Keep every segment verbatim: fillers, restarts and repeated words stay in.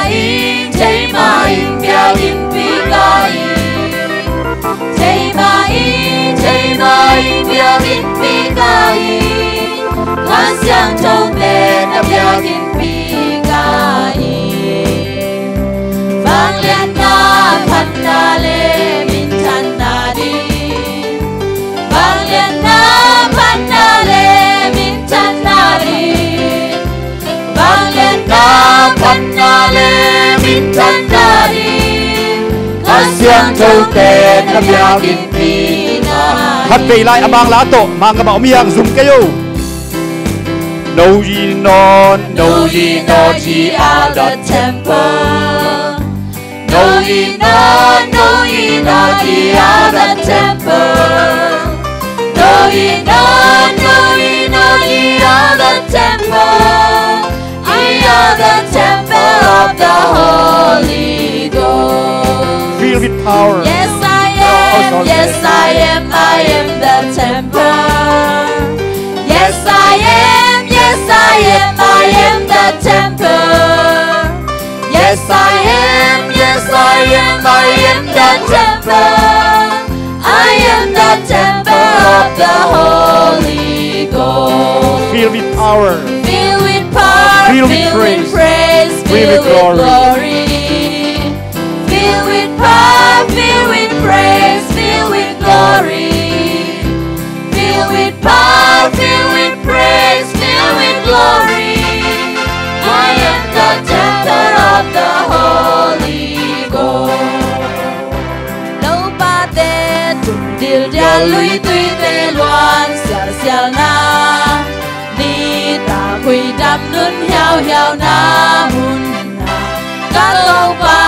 Thei mah in, biakinnpi ka hi. Thei mah in, thei mah in, biakinnpi ka hi. Kha Siangtho pen na biakinnpi ka hi. Vangliatna phatna le minthanna ding. Vangliatna phatna le minthanna ding. Vangliatna phatna le minthanna ding. Kha Siangtho pen na biakinnpi na hi. Khat vei lai a Mangla tawh Mangkam ah om hi hang, zum kei o. Know ye not, know ye not, ye are the temple. Know ye not, know ye not, ye are the temple. Know ye not, know ye not, ye are the temple. Ye are the temple of the Holy Ghost. Filled with power. Yes, I am. Oh, oh, sorry. Yes, I am. I am the temple. Yes, I am. Yes, I am. I am the temple. Yes, I am, yes, I am, I am the temple. I am the temple of the Holy Ghost. Filled with power. Filled with power, filled with praise, filled with glory. Filled with power, filled with praise, filled with glory. Filled with power, filled with praise, filled with glory. I am the temple of the Holy Ghost. Lopate tum dildial, luituite luan sialsialna, nitak huidam nun hiauhiauna munah, ka Topa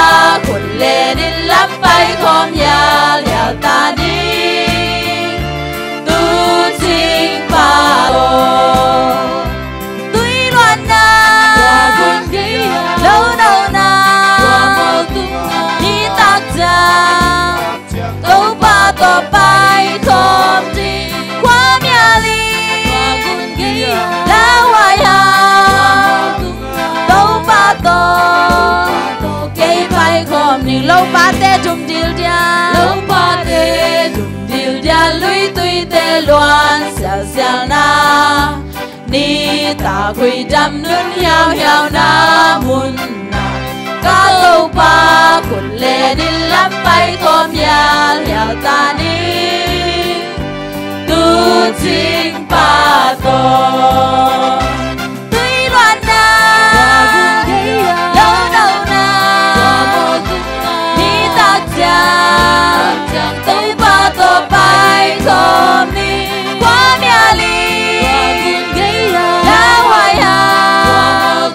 khut le ding lam paikhawm hialhial ta ni. Tuucing pa tawh, tui luanna, lo nona, nitak ciang Topa tawh paikhawm ding. Khuamial in, lauhuai hang, Topa tawh kei paikhawm ning. Lopate tum dildial, lopate tum dildial, luituite luan sialsialna, nitak huidam nun hiauhiauna munah, ka Topa khut le ding lam paikhawm hialhial ta ni. Tuucing pa tawh, tui luanna, lo nona, nitak ciang Topa tawh paikhawm ni. Khuamial in, lauhuai hang,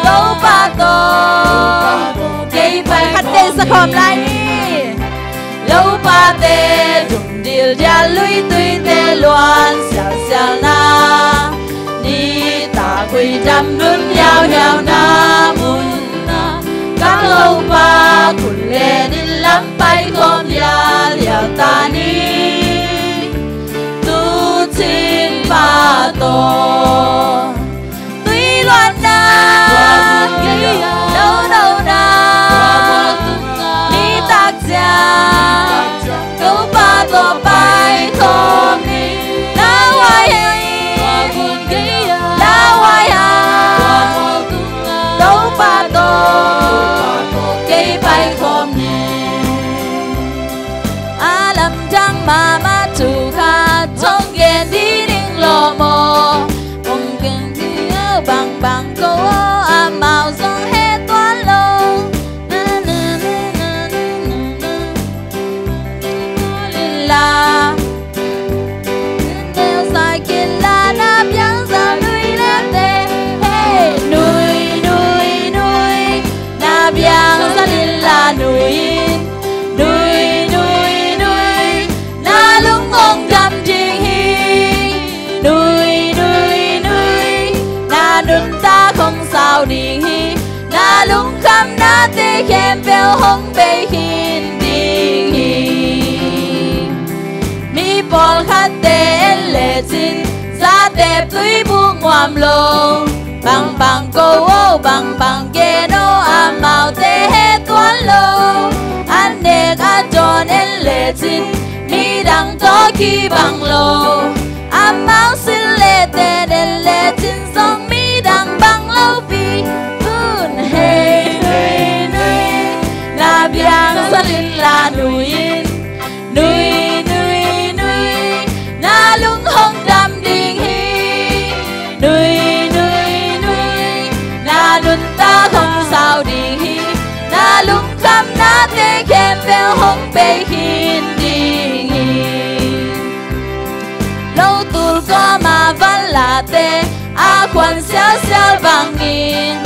Topa tawh kei pai. Khat vei sa khawm lai ni. Lopate tum dildial, luituite luan sialsialna, nitak huidam nun hiauhiauna munah, ka Topa khut le ding lam paikhawm hialhial ta ni. Tuucing pa tawh, tui luanna, lo nona, nitak ciang Topa tawh paikhawm ni. Lauhuai hang, lauhuai hang, Topa tawh kei paikhawm ni. A lamdang mahmah thu khat hong gen ding lo maw? Hong gen ding bangbang ko aw, amau zong het tuan lo. Lila, neu sai kila na biang za nui le te. Hey, nui, nui, nui, na biang za lila nui in. Nui, nui, nui, na lung hong dam ding hi. Nui, nui, nui, na nuntak hong sau ding hi. Na lungkhamnate khempeuh hong bei khin ding hi. Mi pawlkhatte en lecin, zatep tuibuk nuam lo. Bangbang ko aw, bangbang gen aw, ama kibang lo. Amau silh le ten en le cin zong midang bang lopi. Tun hei nui nui, na biang zalin la nui in. Nui nui nui, na lung hong dam ding hi. Nui nui nui, na nuntak hong sau ding hi. Na lungkhamnate khempeuh hong pia khin ding hi. Lotul kawma vanlate a khuan sialsial bangin,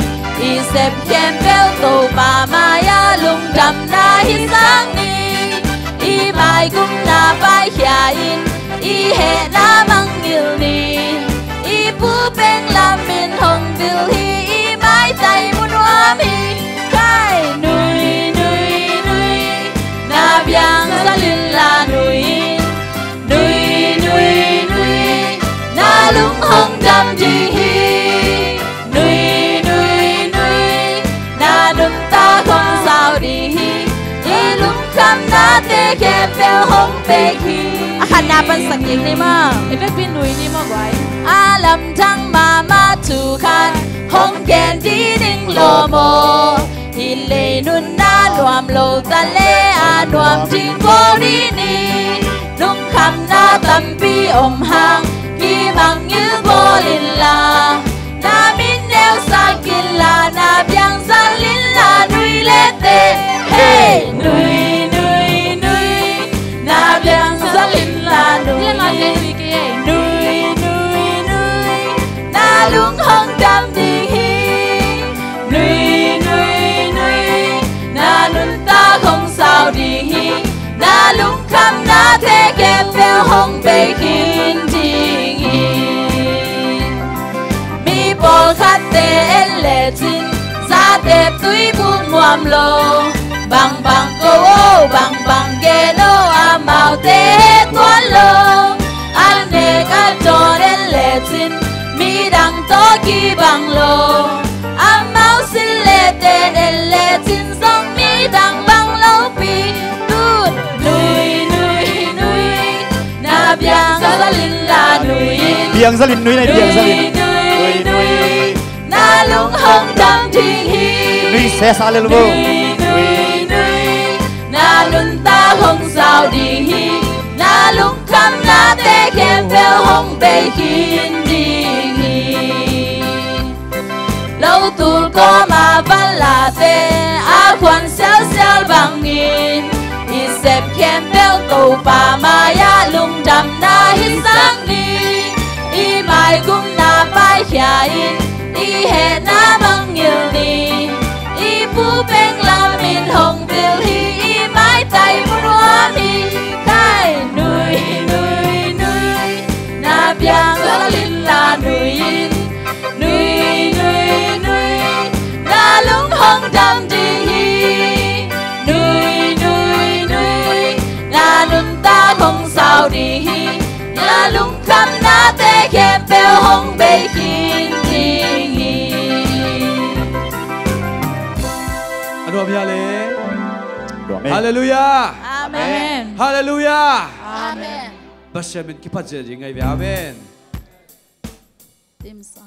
i sep khempeuh Topa mai-ah lungdamna hi sang ni. I maigumna paikhia in, i hehna mangngilh ni. I pu peng lam in hong vil hi, i maitai mu nuam hi. Kai nui nui nui, na biang zalin la nui in. Nui nui nui, na lung hong dam ding hi. Nui nui nui, na nuntak hong sau ding hi. I lungkhamnate khempeuh hong pia khin. A khatna pansak ding ni maw. I vekpi nui ni maw guai. A lamdang mahmah thu khat hong gen ding lo maw. Hih lei nunna nuam lo ta le a nuam ding bawl ding ni. Lungkhamna tampi om hang kimangngilh bawl inla, na min neusak inla, na biang zalin la nui le te. Hei nui nui nui, na biang zalin la nui. Nui nui nui, na lung hong dam ding hi. Nui nui nui, na nuntak hong sau ding hi. Na lungkhamnate khempeuh hong pia khin ding hi. Mi pawlkhatte en le cin, zatep tuibuk nuam lo. Bangbang ko o, bangbang gen o, amaute tuan lo. A nek a dawn en le cin, midang tawh kibang lo. Amau silh le ten en le cin zong midang bang lopi. Tun nui nui nui, na biang zalin la nui in. Biang zalin nui nai, biang zalin. Nui nui nui, na lung hong dam ding hi. Nui sesa le lu bo. Nui nui nui, na nuntak hong sau ding hi. Na lungkhamnate khempeuh hong pia khin ding hi. Lotul kawma vanlate a khuan sialsial bangin, i sep khempeuh Topa mai-ah lungdamna hi sang ni. I maigumna paikhia in, i hehna mangngilh ni. I pu peng lam in hong vil hi, i maitai mu nuam hi. Kai nui nui nui, na biang zalin la nui in. Nui nui nui, na lung hong dam ding hi. Nui nui nui, na nuntak hong sau ding hi. Na lungkhamnate khempeuh hong pia khin ding hi. A nuam hia le. Nuam e. Halleluiah. Amen. Halleluiah. Amen. Pasian min kiphat zia ding ngai ve. Amen. Dim sa.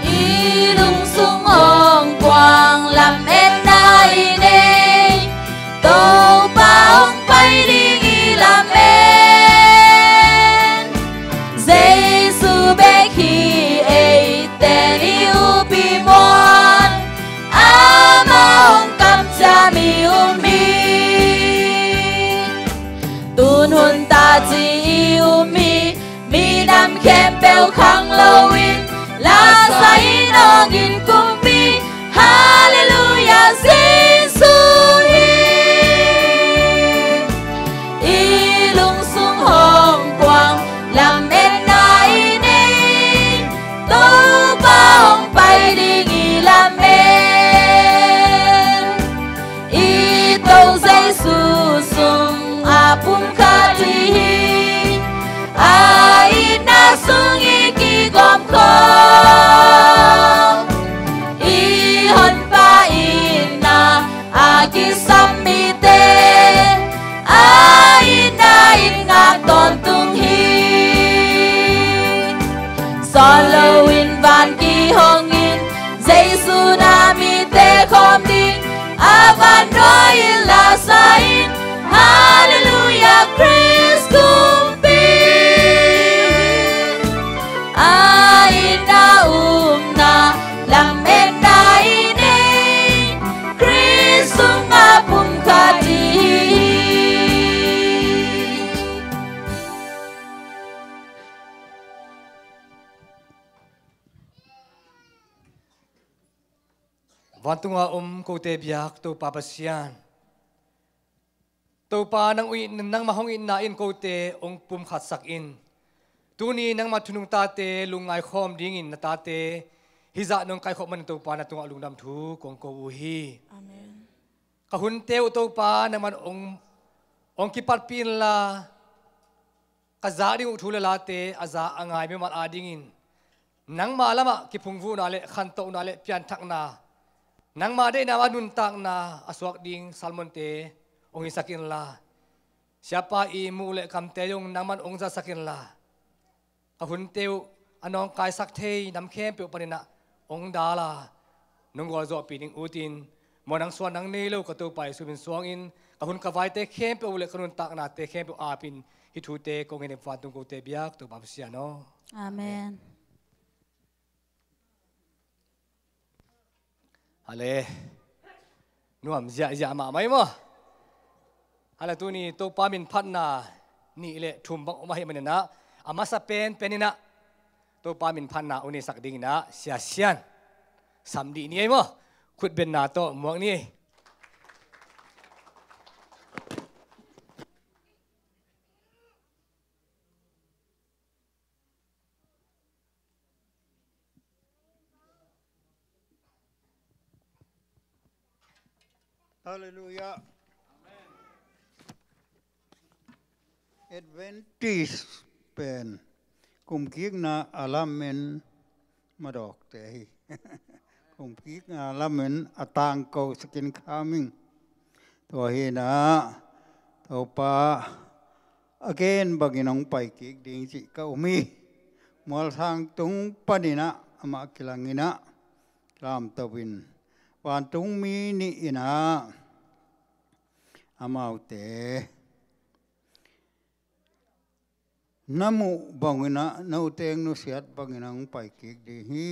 I lungsung hong kuang, lametna i nei, Topa hong pai ding i lamen. Jesu bek hi eite i upi muan, amah hong kamciam i um hi. Tun hun ta ci i um hi. Minam khempeuh khang loin, lasa in hong in kumpi, Halleluiah, Jesu hi. I lungsung hong kuang, lametna i nei, Topa hong pai ding i lamen. I Topa Jesu sung a Tsunami te khawm ding a vannuai in la sa in, Halleluiah, Khrist kumpi a in a upna lametna i nei, Khrist sungah pumkhat hi. Vantunga om kote biak Topa Pasian, Topa nang uh, nangmah hong itna in kote hong pumkhatsak in. Tuni nangmah thunung tate lungngai khawm dingin na tate hih zah nong kaikhop manin Topa na tungah lungdam thu kong ko uh hi. Amen. Ka hunte uh Topa nangman hong, hong kipatpih inla, ka zak ding uh thu le late a za a ngai mimal adingin nangma lamah kiphungvuhna le khantohna le pianthakna, nangma deihna a nuntakna a suak ding sermonte hong hisak inla, siapa ihmu le kamte zong nangman hong zasak inla, ka hunte uh a nawngkaisak thei nam khempeuh paninah hong dala nong gualzawhpih ding utin, maw nang suan nang nei lo ka Topa Jesu min suangin ka hun ka vaite khempeuh le ka nuntaknate khempeuh apin hih thute kong ngen hi. Vantung kote biak Topa Pasian aw. Amen. Hale. Nuam ziahziah mahmah hi maw? Hale, tuni Topa min phatna nih le thum bang om ahih maninah a masa penpen inah Topa min phatna hong neisak dinginah Sia Sian sam dih ni ei maw? Khutbenna tawh muak ni ei. Halleluiah. Adventist pen kumkikna a lamen madawkte hi. Kumkikna a lamen a tangko sikin khaming. Tua hinah Topa a gen bangin hong pai kik ding cih ka um hi. Mualsang tung paninah amah kilanginah lamto in vantung mi nih inah amaute na muh banginah note nusiat banginah hong pai kik ding hi.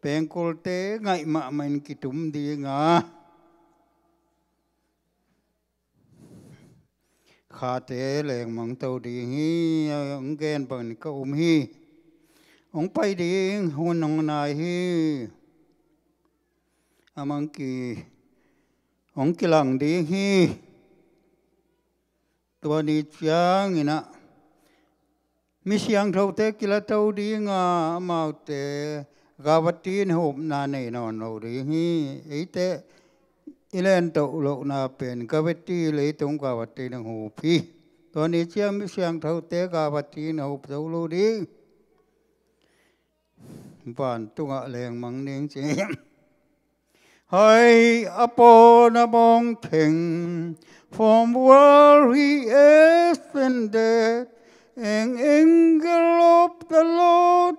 Pengkulte ngaih mahmah in kitum dinga khate lengmang to ding hi. Hong gen bangin ka um hi. Hong pai ding hun hong nai hi. A mang ki hong kilang ding hi. Tua ni cianginah mi siangthote kilato dinga amaute gavati in hupna nei nawn lo ding hi. Eite i lentoh lohna pen gavati, leitung gavati in hup hi. Tua ni ciang mi siangthote gavati in hup zo lo ding. Vantungah lengmang ding ci. High upon a mountain, from where he ascended, an angel of the Lord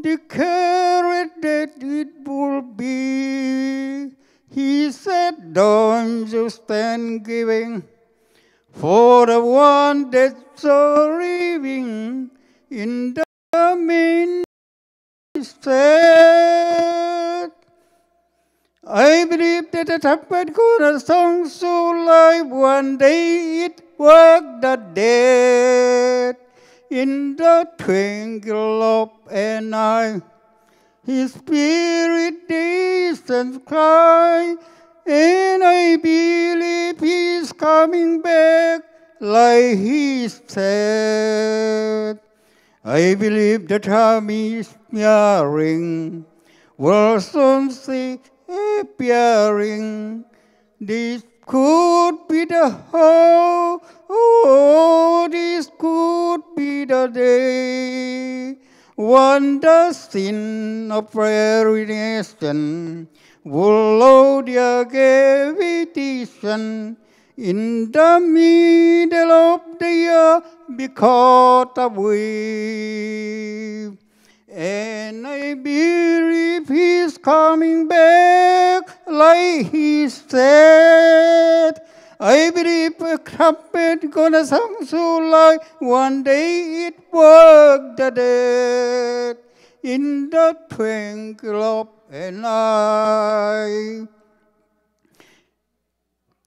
declared that it would be. He said, "Don't you stand giving, for the one that's so living in the main said." I believe that the trumpet gonna sound so loud one day it wake the dead in the twinkle of an eye. His spirit descends cry, and I believe he's coming back like he said. I believe the time is nearing, we'll soon see appearing. This could be the hour, oh, this could be the day when the sin of every nation will lose their gravitation in the middle of the year because of we. And I believe he's coming back like he said. I believe a trumpet gonna sound so loud, one day it woke the dead in the twinkle of an eye.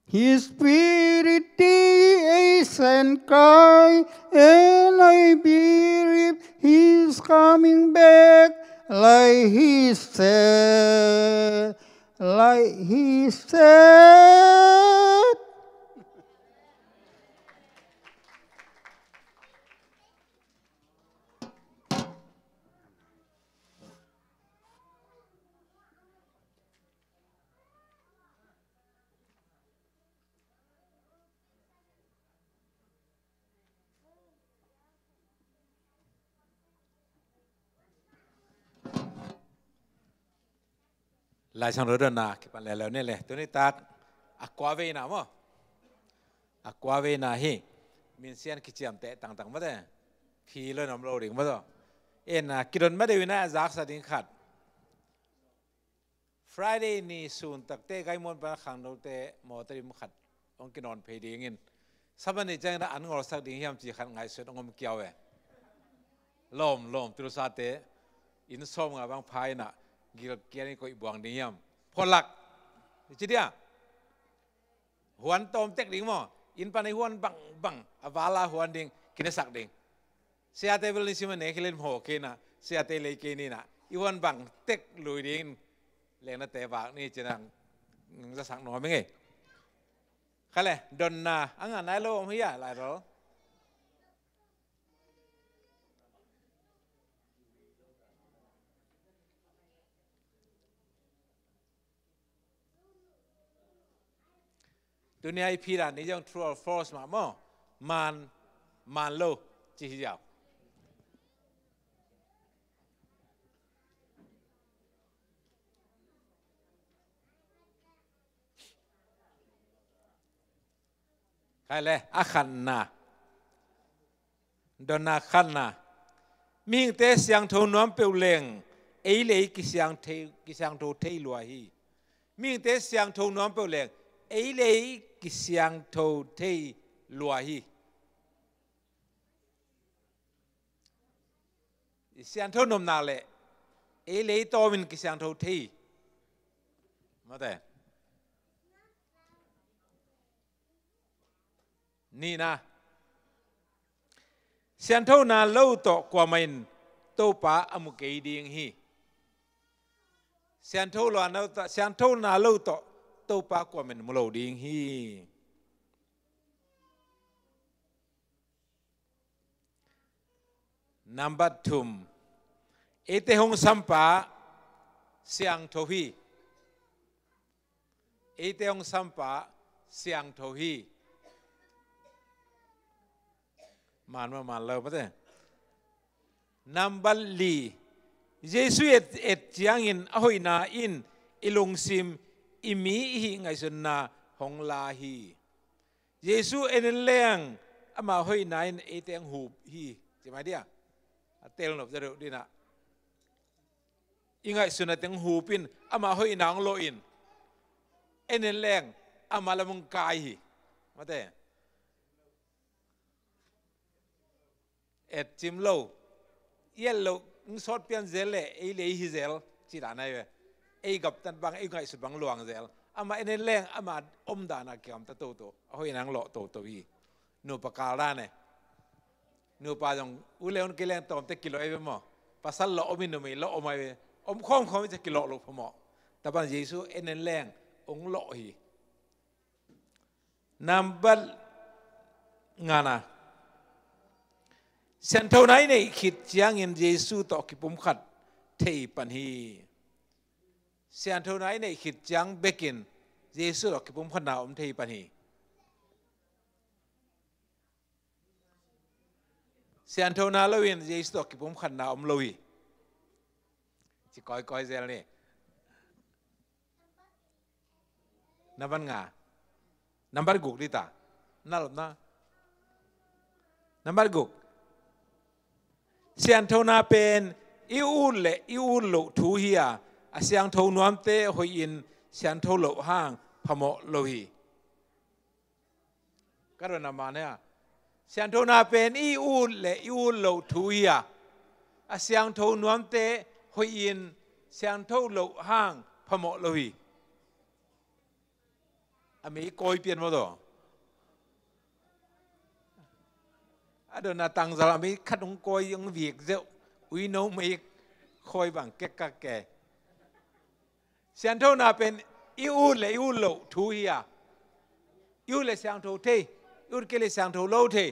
His spirit is and cry, and I believe he's coming back like he said, like he said. Lai Siangtho dotna kipan leuleu ni le. Tuni tak a kua veina maw? A kua veina hi. Minsian kiciamteh tangtang mate. Phi lo in om lo ding maw taw. En a kidon ma deuh in a zaksa ding khat. Friday ni sun takte Gaimuan pan khangnote mawtaw dim khat hong kinawn phei dingin, Sabbath ni ciangin an ngolsak ding hiam ci khat ngaihsut hong om kiau e. Lawm lawm, Tulsate inn sawmnga bang pha in a gilkial in koih buang ding hiam? Pholak ci dia. Huan tawm tek ding maw? Inn pan i huan bangbang, a vala huan ding, kinesak ding. Siate bel ni sim a ne khilin maw kei na, siate lei kei ni na, i huan bang tek lui ding. Lengnate vak ni ci na, zasak nuam ing ei. Kha le, donna a ngah nai lo om hi a, lai lo. Tuni a i phi dan ni zong true or false mah maw? Maan, maan lo ci hi ziau. Khai le, a khatna. Donna khatna. Mihingte siangtho nuam peuh leng ei le ei kisiangtho, kisiangtho thei lua hi. Mihingte siangtho nuam peuh leng ei le ei kisiangtho thei lua hi. I siangtho nuam nak le ei le ei tawmin kisiangtho thei. Mate. Nihna. Sianthona lo tawh kuamah in Topa a mu kei ding hi. Siantho lo, sianthona lo tawh Topa kuamah in mu lo ding hi. Nambat thum. Eite hong sampa siangtho hi. Eite hong sampa siangtho hi. Man mah man lo mate. Nambat li. Jesu et, et ciangin a hoihna in i lungsim, i mi, i hih ngaihsutna hong la hi. Jesu en en leng ama hoihna in eite hong hup hi. Ci mai dia. A tel nop za deuh dinah. I ngaihsutna teng hup in ama hoihna hong lawh in. En en leng ama lam hong kai hi. Mate. Et cim lo. I et loh hong sawt pian zel le ei le ei hi zel. Ci dan ahi ve. Ei gamtat bang, ei ngaihsut bang luang zel. Ama en en leng ama omdan a kigamta toto. A hoihna hong lawh toto hi. Nupa kal dan e. Nupa zong u le hun kei leng tawmte kilawh ei ve maw? Pasal lawh om in numei lawh om ei ve. Om khawmkhawm i ci a kilawh loh phamawh. Taban Jesu en en leng hong lawh hi. Nambat ngana. Sianthona i neih khit ciangin Jesu tawh kipumkhat thei pan hi. Sianthona i neih khit ciang bekin Jesu tawh kipumkhatna om thei pan hi. Sianthona loin Jesu tawh kipumkhatna om lo hi. Ci kawikawi zel ni. Nambat nga. Nambat guk dita. Na lopna. Nambat guk. Sianthona pen i ut le i ut loh thu hi a, a siangtho nuamte hoihin siangtho loh hang phamawh lo hi. Ka dotna man hi a, siangthona pen i ut le i ut loh thu hi a, a siangtho nuamte hoihin siangtho loh hang phamawh lo hi. A mei kawi pian maw taw? A dotna tangzal a mei khat hong kawi hong vik zeuh, uino mei kawi bang kek kak ke. Sianthona pen i ut le i ut loh thu hi a, i ut le siangtho thei, i ut kei le siangtho lo thei.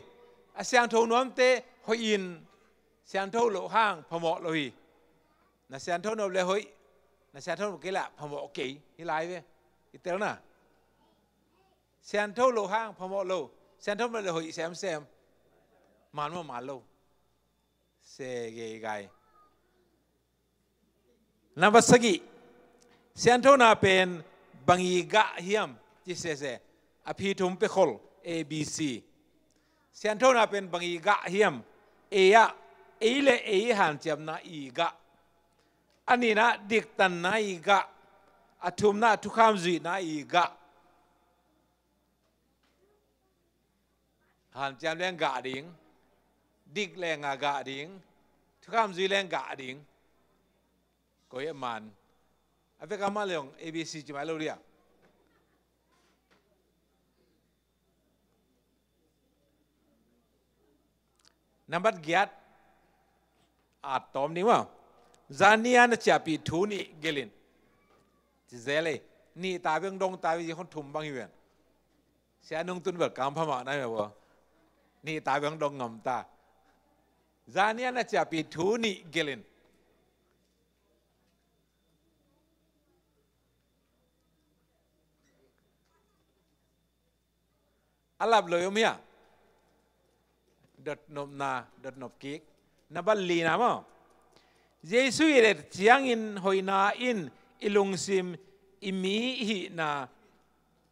A siangtho nuamte hoihin siangtho loh hang phamawh lo hi. Na siangtho nop le hoih, na siangtho nop kei la phamawh kei hi lai ve. I telna, siangtho loh hang phamawh lo, siangtho nop le hoih semsem. Man maw, man lo? Se gei gai. Nambat sagih, sianthona pen bang i gah hiam? Ci sese, a phi thum pe khol, A B C. Sianthona pen bang i gah hiam? A ah, ei le ei hanciamna i gah. A nihna diktanna i gah. A thumna thukham zuihna i gah. Hanciam leng gah ding, dik leng a gah ding, thukham zui leng gah ding. Koi a man? A vek a mah leng A B C ci mai lo dia. Nambat giat, a tawm ding maw? Zan ni a na ciahpih thu nih gelh in. Ci zel ei. Nih ta beng dong ta beng zi khon thum bang hi ven. Sia nung tun bel kam pha mah nai maw? Nih ta beng dong ngam ta. Zan ni a na ciahpih thu nih gelh in. A lap lo i om hia? Dotnopna, dotnop kik. Nambat lina maw? Jesu i et ciangin hoihna in i lungsim, i mi hihna,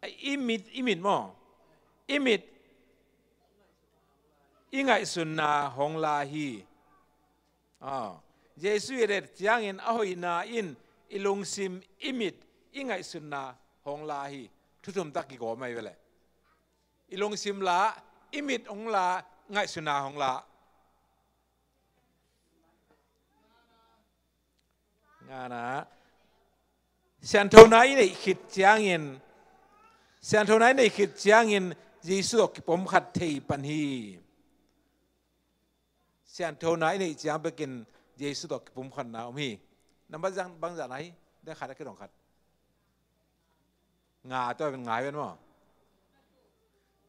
i mit, i mit maw? I mit, i ngaihsunna hong la hi. Aw, Jesu i et ciangin a hoihna in i lungsim, i mit, i ngaihsunna hong la hi. Thu thum tak kigawm ahi ve leh. I lungsim la, i mit hong la, ngaihsunna hong la. Ngana. Sianthona i neih khit ciangin, sianthona i neih khit ciangin Jesu tawh kipom khat thei pan hi. Sianthona i neih ciang bekin Jesu tawh kipumkhatna om hi. Nambat zang, bang zahna hi? Dang khat a kidong khat. Nga tawh ngai ven maw?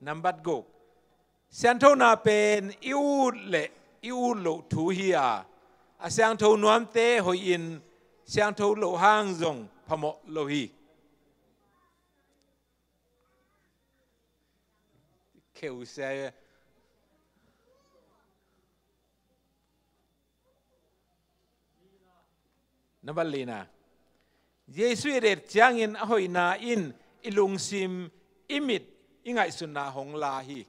Nambat guk. Sianthona pen i ut le i ut loh thu hi a, a siangtho nuamte hoihin siangtho loh hang zong phamawh lo hi. Kheu sia. Nambat lina. Jesu i et ciangin a hoihna in i lungsim, i mit, i ngaihsunna hong la hi.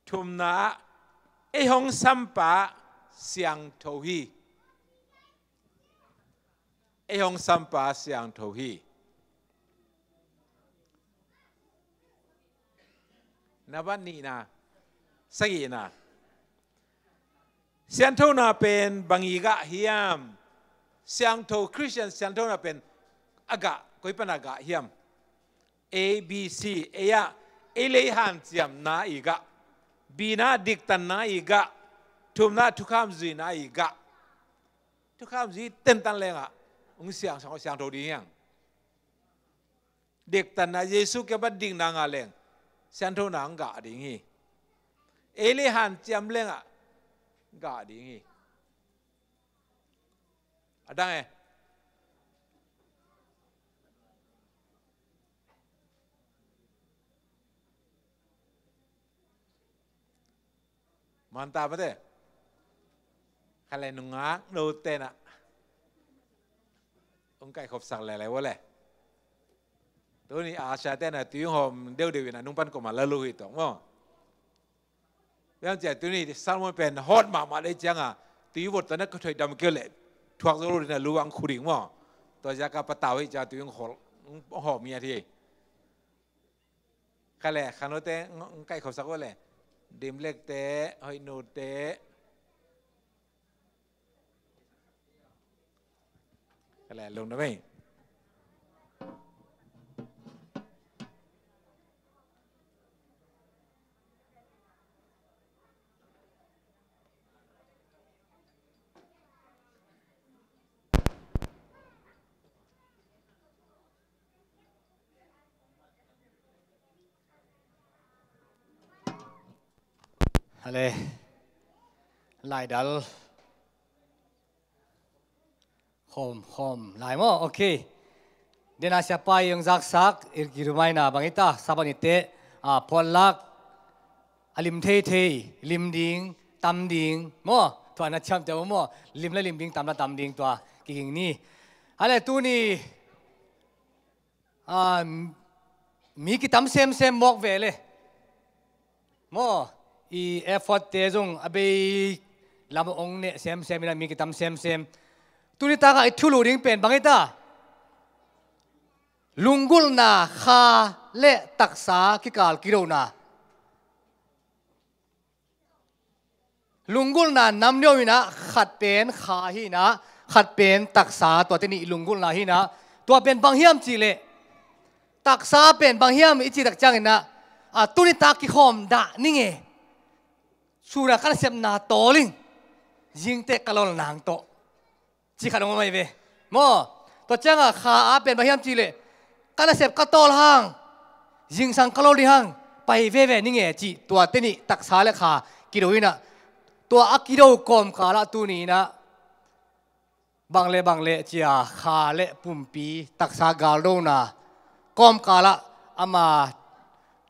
Thumna, ei hong sampa siangtho hi. Ei hong sampa siangtho hi. Nambat nihna, sagihna. Sianthona pen bang i gah hiam? Siangtho Khristian sianthona pen a gah, koi pan a gah hiam? A, B, C, A ah, A le hanciamna i gah, B na diktanna i gah, thumna thukham zuihna i gah. Thukham zui tentan lengah hong siang, siang, siangtho ding hiang. Diktanna, Jesu kiang pan dikna ngah leng sianthona hong gah ding hi. A le hanciam lengah gah ding hi. A dang e. Manta mate. Khalai nungak no tena. Ung kai khop sak lele wale. Tuni Asia tena tui hom deu deu ina nung pan koma lalu hi tong mo. Bang hang hiam cih leh tuni Salmon pen hawt mahmah lei ciangin tui vot tawh na ka thoih dam kei leh thuak zo lo ding a, lu ang khu ding maw. Tua ziakin patau hi ciangin tui ang hawt, hawt miat hi. Kha leh khangnote kaih khawmsak uh leh, Dimlekte, Hoihnute. Kha leh lungdam ei. Hale. Laidal. Khawm, khawm lai maw? Ok. Dena siapa i hong zaksak i kirumaina bang hi ta, Sabbath ni teh, a, phawtlak a lim theithei, lim ding, tam ding maw? Tua na ciamteh uh maw? Lim la lim ding, tam la tam ding, tua kiging ni. Hale, tuni, a, mi kitam semsem mawk ve le. Maw, i effort te zong a bei lam a ong neh semsem in a, mi kitam semsem. Tuni takah i thulu ding pen bang hi ta? Lunggulhna, kha le taksa kikal kidona. Lunggulhna nam neu in a, khat pen kha hi in a, khat pen taksa, tua teni i lunggulhna hi in a. Tua pen bang hiam cih leh, taksa pen bang hiam i cih tak ciangin a, a, tuni tak kikhawm dah ning e. Sun a ka nasepna tawl ing. Zingteh ka lawl nang tawh, ci khat hong om ahi ve. Maw, tua ciangin kha a pen bang hiam cih leh, ka nasep ka tawl hang, zingsang ka lawl ding hang, pai veve ning e cih, tua teni taksa le kha kido in a. Tua a kido kawmkal ah tuni in a, bang le bang le ci a, kha le pumpi taksa galdona kawmkal ah ama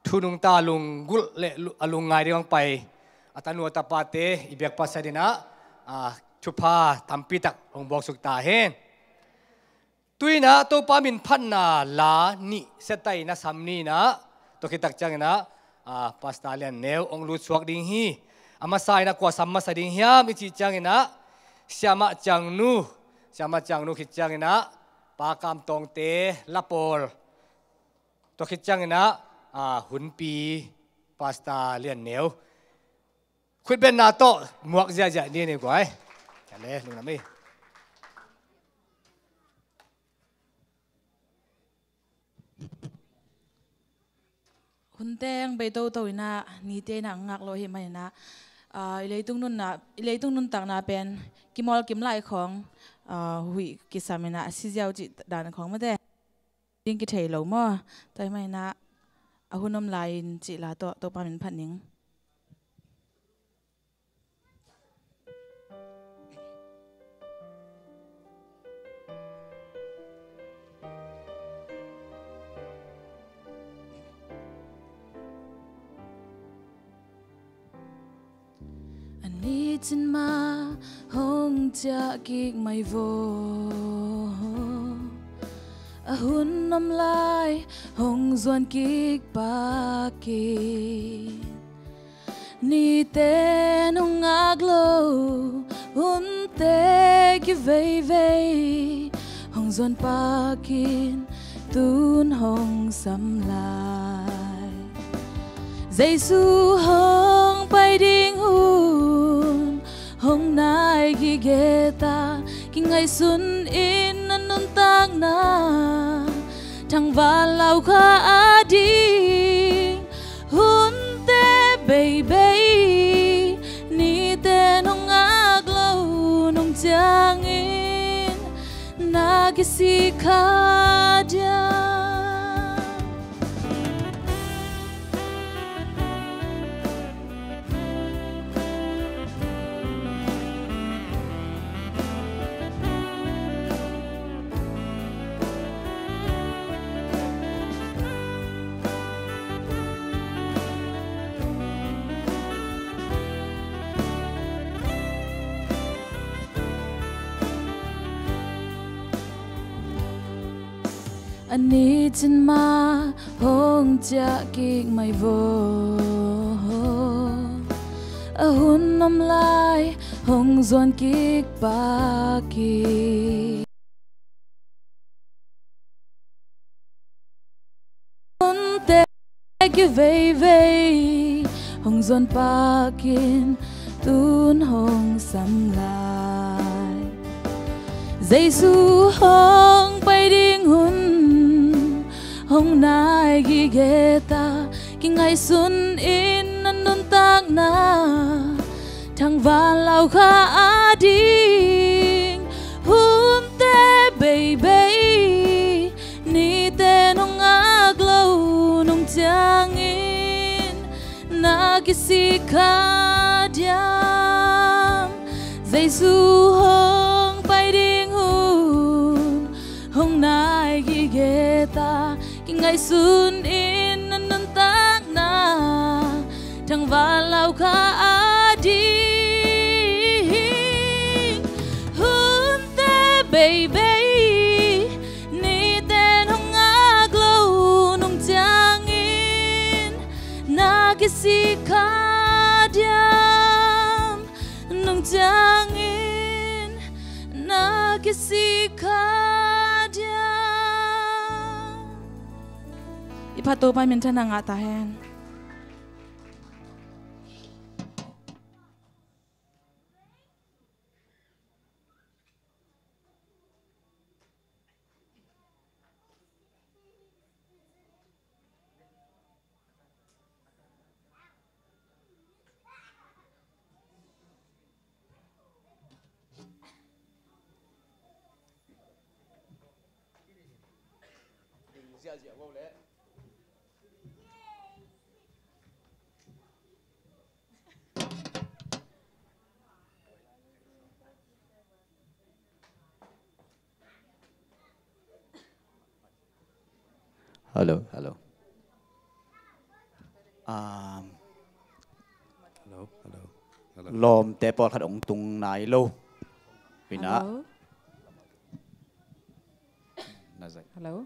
thu nungta lunggulh le lu-, a lungngai ding hong pai a tanu a tapate i biakpa sa ding a, a, thupha tampi tak hong bawlsuk ta hen. Tu in a Topa min phatna la nih, Saturday na sam ni in a, tua khit tak ciangin a, a, Pastor Lian Neu hong lutsuak ding hi. A masa in a kua sam masa ding hiam i cih ciangin a, Siamah Ciangnu, Siamah Ciangnu khit ciangin a, Pa Kam Tawngte, Lapawl. Tua khit ciangin a, a, hunpi Pastor Lian Neu. Khutbetna tawh muak ziahziah ni ni guai. Ka le lungdam ei. Hun teng bei toto in a, nite in a ngak lo hi man in a, a, i leitung nunna, i leitung nuntakna pen kimawl kim lai khawng, a, huih kisam in a, si ziau cih dan khawng mate. Ding kithei lo maw? Tua ahih manin a hun om lai-in cih la tawh Topa min phat ning. A nicin mah hong ciah kik mai vaw, a hun om lai hong zuan kik pak in. Nite nong ngak lo hunte kiveivei hong zuan pak in, tun hong sam lai. Jesu hong pai ding hun hong nai gige ta, kingaihsun in a nuntakna thangval lau kha a ding. Hunte beibei, nite nong ngak lo nong ciangin na kisik kha dia. A nicin mah hong ciah kik mai vaw, a hun om lai hong zuan kik pak hi. Hunte kiveivei hong zuan pak in tun hong sam lai. Jesu hong pai ding hun hong nai gige ta, kingaihsun in a nuntakna thangvan laukha ading hunte beibei, nite nong ngak lo nung ciangin na kisik kha diam? Jesu hong pai ding hun hong nai gige ta, kingaihsun in a nuntakna thangvan laukha ading hunte beibei, nite nong ngak lo nung ciangin na kisik kha diam? Nung ciangin na kisik kha diam? I phat Topa minthanna ngah ta hen. Hello, hello. Um, hello, hello, hello. Lawmte pawlkhat hong tung nai lo. Ina. Hello. Hello.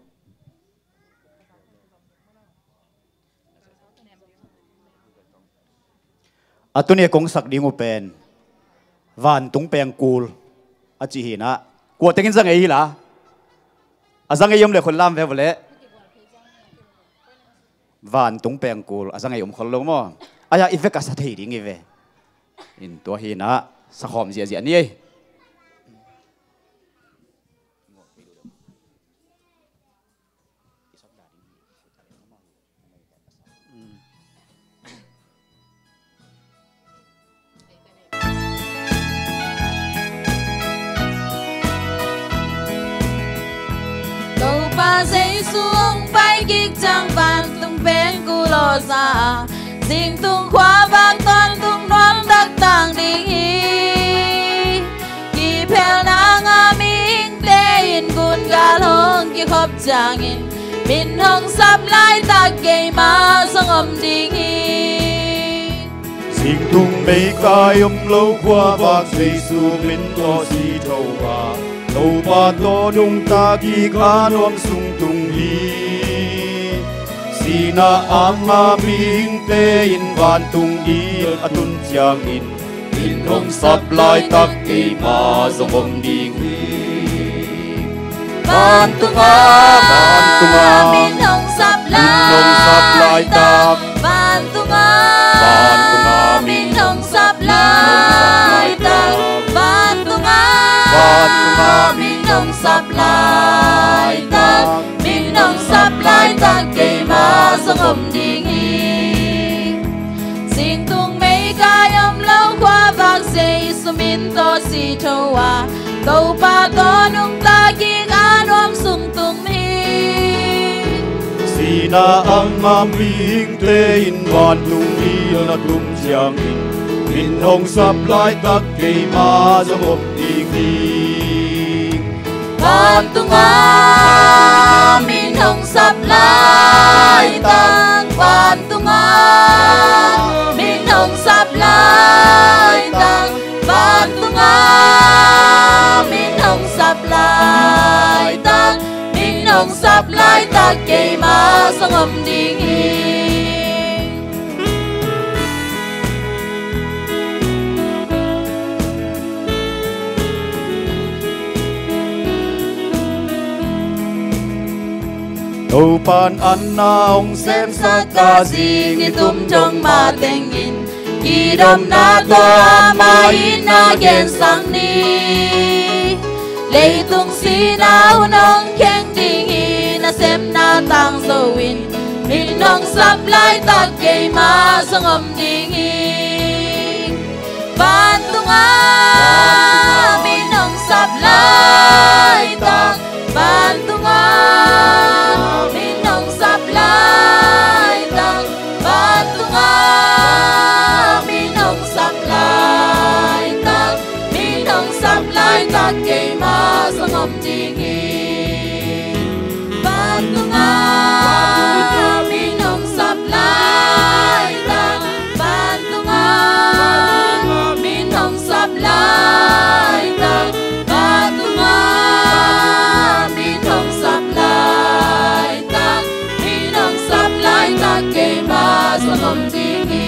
A tuni a kong sak ding uh pen Vantung Pengkul a ci hi na. Kua tengin za ngei hi la? A za ngei om le khut lam ve vawleh. Vantung Pengkul a za ngei om khol lo maw? Aia i vek a sa thei ding i ve. In tua hi na, sa khawm ziahziah ni ei. Topa Jesu hong pai kik ciang Vantung Pengkul aw za a, Zingtung khuavak tawntung nuam tak tang ding hi. Kiphelna ngah mihingte in gungal hong kikhop ciangin min hong sap laitak keima zong om ding hi. Zingtung meikai om lo khuavak Jesu min tawh si tho a, Topa tawh nungta kik a nuam sung tung hi. Sihna a ngah mihingte in vantung in a tun ciangin min hong sap laitak keima zong om ding hi. Vantungah, vantungah min hong sap laitak, vantungah, vantungah min hong sap laitak, vantungah, vantungah min hong sap laitak, min hong sap laitak keima zong om ding hi. Zingtung meikai om lo khuavak Jesu min tawh si tho a, Topa tawh nungta kik a nuam sung tung hi. Sihna a ngah mihingte in vantung in a tun ciangin min hong sap laitak keima zong om ding hi. Vantungah min hong sap laitak, vantungah min hong sap laitak, vantungah min hong sap laitak, min hong sap laitak keima zong om ding hi. Topa'n an na hong sepsak a, zi ni tum dong matengin, kidopna tawh ama itna gensak ni. Leitung sihna hun hong kheng ding hi, nasepna tangzo in, min hong sap laitak keima zong om ding hi. Vantungah min hong sap laitak, vantungah min hong sap laitak, vantungah min hong sap laitak, min hong sap laitak keima zong om ding hi. Vantungah min hong sap laitak, vantungah min hong sap laitak, vantungah min hong sap laitak, min hong sap laitak keima zong om ding hi.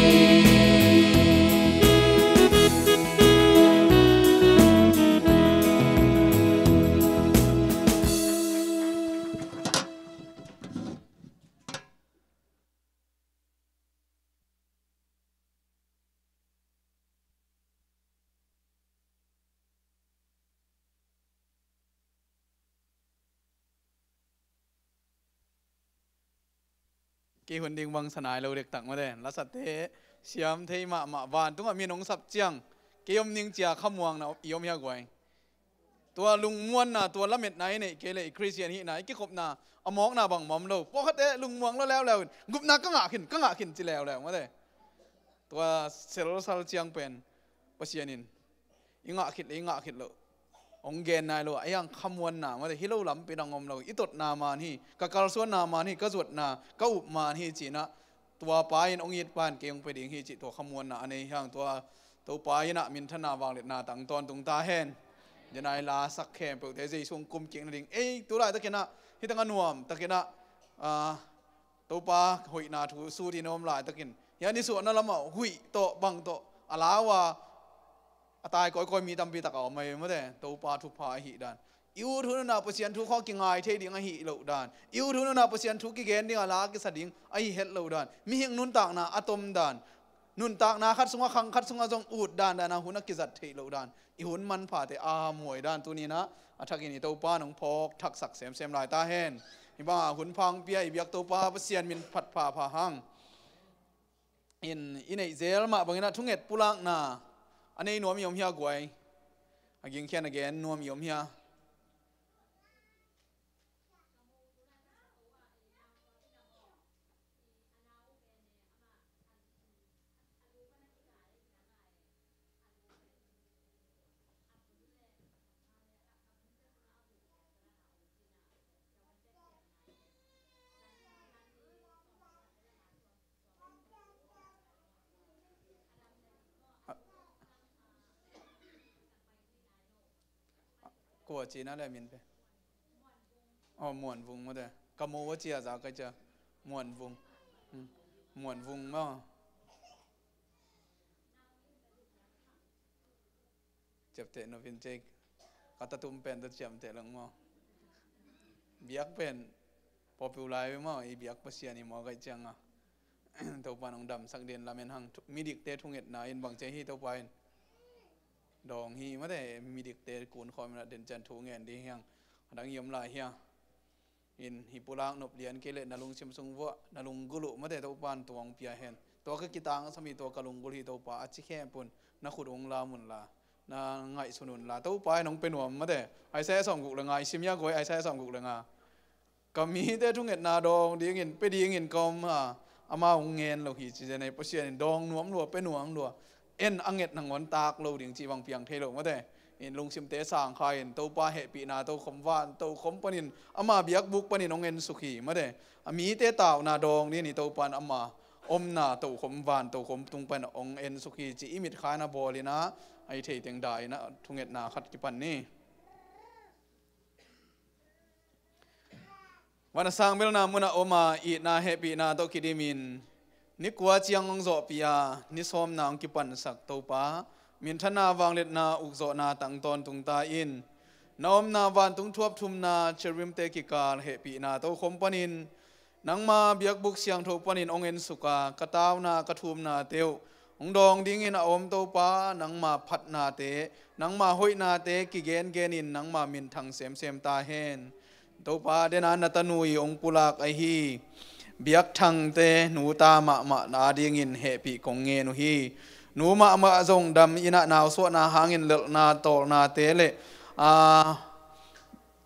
Kei hun ding bang sa nai lo dektak mate. Lasate siam thei mahmah, vantungah min hong sap ciang kei om ning ci-a khamuangna i om hia guai? Tua lungmuanna, tua lametna i neih kei leh i Khristian hihna, i kikhopna a mawkna bangmah om lo. Pawlkhatte lungmuang lua leuleu in, gupna ka ngah khin, ka ngah khin ci leuleu mate. Tua selsal ciang pen Pasian in i ngah khit le i ngah khit loh hong gen nai lo a, ei ang khamuanna mate, hi lo lampi dang om lo. I totna man hi, ka kalsuanna man hi, ka zuatna, ka up man hi ci-in ah, tua pa in hong it pan kei hong pia ding hi cih tua khamuanna a nei hi hang. Tua Topa in ah minthanna vangliatna tang tawntung ta hen. Janai la sak khempeuhte Jesu hong kum kik nading, ei tu laitakin ah hih tangah nuamtakin ah, ah, Topa hoihna thu sut in om laitakin, hih a nisuahna lamah huih tawh bang tawh a lau a, a tai kawikawi mi tampi tak a om ahi mate. Topa thupha ahih dan, i ut hun hunah Pasian thu khawng kingai thei ding ahih loh dan, i ut hun hunah Pasian thu kigen ding a la kisa ding ahi het loh dan, mihing nuntakna a tom dan, nuntakna khat sungah, khang khat sungah zong ut dandan a hun a kizat theih loh dan, i hun manphate a muai dan tuni-in ah a thakin i Topa in hong phawk thaksak semsem lai ta hen. Hih bangah hun pha hong pia i biak Topa Pasian min phat phapha hang. In, i neih zel mah bangin ah thunget pulakna a nei nuam i om hia guai? A gingkhian a gen nuam i om hia? Kua cina le min pe. Oh, Muan Vung mate. Ka mo a cia za ka cia. Muan Vung. Hmm. Muan Vung maw. Ciapteh nopin cei. Ka tatum pen tawh ciamteh lang maw. Biak pen popular ve maw, i biak Pasian i maw kaih cianga. Topa nong damsak den lamen hang thu-, midikte thungetna in bang cia hi Topa in. Dawng hi mate, midikte kun khawm in a den cian thu ngen ding hiang. A dang i om lai hia. In hih pulak nop lian kei leh na lungsim sung vuah, na lunggulh uh mate Topa in tuang pia hen. Tua ka kitang a sami tua ka lunggulh hi Topa a ci khempun na khut ung lam unla, na ngaihsun unla Topa in hong pe nuam mate. Isaiah sawmguk le nga i sim hia guai, Isaiah sawmguk le nga. Ka mite thungetna dawng dingin, pe dingin ka om a, amau hong ngen lo hi ci zen ei. Pasian in dawng nuam lua, pe nuam lua. En a nget nangawn tak lo ding cih bang piang thei lo mate. In lungsimte sangkha in Topa hehpihna tokhom van, tokhom panin ama biakbuk panin hong ensuk hi mate. A mite tauna dawng dingin i Topa in ama omna tokhom van, tokhom tung panin hong ensuk hi cih i mitkha in a bawl in a, a i theiteng da in a thungetna khat kipan ni. Van a sang belna munah om a, itna hehpihna tawh kidimin, ni kua ciang hong zawhpih a, ni sawmna hong kipansak Topa, minthanna vangliatna ukzawhna tang tawntung ta in. Na omna vantung thuap thumna cherubimte kikal hehpihna tokhom panin nangma biakbuk siangtho panin hong ensuk a, ka tauna ka thumnate uh hong dawng dingin a om Topa, nangma phatnate, nangma hoihnate kigengenin nangma minthang semsem ta hen. Topa, dena na tanu i hong pulak ahi Biakthangte nuta mahmah adingin hehpih kong ngen uh hi. Nu mahmah zong dam in ah nausuahna hangin lelhna tawlnate le a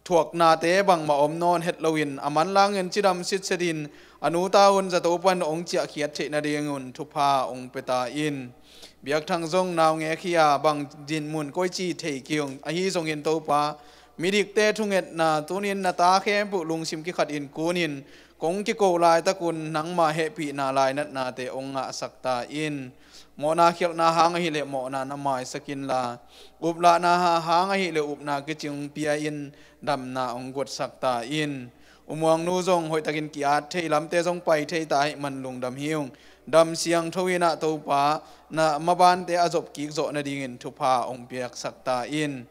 thuaknate bangmah om nawn het loin a manlangin cidam sitsetin a nuta un zato pan hong ciahkhiat theih nadingun thupha hong pia ta in. Biakthang zong naungek hi a, bang dinmun koici thei kei ung, ahi zongin Topa, midikte thungetna tunin na ta khempeuh lungsim kikhatin kunin kong kiko laitakun nangma hehpihna lainatnate hong ngahsak ta in. Mawhna khialhna hang ahileh mawhna na maisak inla, uplahna hang ahileh upna kicing pia in, damna hong guatsak ta in. U Muangnu zong hoihtakin ki-at thei, lamte zong pai thei ta ahih man lungdam hi ung. Dam siangtho in ah Topa, na mabante a zop kik zawh nadingin thupha hong piaksak ta in.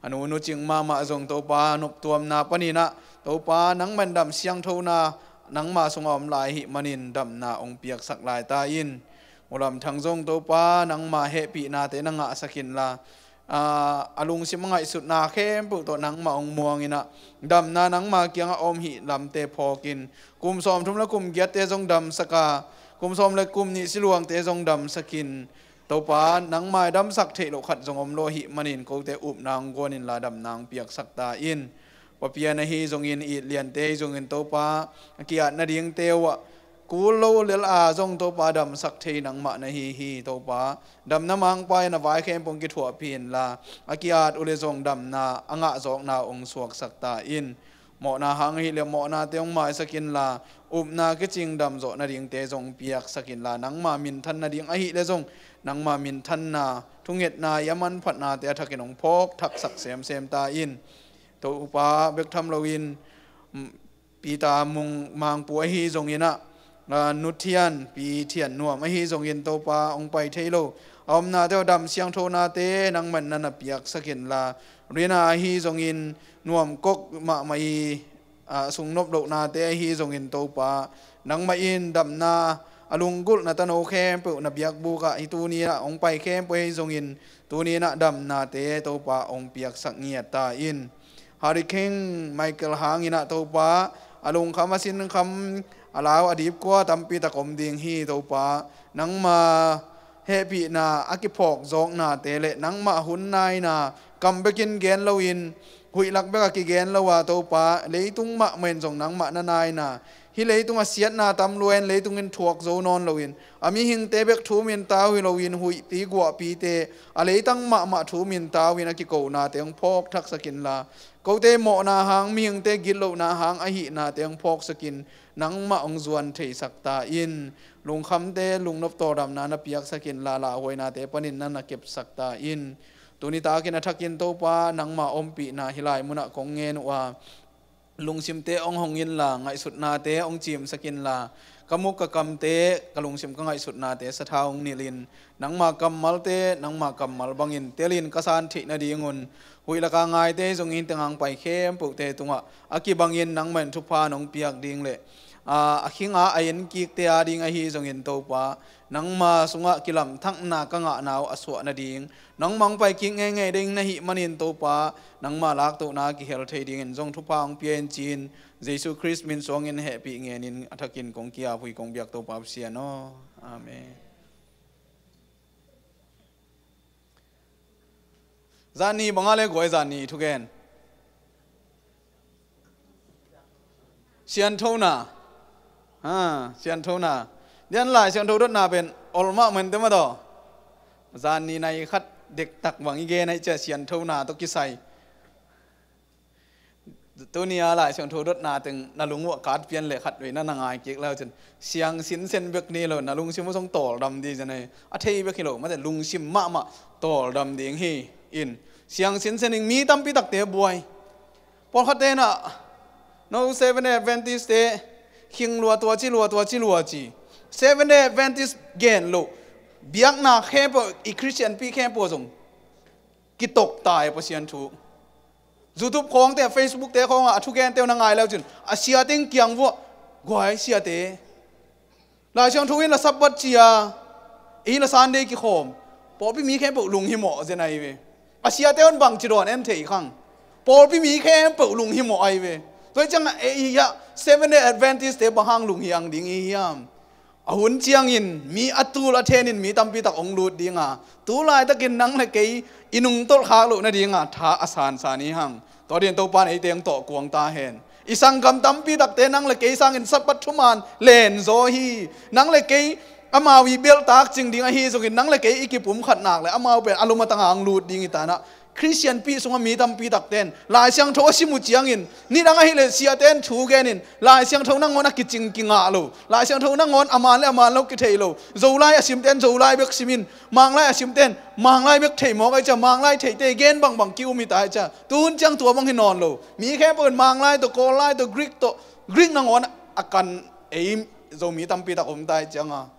A nu Nu Cing mahmah zong Topa, noptuamna panin ah Topa, nangman dam siangthona nangma sungah om lai ahih manin damna hong piaksak lai ta in. U Lam Thang zong Topa, nangma hehpihnate na ngahsak inla, a, a lungsim a ngaihsutna khempeuh tawh nangmah hong muang in ah, damna nangma kiangah a om hih lamte phawkin, kum sawmthum le kum giatte zong damsak a, kum sawm le kum nih siluangte zong damsakin, Topa, nangmah damsak theih loh khat zong om lo ahih manin kote upna hong guan inla damna hong piaksak ta in. Papian ahi zongin, it liante ahi zongin Topa, a ki-at nadingte uh ah kul lo lel a zong Topa damsak thei nangmah na hi hi. Topa, damna mangpa in a vai khempeuh hong kithuahpih inla, a ki-at uh le zong damna a ngahzawkna hong suaksak ta in. Mawhna hang ahileh mawhnate hong maisak inla, upna kicing damzawh nadingte zong piaksak inla, nangma minthan nading ahileh zong nangma minthanna, thungetna i a manphatnate a thakin hong phawk thaksak semsem ta in. Topa, bek tham loin, mm, Peter Mung Mangpu ahi zongin ah, a, Nu Thian, Pi Thian Nuam ahi zongin Topa, hong pai thei lo a omnate uh dam siangthonate nangman na na piaksak inla, Rina ahi zongin, nuam kok mahmah i, a, sungnop lohnate ahi zongin Topa, nangmah in damna a lunggulh na tano khempeuh na biakbuk ah hih tuni in ah hong pai khempeuh ahi zongin, tuni in ah damnate Topa hong piaksak ngiat ta in. Hurricane Michael hangin ah Topa, a lungkham a sinkham, a lau a dipkua tampi tak om ding hi. Topa, nangma hehpihna a kiphawk zawknate le nangmah hun naina kam bekin gen loin, huih lak bek a kigen lo a Topa, leitung mahmah in zong nangmah na naina, hih leitung a siatna tam lua in leitung in thuak zo nawn loin, a mihingte bek thumin tau hi loin, huihpi guahpite a leitang mahmah thumin tau in a kikonate hong phawk thaksak inla, kote mawhna hang, mihingte gitlohna hang ahihnate hong phawksak in, nangmah hong zuan theisak ta in. Lungkhamte lungnop tawldamna na piaksak inla, lauhuainate panin na na kepsak ta in. Tuni takin a thakin Topa, nangma ompihna hih lai munah kong ngen uh a, lungsimte hong hong inla, ngaihsutnate hong cimsak inla, ka muk ka kamte, ka lungsim ka ngaihsutnate sathau hong nilhin, nangma kammalte nangma kammal bangin telin ka san theih nadingun, huih laka ngaite zongin tengang pai khempeuhte tungah a kibangin nangmah in thupha nong piak ding le, a, a khinga a enkikte a ding ahi zongin Topa, nangma sungah kilamthakna ka ngahna uh a suah nading, nangmah hong paikik ngeingei ding na hih manin Topa, nangma laktohna kihel thei dingin zong thupha hong pia in ci-in, Jesu Khrist min suangin hehpih ngenin a thakin kong ki-ap uh hi, kong biak Topa Pasian aw. Amen. Zanni banga le guai zanni thugen. Sianthona. Ha, sianthona. Dian lai siangtho dotna pen ol mahmah in te mah tawh. Zanni nai khat dektak bang i gen ahi cia sianthona tawh kisai. Tuni a lai siangtho dotna teng na lung uah kat pian le khat vei na na ngai kik le cin. Siang sinsen bek ni lo, na lungsim uh zong tawldam di cin ahi. A thei bek hi lo, mate lungsim mahmah tawldam ding hi in. Siang sinsen in mi tampi takte buai. Pawlkhatte na, no Seventh Day Adventist te khing lua tua ci, lua tua ci, lua ci. Seventh Day Adventist gen lo. Biakna khempeuh, i Christian pi khempeuh zong kitok ta e Pasian thu. YouTube khawngte, Facebook te khawngah a thugente uh na ngai le uh cin a siate in kiang vuah, guai siate, Lai Siangtho in la Sabbath ci a, ei la Sunday kikhawm, pawlpi mi khempeuh lunghimawh zen ahi ve. A siate un bangci dawn en thei khang? Pawlpi mi khempeuh lunghimawh ahi ve. Tua hi ciangah ei hiah Seventh Day Adventist te bang hang lunghiang ding i hiam? A hun ciangin mi a tul a thenin mi tampi tak hong lut dinga, tu laitakin nang le kei i nungtolh khak loh nadinga tha a sansan i hang. Tua din Topa in eite hong tawh kuang ta hen. I sanggam tampi takte nang le kei sangin Sabbath thuman len zaw hi. Nang le kei amau i belhtak cing ding ahi zongin nang le kei i kipumkhat nak le amau pen a lom a tanga hong lut ding hi ta nah. Khristianpi sungah mi tampi takte in Lai Siangtho a sim uh ciangin, nidang ahih leh siate in thu genin Lai Siangtho nangawn a kicing kingah lo, Lai Siangtho nangawn a man le a man lo kithei lo. Zolai a simte in Zolai bek simin, Manglai a simte in Manglai bek thei mawk ahi ciah, Manglai theite gen bangbang ki-um hi ta ahi ciah, tuhun ciang tua bang hi nawn lo. Mi khempeuh in Manglai tawh, Kawllai tawh, Greek tawh, Greek nangawn a kan ei Zomi tampi tak om ta ahi cianga,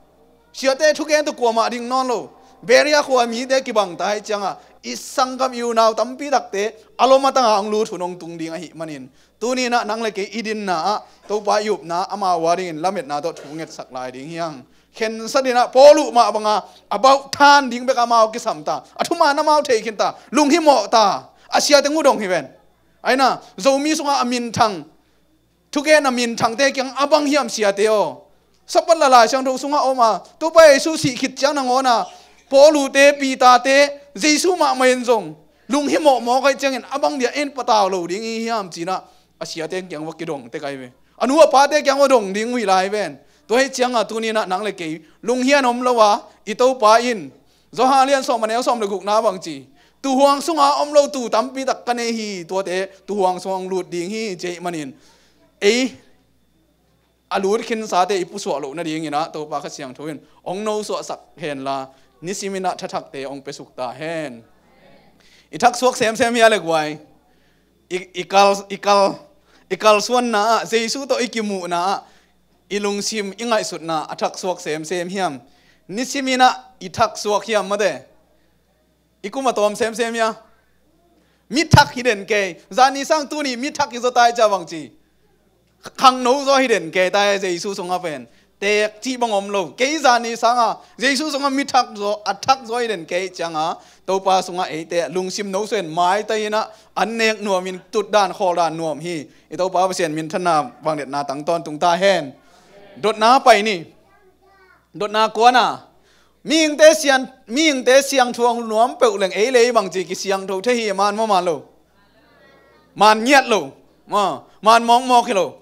siate thugen tawh kuamah ding nawn lo. Beria khua mite kibang ta ahi cianga, i sanggam i unau tampi takte a lom a tanga hong lut hun hong tung ding ahih manin, tuni-in ah nang le kei i dinna ah Topa i upna amau a dingin lametna tawh thu ngetsak lai ding hi hang. Khensat in ah Paul uh mah banga a bauh than ding bek amau kisam ta, a thuman amau thei khin ta, lunghimawh ta. A siate uh dong hi ven. Aina, Zomi sungah a minthang, thugen a minthangte kiang a bang hiam siate aw? Sabbath la Lai Siangtho sungah om a, Topa Jesu sih khit ciang nangawna Paul uhte, Peter-te, Jesu mahmah in zong lunghimawh mawk ahi ciangin a bang dia en patau lo ding i hiam ci-in ah a siate kiang va kidong tek ahi ve. A nu a pate kiang va dong ding uh hi lai ven. Tua hi cianga tuni-in ah nang le kei lunghian om lo a, i Topa in Johan lian sawm a neu sawm le gukna bang ci, tuuhuang sunga om lo tuu tampi tak ka nei hi, tuate tuuhuang sungah hong lut ding hi, ci ahih manin ei a lut khinsate i pusuah loh nadingin ah Topa Kha Siangtho in hong nosuahsak henla, nisimin ah thathakte hong piasuk ta hen. I thaksuak semsem hi a le guai. I, i kal, i kal, i kalsuanna ah, Jesu tawh i kimuhna ah i lungsim, i ngaihsutna a thaksuak semsem hiam? Nisimin ah i thaksuak hiam mate? I kum a tawm semsem hia? Mi thak hi den kei. Zani sang tuni mi thak hi zaw ta hi cia bang ci? Khangno zaw hi den kei ta hi, Jesu sungah pen teek cih bang om lo. Kei zani sanga Jesu sungah mi thak zaw, a thak zaw hi den kei cianga Topa sungah eite lungsim nosuah in maitai in ah an nek nuamin tutdan khawldan nuam hi. I Topa Pasian minthanna vangliatna tang tawntung ta hen. Dotna pai ni. Dotna kuana, mihingte sian, mihingte siangtho nuam peuh leng ei le ei bangci kisiangtho thei hi, man maw man lo? Man ngiat lo. Ma, man mawkmawk hi lo.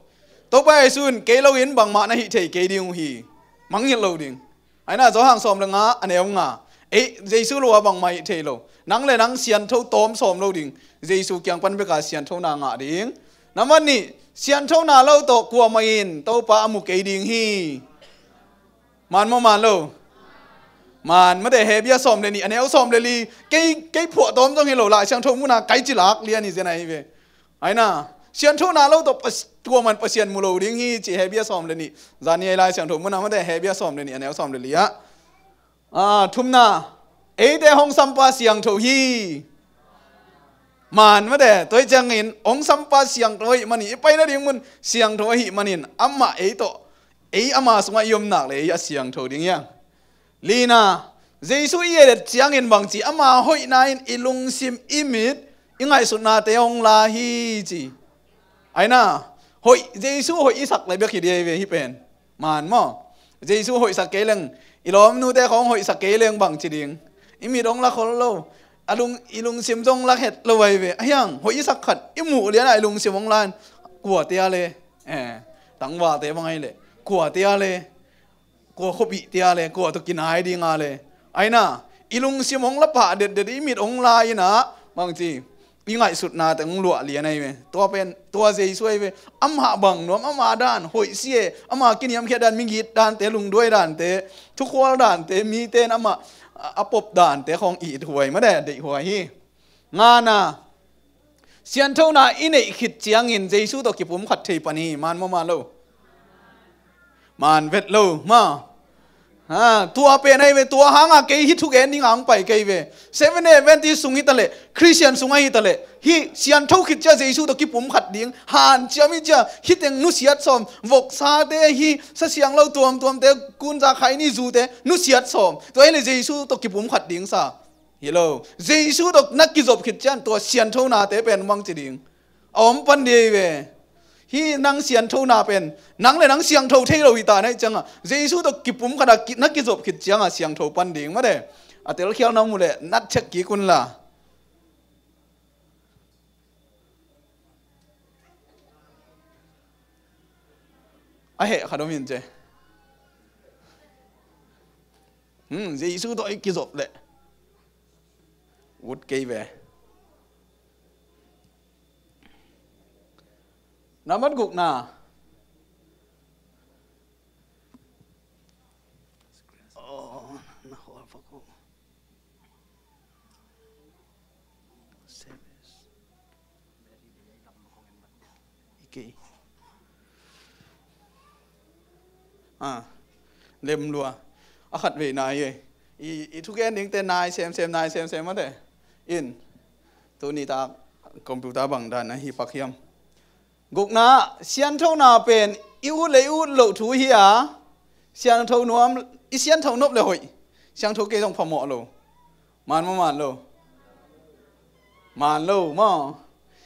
Topa Jesu in kei lo in bangmah na hih thei kei ding uh hi. Mangngilh lo ding. Aina Johan sawm le nga a neu nga, ei Jesu lo a bangmah hih thei lo. Nang le nang siantho tawm sawm lo ding. Jesu kiang pan beka sianthona ngah ding. Nambat nih, sianthona lo tawh kuamah in Topa a mu kei ding hi. Man maw man lo? Man mate. Hebia sawm le nih a neu sawm le li. Kei, kei phuahtawm zong hi lo, Lai Siangtho muna kai cilak lian hi zen ahi ve. Aina, sianthona lo tawh pas-, kuamah in Pasian mu lo ding hi ci, Hebia sawm le nih. Zani ei Lai Siangtho muna mate, Hebia sawm le nih a neu sawm le li ah. Ah, thumna, eite hong sampa siangtho hi. Man mate, tua hi ciangin hong sampa siangtho ahih manin, i pai nading mun siangtho ahih manin amah ei tawh, ei ama sungah i om nak le ei a siangtho ding hiang. Lina, Jesu i et et ciangin bangci ama hoihna in i lungsim, i mit, i ngaihsutnate hong la hi ci. Aina, hoih, Jesu hoih i sak le bek hi ding hi ve hih pen. Man maw? Jesu hoihsak kei leng, i lawmnute khawng hoihsak kei leng bangci ding? I mit hong la khol lo, a lung, i lungsim zong la het lo ahi ve. Ahiang hoih i sak khat i muh lianah i lungsim hong la in, kua tia le, eh, tangvalte bang ahi leh, kua tia le, kua khuapih tia le, kua tawh kinai dinga le. Aina, i lungsim hong la pah detdet, i mit hong la in ah, bangci, i ngaihsutna teng luah lian ahi ve. Tua pen, tua Jesu ahi ve. Amah bang nuam, ama dan hoih si e, ama kiniamkhiat dan, migit dante, lungduai dante, thukhual dante, mite in amah a, a pop dante khawng ithuai mate, deihhuai hi. Ngana, sianthona i neih khit ciangin Jesu tawh kipumkhat thei pan hi, man maw man lo? Man vet lo, ma. Ha, tua pen ahi ve, tua hanga kei hih thugen ding a hong pai kei ve. Seven Day Adventist sung hi ta leh, Christian sung ahi ta leh, hih siangtho khit ciang Jesu tawh kipumkhat ding, hanciam hi ciang, hih teng nusiat sawm, voksate, hih sa sianglo tuamtuamte, kunza khaini zute nusiat sawm. Tua hi leh Jesu tawh kipumkhat ding sa hi lo. Jesu tawh na kizop khit ciang tua sianthonate pen mang ci ding a om pan ding hi ve. Hih nang sianthona pen, nang le nang siangtho thei lo hi ta na hih cianga, Jesu tawh kipumkhat a ki-, na kizop khit cianga siangtho pan ding mate. A telkhial na mu leh na check kik un la. A heh khat om in ce. Hmm, Jesu tawh i kizop leh ut kei ve. Nambat gukna. Oh, na hol fa ko. Okay. Ah, lem lua. A khat vei nai e. I, i thugen dingte nai semsem, nai semsem mate. In. Tuni tak computer bang dan a hi pak hiam. Gukna, sianthona pen i ut le i ut loh thu hi a, siangtho nuam, i siangtho nop le hoih. Siangtho kei zong phamawh lo. Man maw, man lo? Man lo maw?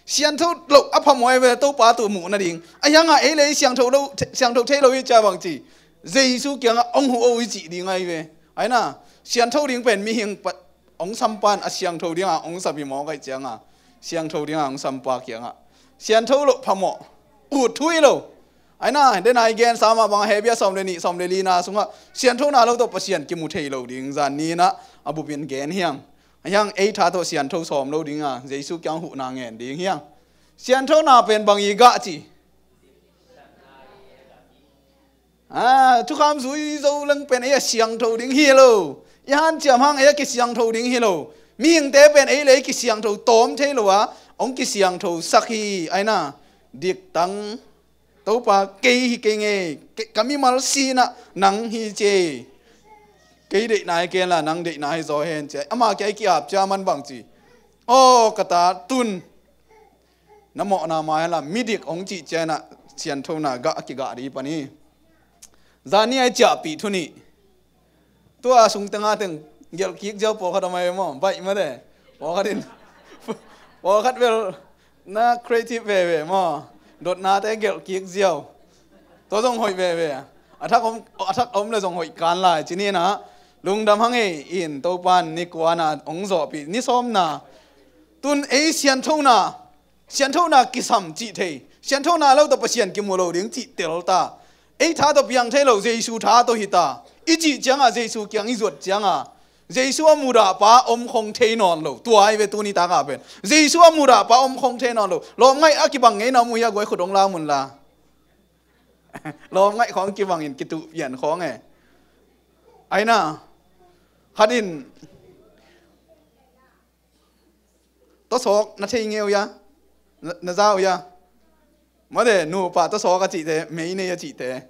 Siangtho loh a phamawh e ve, Topa tua muh nading. A hianga ei le ei siangtho lo, siangtho thei lo hi cia bang ci. Jesu kiangah hong huh o i cih ding ahi ve. Aina, siangtho ding pen mihing pa, hong sampan a siangtho dinga hong sap hi mawk aih cianga. Siangtho dinga hong sampa kiangah. Siangtho loh phamawh. Ut thu hi lo. Aina, den a i gen sa mah bang a Hebru sawm le nih, sawm le lina sungah sianthona lo tawh Pasian kimu thei lo ding. Zan ninah a bupin gen hiang. A hiang ei tha tawh siangtho sawm lo dinga, Jesu kiang huhna ngen ding hiang. Sianthona pen bang i gah ci. Ah, thukham zui zo leng pen ei a siangtho ding hi lo. I hanciam hang ei a kisiangtho ding hi lo. Mihingte pen ei le ei kisiangtho tawm thei lo a, hong kisiangtho sak hi. Aina, diktang Topa kei hi kei ngei, kei, ka mimal sinah nang hi cie. Kei deihna hi kei la, nang deihna hi zaw hen cie. Ama kia i ki-ap cia man bang ci. Aw, ka ta tun. Na mawhna mai la, midik hong cih cianah sianthona gah a kigah dih pan hi. Zani ai ciahpih thu nih. Tua sung tengah teng gelh kik ziau pawlkhat a mai maw, baih mate. Pawlkhat in, pawlkhat bel na creative veve maw. Dotnate gelh kik ziau. Tua zong hoih veve. A thak om, a thak om le zong hoih kan lai. Ci ninah, lungdam hang ei in Topan ni kuana hong zawhpih, ni sawmna. Tun ei sianthona, sianthona kisam cih thei. Sianthona lo tawh Pasian kimu lo ding cih tel ta. Ei tha tawh piang thei lo, Jesu tha tawh hi ta. I cih cianga, Jesu kiang i zuat cianga, Jesu a mudah pa om khong thei nawn lo. Tua ai ve tuni taka pen. Jesu a mudah pa om khong thei nawn lo. Lawmngaih a kibang ngeina mu hi a guai khut hong la mun la. Lawmngaih khong kibangin kituh pian khong e. Aina. Khat in Tawsawk na thei ngeu ia, na, na zau ia. Mate, nupa tawsawk a cihte, mei nei a cihte.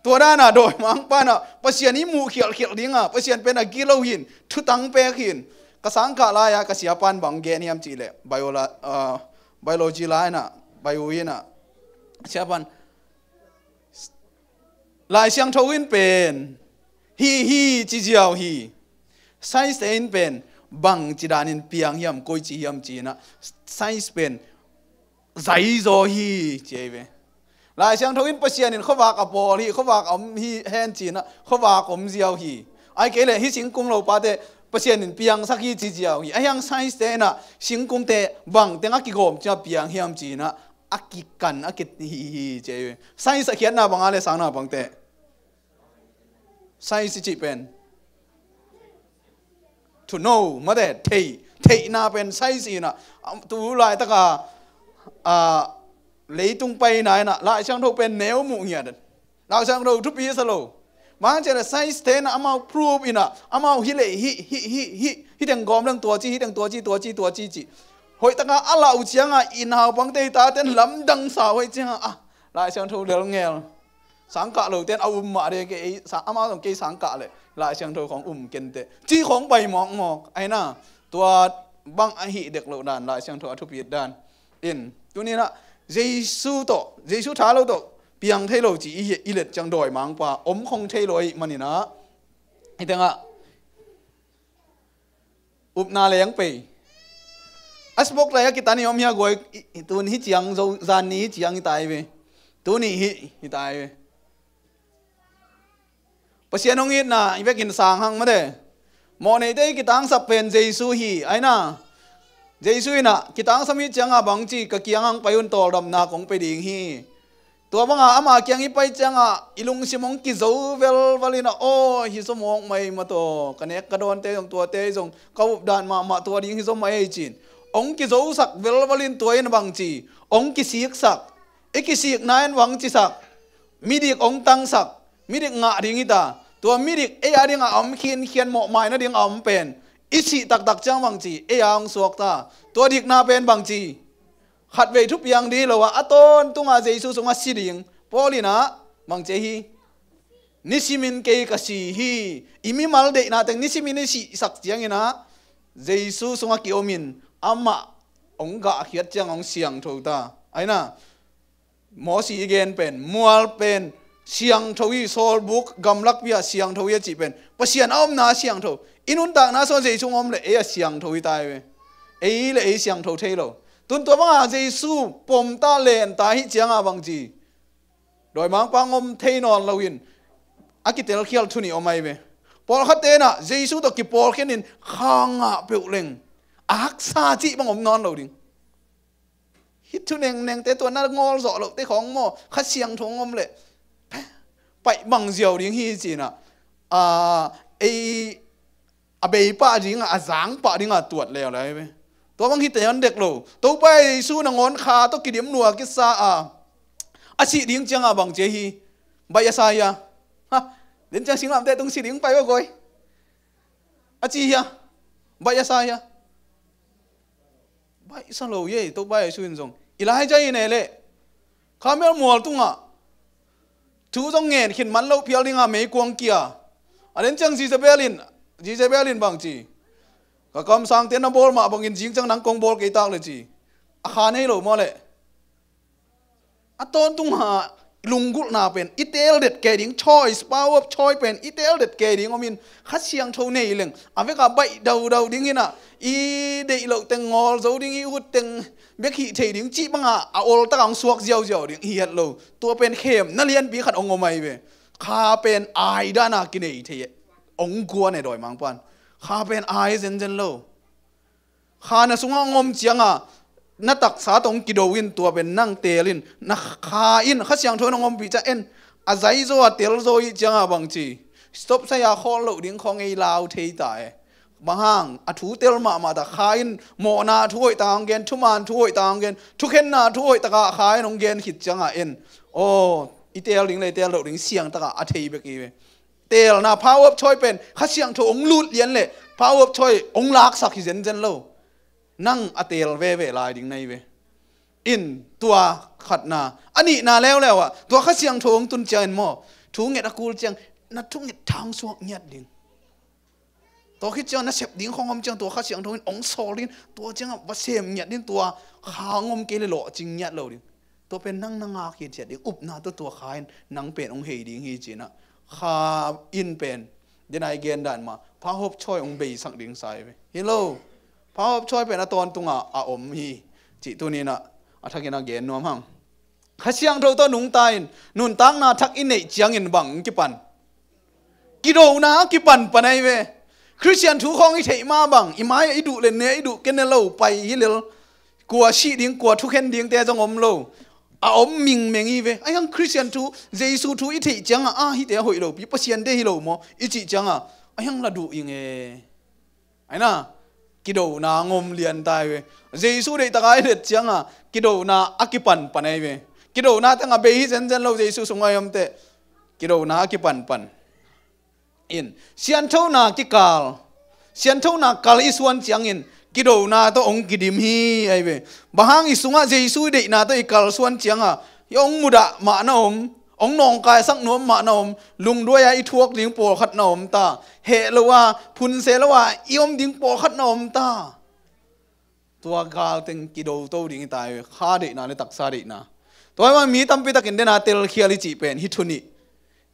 Tua dana dawimangpa na, Pasian i muh khialhkhialh dinga, Pasian pen a gilo hin, thutang pek hin. Ka sangkah lai-a, ka siapan bang gen hiam cihleh, biola-, ah, biology lai-in ah, bio in ah. Siapan, Lai Siangtho in pen hih hi ci ziau hi. Science te in pen bang ci danin piang hiam, koi ci hiam ci-in ah, science pen zaizaw hi ci ei ve. Lai Siangtho in Pasian in khuavak a pawl hi, khuavak a om hi hen ci-in ah, khuavak om ziau hi. Ai kei leh hih singkung lopate Pasian in piangsak hi ci ziau hi. Ahiang science te in ah singkungte bang teng a kigawm cia piang hiam ci-in ah, a kikan, a ki hi hi ci ei ve. Science a khiatna banga le sangna bangte. Science i cih pen to know, mate, thei, theihna pen science in ah, am, tu laitaka, ah, leitung paina in ah, Lai Siangtho pen neu muh ngiat. Lai Siangtho thupi sa lo. Mang cian science te in ah amau proof in ah, amau hi leh hi, hi, hi, hi, hi teng gawm leng tua ci, hi teng tua ci, tua ci, tua ci ci. Hoihtaka a lau cianga i naupangte i taten lamdang sa hoih cianga, ah, Lai Siangtho lel ngel. Sangkah lote in a um mah de, kei ei, sa-, amau zong kei sangkah leh Lai Siangtho khong um kenteh, ci khong pai mawkmawk. Aina, tua bang a hih dek loh dan, Lai Siangtho a thupit dan. In, tuninah, Jesu tawh, Jesu tha lo tawh piang thei lo ci i, i let ciang dawimangpa om khong thei lo ahih maninah, i tengah upna leng pei. A spok lai a kitan i om hi a guai, i, i, tun hi ciang, zo, zan ni hi ciang hi tai ve. Tuni hi, hi tai ve. Pasian hong itna i vekin sang hang mate. Mawhneite i kitangsap pen Jesu hi, aina. Jesu inah kitangsam hi cianga bangci ka kiang hang pai un, tawldamna kong pe ding hi. Tua banga ama kiang i pai cianga i lungsim hong kizo velval inah, aw, hi zaw mawk mai mataw, ka nek ka dawnte zong tuate zong ka updan mahmah tua ding hi zaw mai ei cin. Hong kizosak velval in tua in bangci, hong kisiksak, i kisikna in bangcisak, midik hong tangsak, midik ngah ding hita. Tua midik ei a dingah a om khinkhian, mawhmai nading a om pen i sih taktak ciang bangci, ei a hong suakta. Tua dikna pen bangci, khatvei thupiang ding hi lo a, a tawntunga Jesu sungah si ding. Paul inah bangci hi, nisimin kei ka si hi. I mimal deihna teng nisimin i sihsak cianginah Jesu sungah kiomin amah hong gahkhiat ciang hong siangtho ta. Aina, Mosi i gen pen, mual pen siangtho hi, sawlbuk gamlakpi ah siangtho hi a cih pen Pasian a omna a siangtho. I nuntakna sung Jesu hong om le ei a siangtho hi tai ve. Ei le ei siangtho thei lo. Tun tua banga Jesu pomta lenta hi cianga bangci, dawimangpa hong om thei nawn loin a kitelkhial thu nih om ai ve. Pawlkhat tenah Jesu tawh kipawlkhenin kha ngah peuh leng a haksa cih bang om nawn lo ding. Hih thu nengnengte, tua na ngawl zawh lohte khawng maw, Kha Siangtho hong om leh paih bang ziau ding hi cinah, a, ei a bei pah dingah, a zang pah dingah tuat leuleu ve. Tua bang hite hon dek lo. Topa Jesu nangawn kha tawh kidim lua kisa a, a sih ding ciangah bang cia hi, baih a sa hia? Ha, den ciang singlamteh tung sih ding pai va goi. A ci hia? Baih a sa hia? Baihsa lo hi ei, Topa Jesu in zong. Elijah in ei leh Karmel mual tungah thu zong ngen khin man loh phial dinga meikuang kia. A den ciang Jezebel in, Jezebel in bang ci? Ka kamsangte na bawl mah bangin zing ciang nang kong bawl kei tak le ci. A kha nei lo maw leh? A tawntunga lunggulhna pen i teel det kei ding, choice, power of choice pen i teel det kei ding omin, Kha Siangtho nei leng a vekah baih daudau dinginah, i deih loh teng ngawl zo ding, i ut teng bek hih thei ding cih banga a oltaka hong suak ziauziau ding hi het lo. Tua pen khemna lianpi khat hong om ai ve. Kha pen ai dana kinei thei hong guan e dawimangpan. Kha pen ai zenzen lo. Kha na sungah hong om cianga na taksa tawh hong kido in, tua pen nang teel in, na kha in, Kha Siangtho in hong ompih ciang en, a zaizaw a telzaw ih cianga bang ci? Stop sai a khawl loh ding khawng ei lau thei ta e. Bang hang, a thu tel mahmah ta, kha in mawhna thu hoihtaka hong gen, thuman thu hoihtaka hong gen, thukhenna thu hoihtaka kha in hong gen khit cianga en, aw, i teel ding le i teel loh ding siangtaka a thei bek hi ve. Teelna, power of choice pen Kha Siangtho hong lut lian le power of choice hong laksak hi zenzen lo. Nang a teel veve lai ding na hi ve. In tua khatna, a nihna leuleu ah tua Kha Siangtho hong tun ciangin maw, thu nget a kul ciang na thunget tha hong suak ngiat ding. Tua khit ciang na sep ding khawng om ciang tua Kha Siangtho in hong sawl ding, tua ciangah va sem ngiat ding, tua kha hong om kei le lawhcing ngiat lo ding. Tua pen nang na ngak hithiat ding, upna tawh tua kha in nang pen hong hei ding hi cinah, kha in pen, den a i gen dan mah, power of choice hong beisak ding sa hi ve. Hi lo, power of choice pen a tawntunga a om hi cih tuninah a thakin a gen nuam hang. Kha Siangtho tawh nungta in nuntakna thak i neih ciangin bang hong kipan? Kidona a kipanpan ahi ve. Khristian thu khawng i theih mah bang, i mai-ah i duh le ne, i duh kei ne lo pai hi lel. Kua sih ding, kua thukhen dingte zong om lo. A om mingmeng hi ve. Ahi hang Khristian thu, Jesu thu i theih ciangah, a, hihte a hoih lopi, Pasian deih hi lo maw i cih ciangah, ahi hang la duh ing e. Aina, kidona ngom lian ta hi ve. Jesu deihtaka i let cianga kidona a kipanpan ahi ve. Kidona tengah bei hi zenzen lo, Jesu sungah i omteh kidona a kipanpan. In, sianthona kikal, sianthona kal i suan ciangin kidona tawh hong kidim hi ahi ve. Bang hang i sungah Jesu i deihna tawh i kalsuan cianga i hong mudah mahna om, Hong nawngkaisak nuam mah na om, lungduai-a i thuak ding pawlkhat na om ta. Heh lo-a, phunse lo-a i om ding pawlkhat na om ta. Tua galteng kidoto ding hi ta hi ve, kha deihna le taksa deihna. Tua hi mah mi tampi takin dena telkhial i cih pen hih thu nih.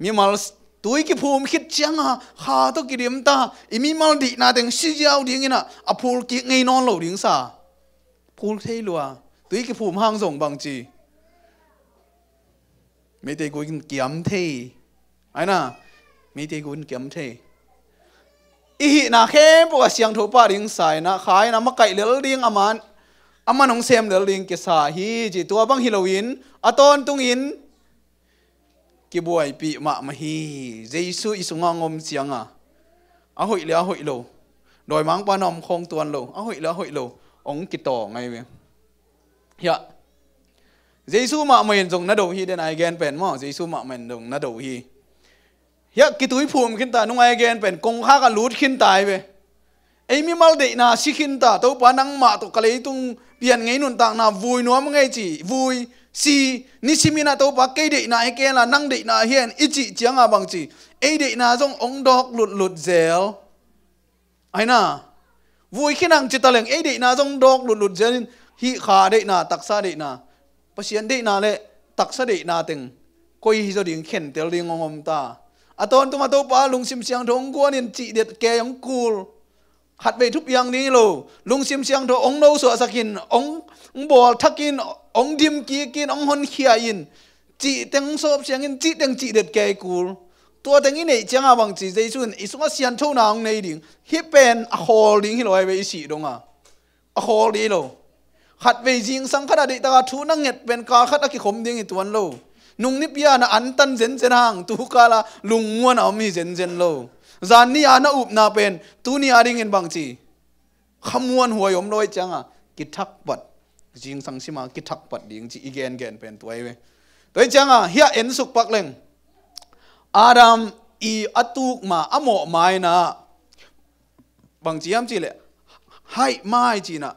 Mimal s-, tui kiphum khit cianga kha tawh kidim ta, i mimal deihna teng si ziau dingin ah a phul kik ngei nawn lo ding sa. Phul thei lua. Tui kiphum hang zong bangci, Meitei gu in kiam thei. Aina, Meitei gu in kiam thei. I hihna khempeuh a siangtho pah ding sa in ah, kha in ah makaih lel ding a man, a man hong sem lel ding kisa hi ci. Tua bang hi loin, a tawntungin kibuaipih mahmah hi. Jesu i sungah hong om cianga a hoih le a hoih lo, dawimangpa na om khawng tuan lo, a hoih le a hoih lo hong kitawng ahi ve. Hiah Jesu mahmah in zong na do hi, dena i gen pen maw, Jesu mahmah in zong na do hi. Hiah kitui phum khinta, nungai a gen pen kongkhak ah lut khinta hi ve. Ei mimal deihna si khinta, Topa nangmah tawh ka leitung pian ngei nuntakna vui nuam ngei ci, vui, si, nisimin ah Topa kei deihna hi kei la, nang deihna hi hen i cih cianga bangci, ei deihna zong hong dawk lutlut zel. Aina, vui khin ang ci taleng ei deihna zong dawk lutlut zelin, hih kha deihna, taksa deihna, Pasian deihna le taksa deihna teng koi hi zaw ding khentel ding hong om ta. A tawntung a Topa lungsim siangtho hong guanin cihdet kei hong kul. Khatvei thupiang ding hi lo. Lungsim siangtho hong nosuahsakin, hong, hong bawlthakin, hong dimkikin, hong honkhia in, cih teng sawp siangin, cih teng cihdet kei kul. Tua teng i neih cianga bangci, Jesu in i sungah sianthona hong nei ding. Hih pen a khawl ding hi lo ahi ve, i sih donga. A khawl ding hi lo. Khatvei zingsang khatah deihtaka thu na nget pen kal khat a kikhom ding hi tuan lo. Nung nipi-a na antan zenzen hang, tu kala lungmuan a om hi zenzen lo. Zan ni-a na upna pen tuni-a dingin bangci, khamuan huai om lo ahih cianga kithakpat, zingsang sima kithakpat ding ci i gengen pen tua hi ve. Tua hi cianga hiah ensuk pak leng, Adam i a tuk ma, a mawh ma in ah, bangci hiam cihleh, haih mai ci-in ah,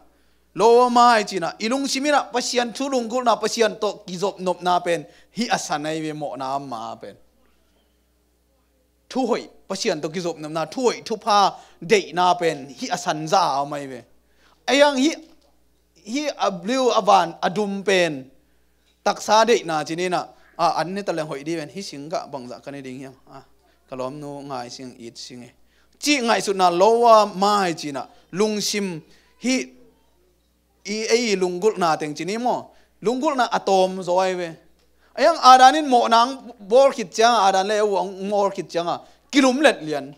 lowa mai ci-in ah, i lungsim in ah Pasian thu lunggulhna, Pasian tawh kizopnopna pen hih a san ahi ve, mawhna ma pen. Thuhoih, Pasian tawh kizopnopna, thuhoih thupha deihna pen hih a sanza a om ahi ve. Ahi hang hih, hih a bliu a van a dum pen taksa deihna ci-in ah, a, an ne taleng hoih dih ven, hih singgah bangzah ka ne ding hiam? A, ka lawmnu ngai sing, it sing e, cih ngaihsutna lowa mai ci-in ah, lungsim hih i, ei lunggulhna teng ci ni maw? Lunggulhna a tawm zaw ahi ve. Ahi hang Adam in mawhna hong bawl khit cianga, Adam le Eva hong bawl khit cianga kilumlet lian.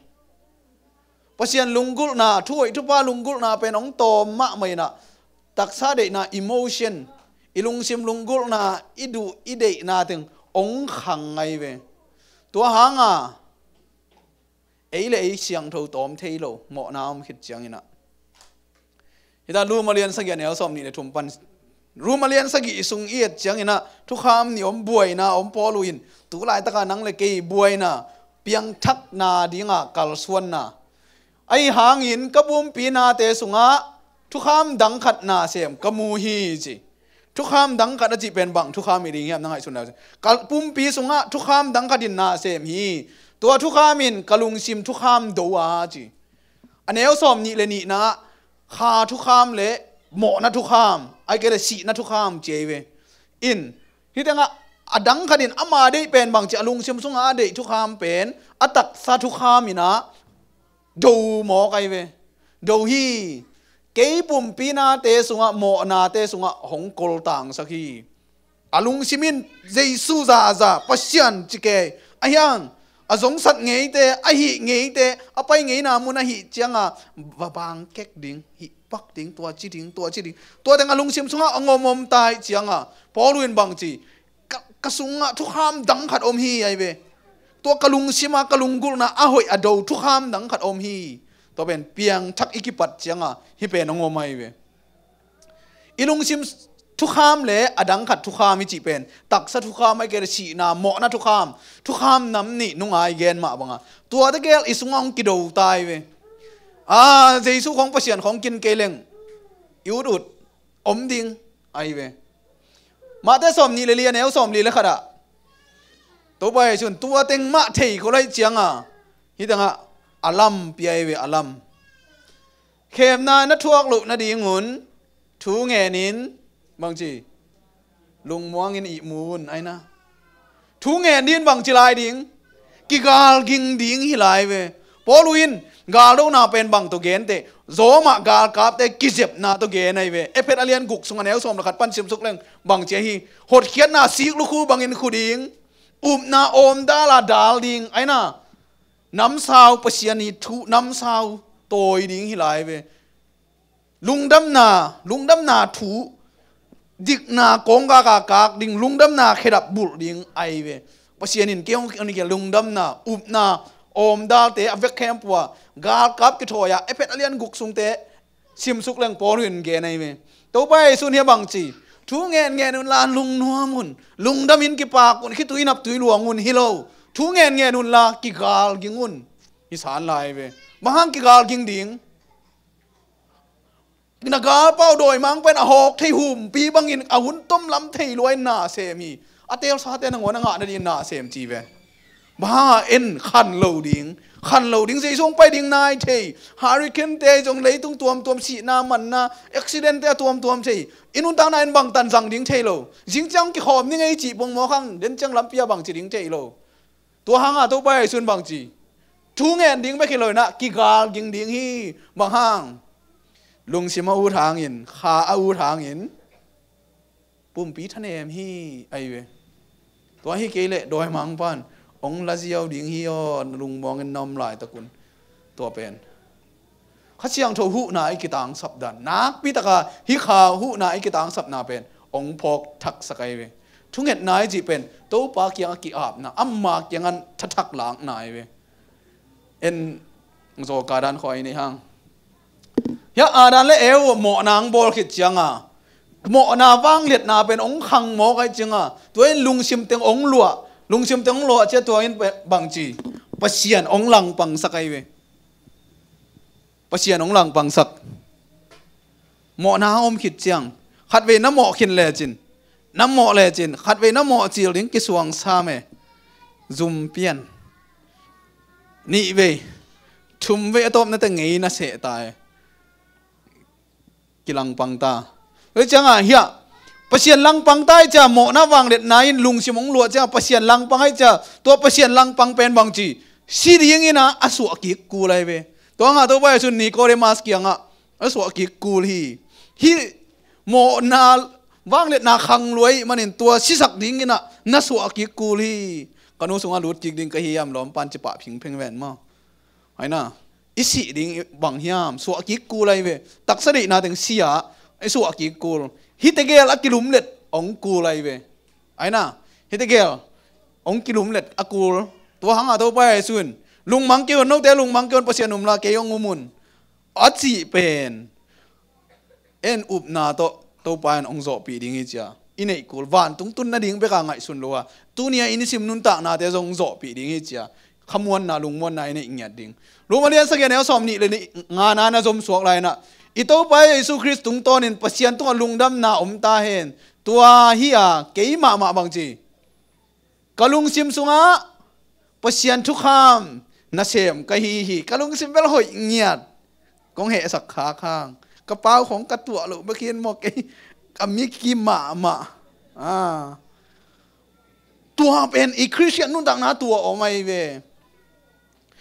Pasian lunggulhna, thuhoih thupha lunggulhna pen hong tawm mahmah in ah, taksa deihna, emotion, i lungsim lunggulhna, i duh i deihna teng hong khang ahi ve. Tua hanga ei le ei siangtho tawm thei lo, mawhna om khit ciangin ah. Hita Rom a lian sagih a neu sawm nih le thum pan. Rom a lian sagih i sung i et ciangin ah, thukham nih om, buaina om. Paulu in, tu laitaka nang le kei buaina, piangthakna dinga kalsuanna. Ahi hangin ka pumpi nate sungah thukham dang khat na sem ka mu hi ci. Thukham dang khat a cih pen bang thukham hi ding hiam, na ngaihsun le uh. Ka pumpi sungah thukham dang khat in na sem hi. Tua thukham in ka lungsim thukham do a ci. A neu sawm nih le nihna ah kha thukham le mawhna thukham, ahih kei leh sihna thukham ci ahi ve. In, hih tengah a dang khat in ama deih pen bangci, a lungsim sungah a deih thukham pen a taksa thukham in ah do mawk ahi ve. Do hi. Kei pumpi nate sungah, mawhnate sungah hong koltangsak hi. A lungsim in Jesu zaza, Pasian ci kei, ahi hang a zongsat ngeite, a hih ngeite, a pai ngeina mun ahih cianga va bangkek ding, hih pak ding, tua ci ding, tua ci ding. Tua teng a lungsim sungah a ngomom tai cianga Paulu in bangci, ka, ka sungah thukham dang khat om hi ahi ve. Tua ka lungsima, ka lunggulhna a hoih a do thukham dang khat om hi. Tua pen piangthak i kipat cianga hih pen a ngom ahi ve. I lungsim thukham le a dang khat thukham i cih pen taksa thukham, ahih kei leh sihna, mawhna thukham, thukham nam nih nungai gen mah banga, tuate gel i sungah hong kido tai ve. A, Jesu khawng, Pasian khawng kin kei leng i ut ut om ding ahi ve. Mate sawm nih le li a neu sawm li le khat ah, Topa Jesuh in tua teng mah thei kho lai cianga, hih tengah a lam pia hi ve, a lam. Khemna na thuak loh nadingun thu ngenin bangci, lungmuangin ihmu un, aina. Thu ngen din bangci lai ding? Kigalging ding hi lai ve. Paul in galdona pen bang tawh gente? Zawmah galkapte kizepna tawh gen ahi ve. Efet a lian guk sung a neu sawm le khat pan simsuk leng bangci ahi? Hotkhiatna sik lukhu bangin khu ding, upna awmdala dal ding, aina. Namsau, Pasian ii thu namsau tawi ding hi lai ve. Lungdamna, lungdamna thu, dikna kawng gaka kak ding, lungdamna khedap bulh ding ahi ve. Pasian in kei hong, hong kia lungdamna, upna awmdalte a vek khempua galkap kithawi-a, Efet a lian guk sungte simsuk leng Paul in gen ahi ve. Topa Jesuh in hia bangci? Thu ngen ngen unla lungnuam un, lungdamin kipak un, khitui naptui luang un hi lo. Thu ngen ngen unla kigalging un. Hi san lai ve. Bang hang kigalging ding? Na galpa uh dawimangpa in a hawk thei humpi bangin a hun tom lam thei lua in na sem hi. A teelsate nangawn a ngah nadingin na sem ci ve. Bang hanga en khan lo ding? Khan lo ding, Jesuh hong pai ding nai thei. Hurricane-te zong, leitung tuamtuam, sihna manna, accident-te a tuamtuam thei. I nuntakna in bangtan zang ding thei lo. Zingciang kikhawm ning ei cih pongmawk hang, den ciang lampi a bangci ding thei lo. Tua hanga Topa Jesuh in bangci? Thu ngen ding bek hi lo inah kigalging ding hi. Bang hang? Lungsim a ut hangin, kha a ut hangin pumpi thanem hi, ahi ve. Tua hi kei leh dawimangpa in hong laziau ding hi aw, lungmuangin na om laitakun. Tua pen Kha Siangtho huhna i kitangsap dan, nakpitaka hih kha huhna i kitangsapna pen hong phawk thaksak ahi ve. Thungetna i cih pen Topa kiangah ki-apna, ama kiangah thathak lakna ahi ve. En zawka dan khawh i nei hang. Hiah Adam le Eva mawhna hong bawl khit cianga, mawhna vangliatna pen hong khang mawk ahi cianga, tua in lungsim teng hong luah, lungsim teng hong luah cia tua in bangci? Pasian hong langpangsak ahi ve. Pasian hong langpangsak. Mawhna a om khit ciang, khatvei na mawh khin lecin, na mawh lecin, khatvei na mawh cil ding kisuang sam e. Zum pian. Nihvei, thumvei a tawpna teng ngei na seh ta e. Kilangpang ta. Tua cianga hiah Pasian langpang ta i cia, mawhna vangliatna in lungsim hong luah cianga Pasian langpang ahi cia, tua Pasian langpang pen bangci? Si dingin a, a suah kik kul ahi ve. Tua hangah Topa Jesuh in Nicodemus kiangah a suah kik kul hi. Hih mawhna vangliatna khang lua ahih manin tua sisak dingin a na suah kik kul hi. Ka nu sungah lut kik ding ka hi hiam, lawmpan cipah phingphing ven maw? Aina, i sih ding bang hiam, suah kik kul ahi ve. Taksa deihna teng si-a i suah kik kul. Hih tegel a kilumlet hong kul ahi ve. Aina, hih tegel hong kilumlet a kul. Tua hangah Topa Jesuh in, lungmang kei un, note lungmang kei un, Pasian um la kei hong um un, a cih pen en upna tawh Topa in hong zawhpih ding hi cia. I neih kul, vantung tun nading beka ngaihsun lo a, tuni-a i nisim nuntaknate zong hong zawhpih ding hi cia. Khamuanna, lungmuanna i neih ngiat ding. Roma lian sagih a neu sawm nih le nih ngana na zom suak lai inah, i Topa Jesuh Khrist tungtawnin Pasian tungah lungdamna om ta hen. Tua hi-a kei mahmah bangci? Ka lungsim sungah Pasian thukham nasem ka hi hi. Ka lungsim bel hoih ngiat. Kong hehsak khak hang. Ka pau khong ka tuah loh bek hi in maw, kei ka mi kim mahmah. Ah. Tua pen i Khristian nuntakna tua om ahi ve.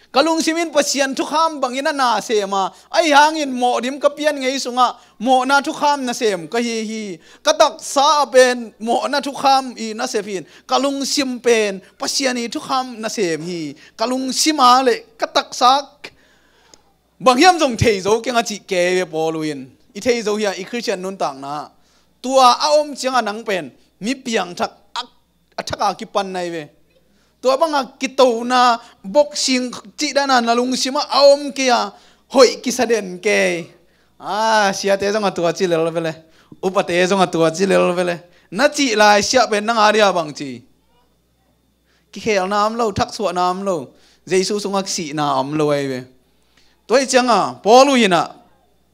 Ka lungsim in Pasian thukham bangin a nasem a, ahi hangin mawhdim ka pian ngei sungah mawhna thukham nasem ka hi hi. Ka taksa ah pen mawhna thukham i nasep hi in, ka lungsim pen Pasian i thukham nasem hi. Ka lungsim a le ka taksa bang hiam zong thei zo keng a cih kei ve Paul in. I thei zo hi a, i Khristian nuntakna tua a om ciangah nang pen mi piangthak a a thaka kipan nai ve. Tua banga kitona, boxing cih dana na lungsimah a om kei a, hoih kisa den kei. A, siate zong a tua ci lel vele. Upate zong a tua ci lel vele. Na cih lai siah pen nang a dia bang ci? Kikhelna om lo, thaksuahna om lo. Jesu sungah sihna om lo ahi ve. Tua hi cianga Paul uh hinah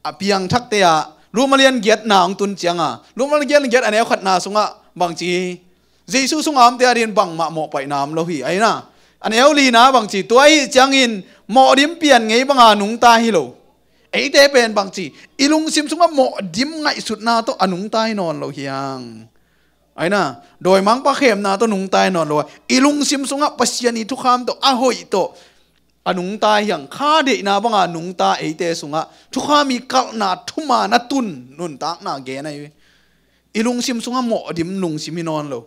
a piangthakte ah Roma lian giatna hong tun cianga, Roma lian giat a neu khatna sungah bang ci hi? Jesu sungah omte adingin bangmah mawhpaihna om lo hi. Aina, a neu lina bangci, tua ahih ciangin mawhdim pian ngei banga nungta hi lo. Eite pen bangci, i lungsim sungah mawhdim ngaihsutna tawh a nungta hi nawn lo hiang. Aina, dawimangpa khemna tawh nungta hi nawn lo a, i lungsim sungah Pasian i thukham tawh, a hoih tawh a nungta hiang. Kha deihna banga nungta eite sungah thukham i kalhna thuman a tun nuntakna gen ahi ve. I lungsim sungah mawhdim lungsim hi nawn lo.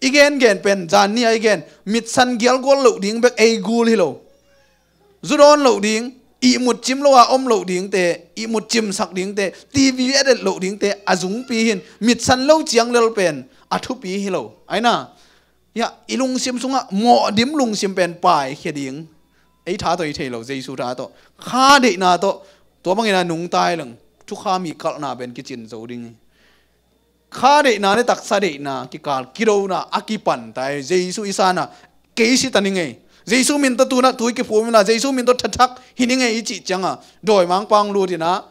I gengen pen, zan ni a i gen, mitsan gialgual loh ding bek ei gul hi lo. Zu dawn loh ding, ihmut cim lo a om loh dingte, ihmut cimsak dingte, TV et et loh dingte a zungpi hin, mitsan lo ciang lel pen a thupi hi lo. Aina, ya, i lungsim sungah mawhdim lungsim pen paikhia ding ei tha tawh i thei lo, Jesu tha tawh. Kha deihna tawh, tua bangin a nungta hi leng, thukham i kalhna pen kicin zo ding hi. Kha deihna le taksa deihna kikal, kidona a kipan ta hi. Jesu i sanah, kei si ta ning ei. Jesu min tawh tunah tui kiphum inah, Jesu min tawh thathak hi ning ei i cih ciangah, dawimangpa hong lut inah,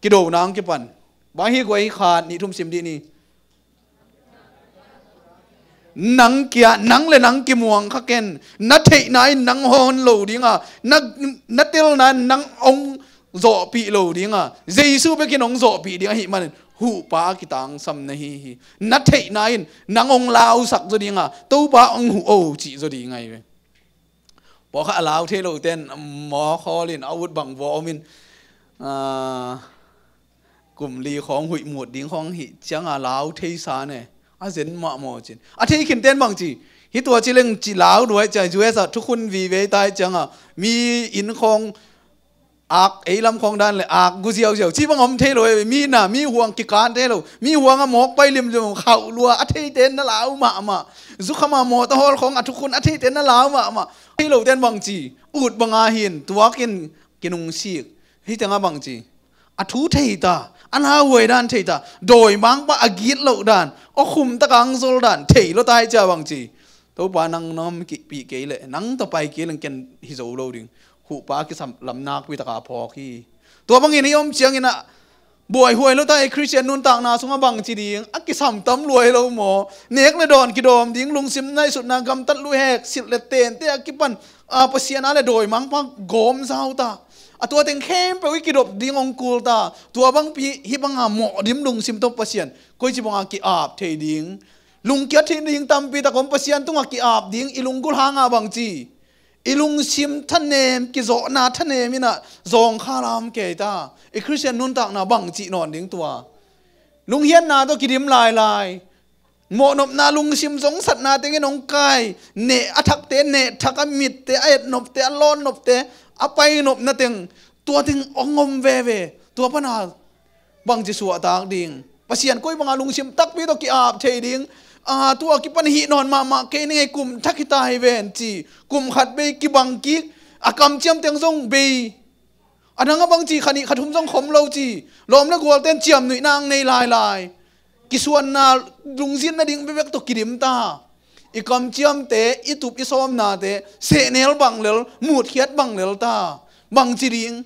kidona hong kipan. Bang hi guai hi khat, nih thum sim dih ni. Nang kia, nang le nang kimuang kha ken. Na theihna in nang hon lo dinga, na, na telna in nang hong zawhpih lo dinga, Jesu bekin hong zawhpih ding ahih manin, huhpa a kitangsam na hi hi. Na theihna in nang hong lausak zaw dinga, Topa hong huh o cih zaw ding ahi ve. Pawlkhat a lau thei lo ten mawk hawl in a ut bang vua om in, ah, kum li khawng huih mut ding khawng hih cianga lau thei sa ne. A zen mahmah cin. A thei khin ten bang ci. Hih tua ci leng ci lau duai cia U S a thukhun vive tai cianga mi inn khawng ak, ei lam khawng dan le ak gu ziauziau. Ci bang om thei lo e, mi na, mi huang kikan thei lo. Mi huang a mawk pai limlim khauh lua. A thei ten na lau mahmah. Zukhama mawtaw hawl khawng a thukhun a thei ten na lau mahmah. Thei lo ten bang ci. Ut banga hin tuakin kinungsik. Hih tengah bang ci. A thu thei ta, a lauhuai dan thei ta, dawimangpa a gitloh dan, a khum taka ang zol dan thei lo tai cia bang ci. Topa nang na om kihpih kei leh, nang tawh pai kei leng ken hi zo lo ding. Huhpa a kisam lam nakpi taka phawk hi. Tua bangin hih om ciangin a buaihuai lo tai, Khristian nuntakna sungah bang ci ding, a kisam tam lua hi lo maw? Nek le dawn kidawm ding, lungsim ngaihsutna gamtat luhek, silh le tente a kipan, a, Pasian a le dawimangpa gawm zau ta. A tua teng khempeuh i kidop ding hong kul ta. Tua bangpi hih banga mawhdim lungsim tawh Pasian koici banga ki-ap thei ding, lungkiat thei ding tampi tak om. Pasian tungah ki-ap ding i lunggulh hanga bang ci. I lungsim thanem, kizawhna thanem inah zawngkha lam kei ta. I Khristian nuntakna bang cih nawn ding tua. Lunghiatna tawh kidim lailai. Mawhnopna lungsim zongsatna tengin hong kai. Neh a thakte, neh thak a mitte, a etnopte, a lawnnopte, a painopna teng. Tua teng hong om veve. Tua pana bangci suahtak ding. Pasian koi banga lungsim takpi tawh ki-ap thei ding. A, tua kipan hih nawn mahmah kei ning ei, kum thak hi ta hi ven ci. Kum khat bei kibang kik. A kamciam teng zong bei. A dang a bang ci, kha nih kha thum zong khom lo ci. Lawm le gualten ciamnuihna ang nei lailai. Kisuanna, lungzinna ding bekbek tawh kidim ta. I kamciamte, i tup i sawmnate sehnel bang lel, mutkhiat bang lel ta. Bang ci ding.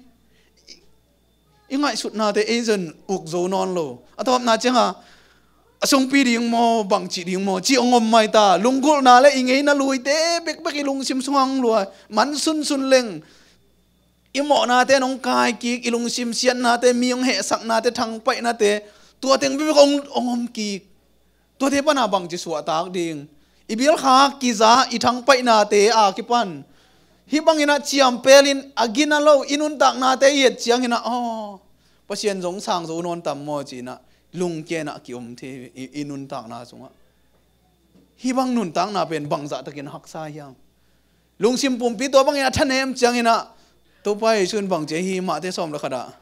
I ngaihsutnate ei zon uk zo nawn lo. A tawpna cianga a sungpi ding maw, bang ci ding maw, ci hong om mai ta. Lunggulhna le i ngeina luite bekbek i lungsim sungah hong luai. Man sunsun leng. I mawhnate nong kai kik, i lungsim siatnate, mi hong hehsaknate, thangpaihnate, tua teng bekbek hong, hong om kik. Tuate pana bangci suahtak ding. I bilkha kiza, i thangpaihnate a kipan. Hih banginah ciampelin a gina lo, i nuntaknate i et cianginah, aw, Pasian zong sang zo nawn tam maw cinah, lungkenah kiom thei i, i nuntakna sungah. Hih bang nuntakna pen bangzahtakin haksa hiam? Lungsim pumpi tua bangin a thanem cianginah, Topa Jesu in bangci ahi, Mate sawm le khatah,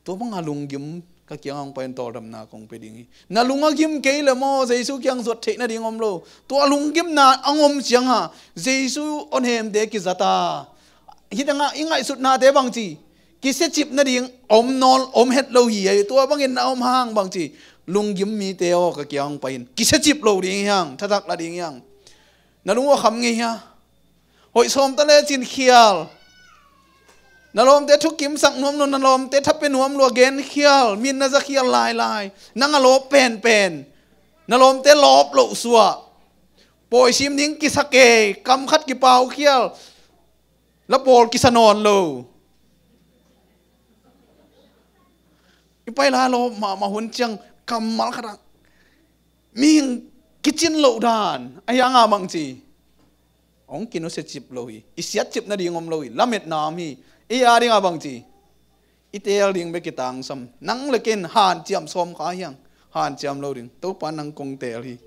tua banga lunggim ka kiangah hong pai in tawldamna kong pia ding hi. Na lung a gim kei le maw, Jesu kiang zuat theih nading om lo. Tua lunggimna a ngom cianga Jesu awnemte kizata. Hih tengah i ngaihsutnate bangci kisiacip nading om nawn, om het lo hi. Tua bangin na om hang bangci lunggim mite aw ka kiang hong pai in kisiacip lo ding hiang, thatak la ding hiang. Na lung uh a kham ngei hia? Hoih sawm ta lecin khial. Na lawmte thukimsak nuam lua, na lawmte thapia nuam lua, gen khial, min na za khial lailai. Nang a lawp penpen. Na lawmte lawp loh suah. Pawi sim ding kisa kei, kam khat kipaukhial. La pawl kisa nawn lo. I pai la lawp mahmah hun ciang kammal khat ah mihing kicin loh dan. A hiang a bangci, hong kinusia cip lo hi. I siat cip nading om lo hi. Lametna om hi. I a ding a bangci, i teel ding bek i tangsam. Nang le ken hanciam sawm kha hiang. Hanciam lo ding. Topa nang kong teel hi.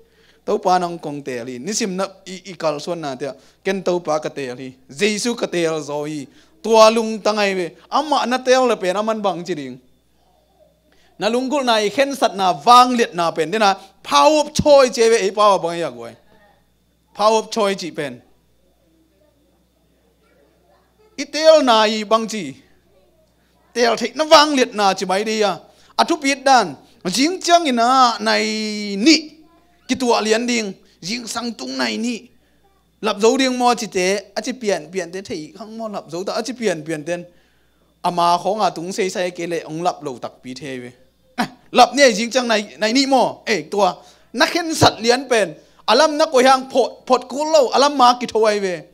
Topa nang kong teel hi. Nisim na i, i kalsuannate ah ken Topa ka teel hi. Jesu ka teel zaw hi. Tua lungtang ahi ve. Amah na teel le pen aman bangci ding. Na lunggulhna i khensatna vangliatna pen dena, power of choice ci ahi ve, ei pau a bang ahi a guai. Power of choice cih pen. I teelna i bangci, teel theihna vangliatna ci mai dei a. A thupit dan, zing ciangin a nai nih kituah lian ding, zingsang tung nai nih. Lap zo ding maw cite, a ci pianpiante thei khang maw, lap zo ta a ci pianpianten. Ama khawnga tung seisai kei leh hong lap lo takpi thei ve. Ah, lap ni ei zing ciang nai, nai nih maw? Ei, tua. Na khensat lian pen. A lam na koih hang phot, phot kul lo, a lam ma kitho ai ve.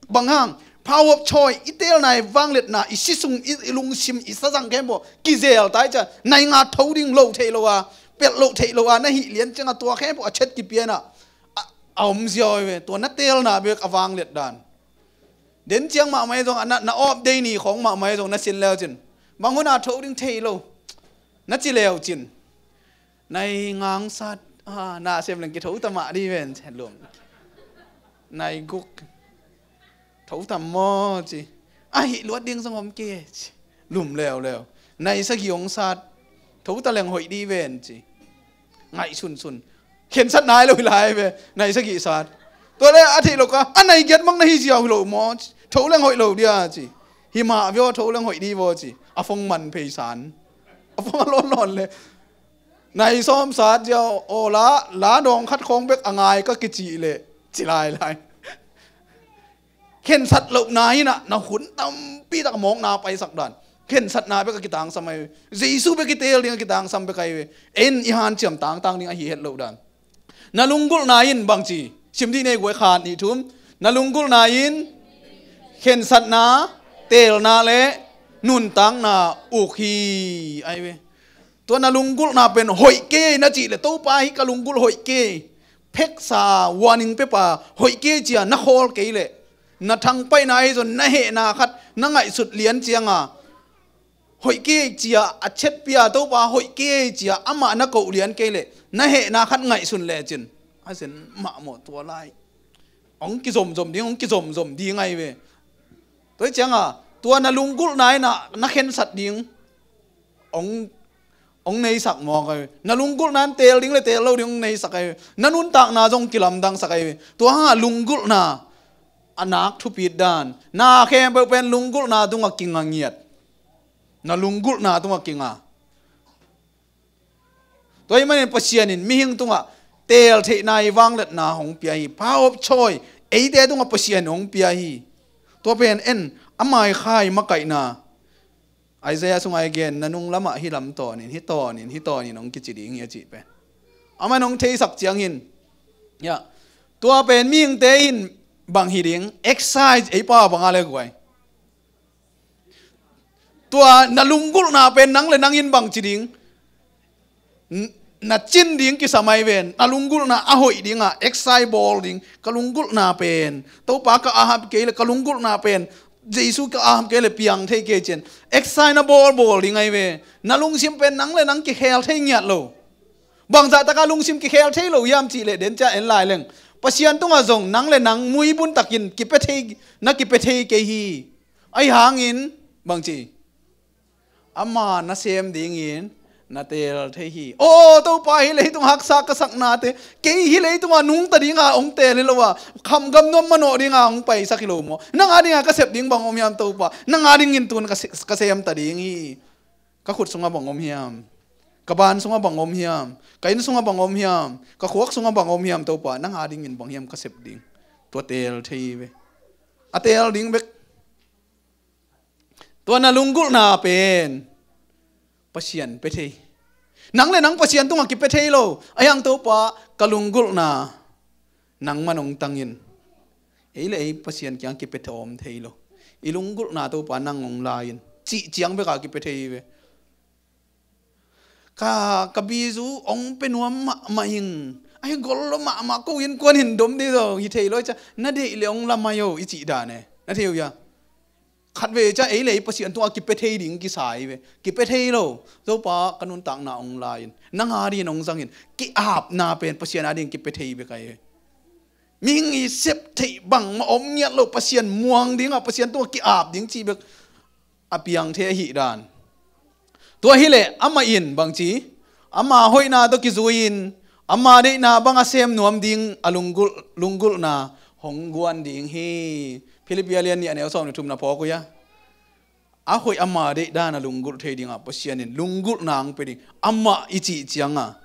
Bang hang, power of choice, i teelna i vangliatna, i sisung, i, i lungsim, i sazang khempeuh kizel tai cia, nai nga tho ding lo thei lo a, pelh lo thei lo a, na hih lian ciang a tua khempeuh a chet kipian a, a, a om ziau ai ve. Tua na teelna bek a vangliat dan. Den ciang mahmah hi zong, na, na off day ni khawng mahmah hi zong na sin leu cin. Bang hun a tho ding thei lo. Na ci leu cin. Nai nga hong sat, ah, na sem leng kitho ta mah di ven, ci lum. Nai guk. Tho tam maw, ci. A hih luat ding zong om kei, ci. Lum leuleu. Nai sagih hong sat. Tho ta leng hoih di ven, ci. Ngaih sunsun. Khensat nai lo hi lai ve. Nai sagih sat. Tua le a theih lo ka, a nai giat mang na hi ziau hi lo maw, ci. Tho leng hoih lo dia, ci. Hi mah vio, tho leng hoih di vio, ci. A phone man phei san. A phone a lawn lawn le. Nai sawm sat ziau, aw la, la dawng khat khawng bek a ngai ka kici le. Ci lai lai. Khensat lohna in ah, na hun tampi tak mawkna paisak dan. Khensatna bek a kitangsam ahi ve. Jesu bek i teel ding a kitangsam bek ahi ve. En i hanciam tangtang ding ahi het loh dan. Na lunggulhna in bangci. Sim dih nei guai khat nih thum. Na lunggulhna in khensatna, teelna le nuntakna uk hi ahi ve. Tua na lunggulhna pen hoih kei na cih le, Topa hi ka lunggulh hoih kei. Pheksa, warning pepa, hoih kei cia na khawl kei le, na thangpaihna ahi zong na hehna khat na ngaihsut lian cianga, hoih kei cia a chetpia, Topa hoih kei cia amah na koh lian kei le, na hehna khat ngaihsun lecin a zen mahmawh tua lai. Hong kizomzom ding, hong kizomzom ding ahi ve. Tua hi cianga tua na lunggulhna in ah na khensat ding hong, hong neisak mawk ahi ve. Na lunggulhna in teel ding le teel lo ding hong neisak ahi ve. Na nuntakna zong kilamdangsak ahi ve. Tua hanga lunggulhna a nak thupit dan. Na khempeuh pen lunggulhna tungah kinga ngiat. Na lunggulhna tungah kinga. Tua hi manin Pasian in mihing tungah teel theihna i vangliatna hong pia hi. Power of choice eite tungah Pasian hong pia hi. Tua pen en a maikhai makaihna. Isaiah sungah i gen, na nung lamah hih lam tawnin, hih tawnin, hih tawnin hong kici ding hi a cih pen. Aman hong theisak ciangin, ya, tua pen mihingte in bang hi ding, exercise ei pau banga le guai. Tua na lunggulhna pen nang le nang in bangci ding. N-, na cin ding kisam ahi ven. Na lunggulhna a hoih dinga exercise bawl ding. Ka lunggulhna pen Topa ka ahap kei le, ka lunggulhna pen Jesu ka ahap kei le piang thei kei cin. Exercise na bawlbawl ding ahi ve. Na lungsim pen nang le nang kikhel thei ngiat lo. Bangzah taka lungsim kikhel thei lo hiam cih leh den cia en lai leng, Pasian tungah zong nang le nang muibun takin kipia thei, na kipia thei kei hi. Ahi hangin bangci, ama na sem dingin na teel thei hi. Aw Topa, hih leitung haksa ka saknate, kei hih leitungah nungta dinga hong teel hi lo a, khamgam nuam manawh dinga hong paisak hi lo maw? Nang a dinga ka sep ding bang om hiam Topa? Nang a dingin tun ka se-, ka sem ta ding hi. Ka khut sungah bang om hiam? Ka ban sungah bang om hiam? Ka inn sungah bang om hiam? Ka khuak sungah bang om hiam Topa? Nang a dingin bang hiam ka sep ding? Tua teel thei hi ve. A teel ding bek. Tua na lunggulhna pen Pasian pia thei. Nang le nang Pasian tungah kipia thei lo. Ahi hang Topa, ka lunggulhna nangman hong tang in. Ei le ei Pasian kiang kipia thawm thei lo. I lunggulhna Topa nang hong la in, cih ciang bek a kipia thei hi ve. Ka, ka bizu hong pia nuam mahmah ing. Ahi gol lo mahmah, ko innkuan hin dom ding zaw hi thei lo, i ca na deih le hong la mai o, i cih dan e. Na thei uh hia? Khatvei ciang ei le ei Pasian tungah kipia thei ding kisa hi ve. Kipia thei lo. Topa, ka nuntakna hong la in. Nang a dingin hong zang in. Ki-apna pen Pasian a dingin kipia thei bek ahi ve. Mihing i sep theih bangmah om ngiat lo, Pasian muang dingah, Pasian tungah ki-ap ding cih bek a piang thei ahih dan. Tua hileh amah in bangci, ama hoihna tawh kizui-in ama deihna bang a sem nuam ding a lunggulh, lunggulhna hong guan ding hi. Philippi a lian nih a neu sawm le thumna phawk uh hia. A hoih ama deih dan a lunggulh thei dingah Pasian in lunggulhna hong pia ding. Amah i cih cianga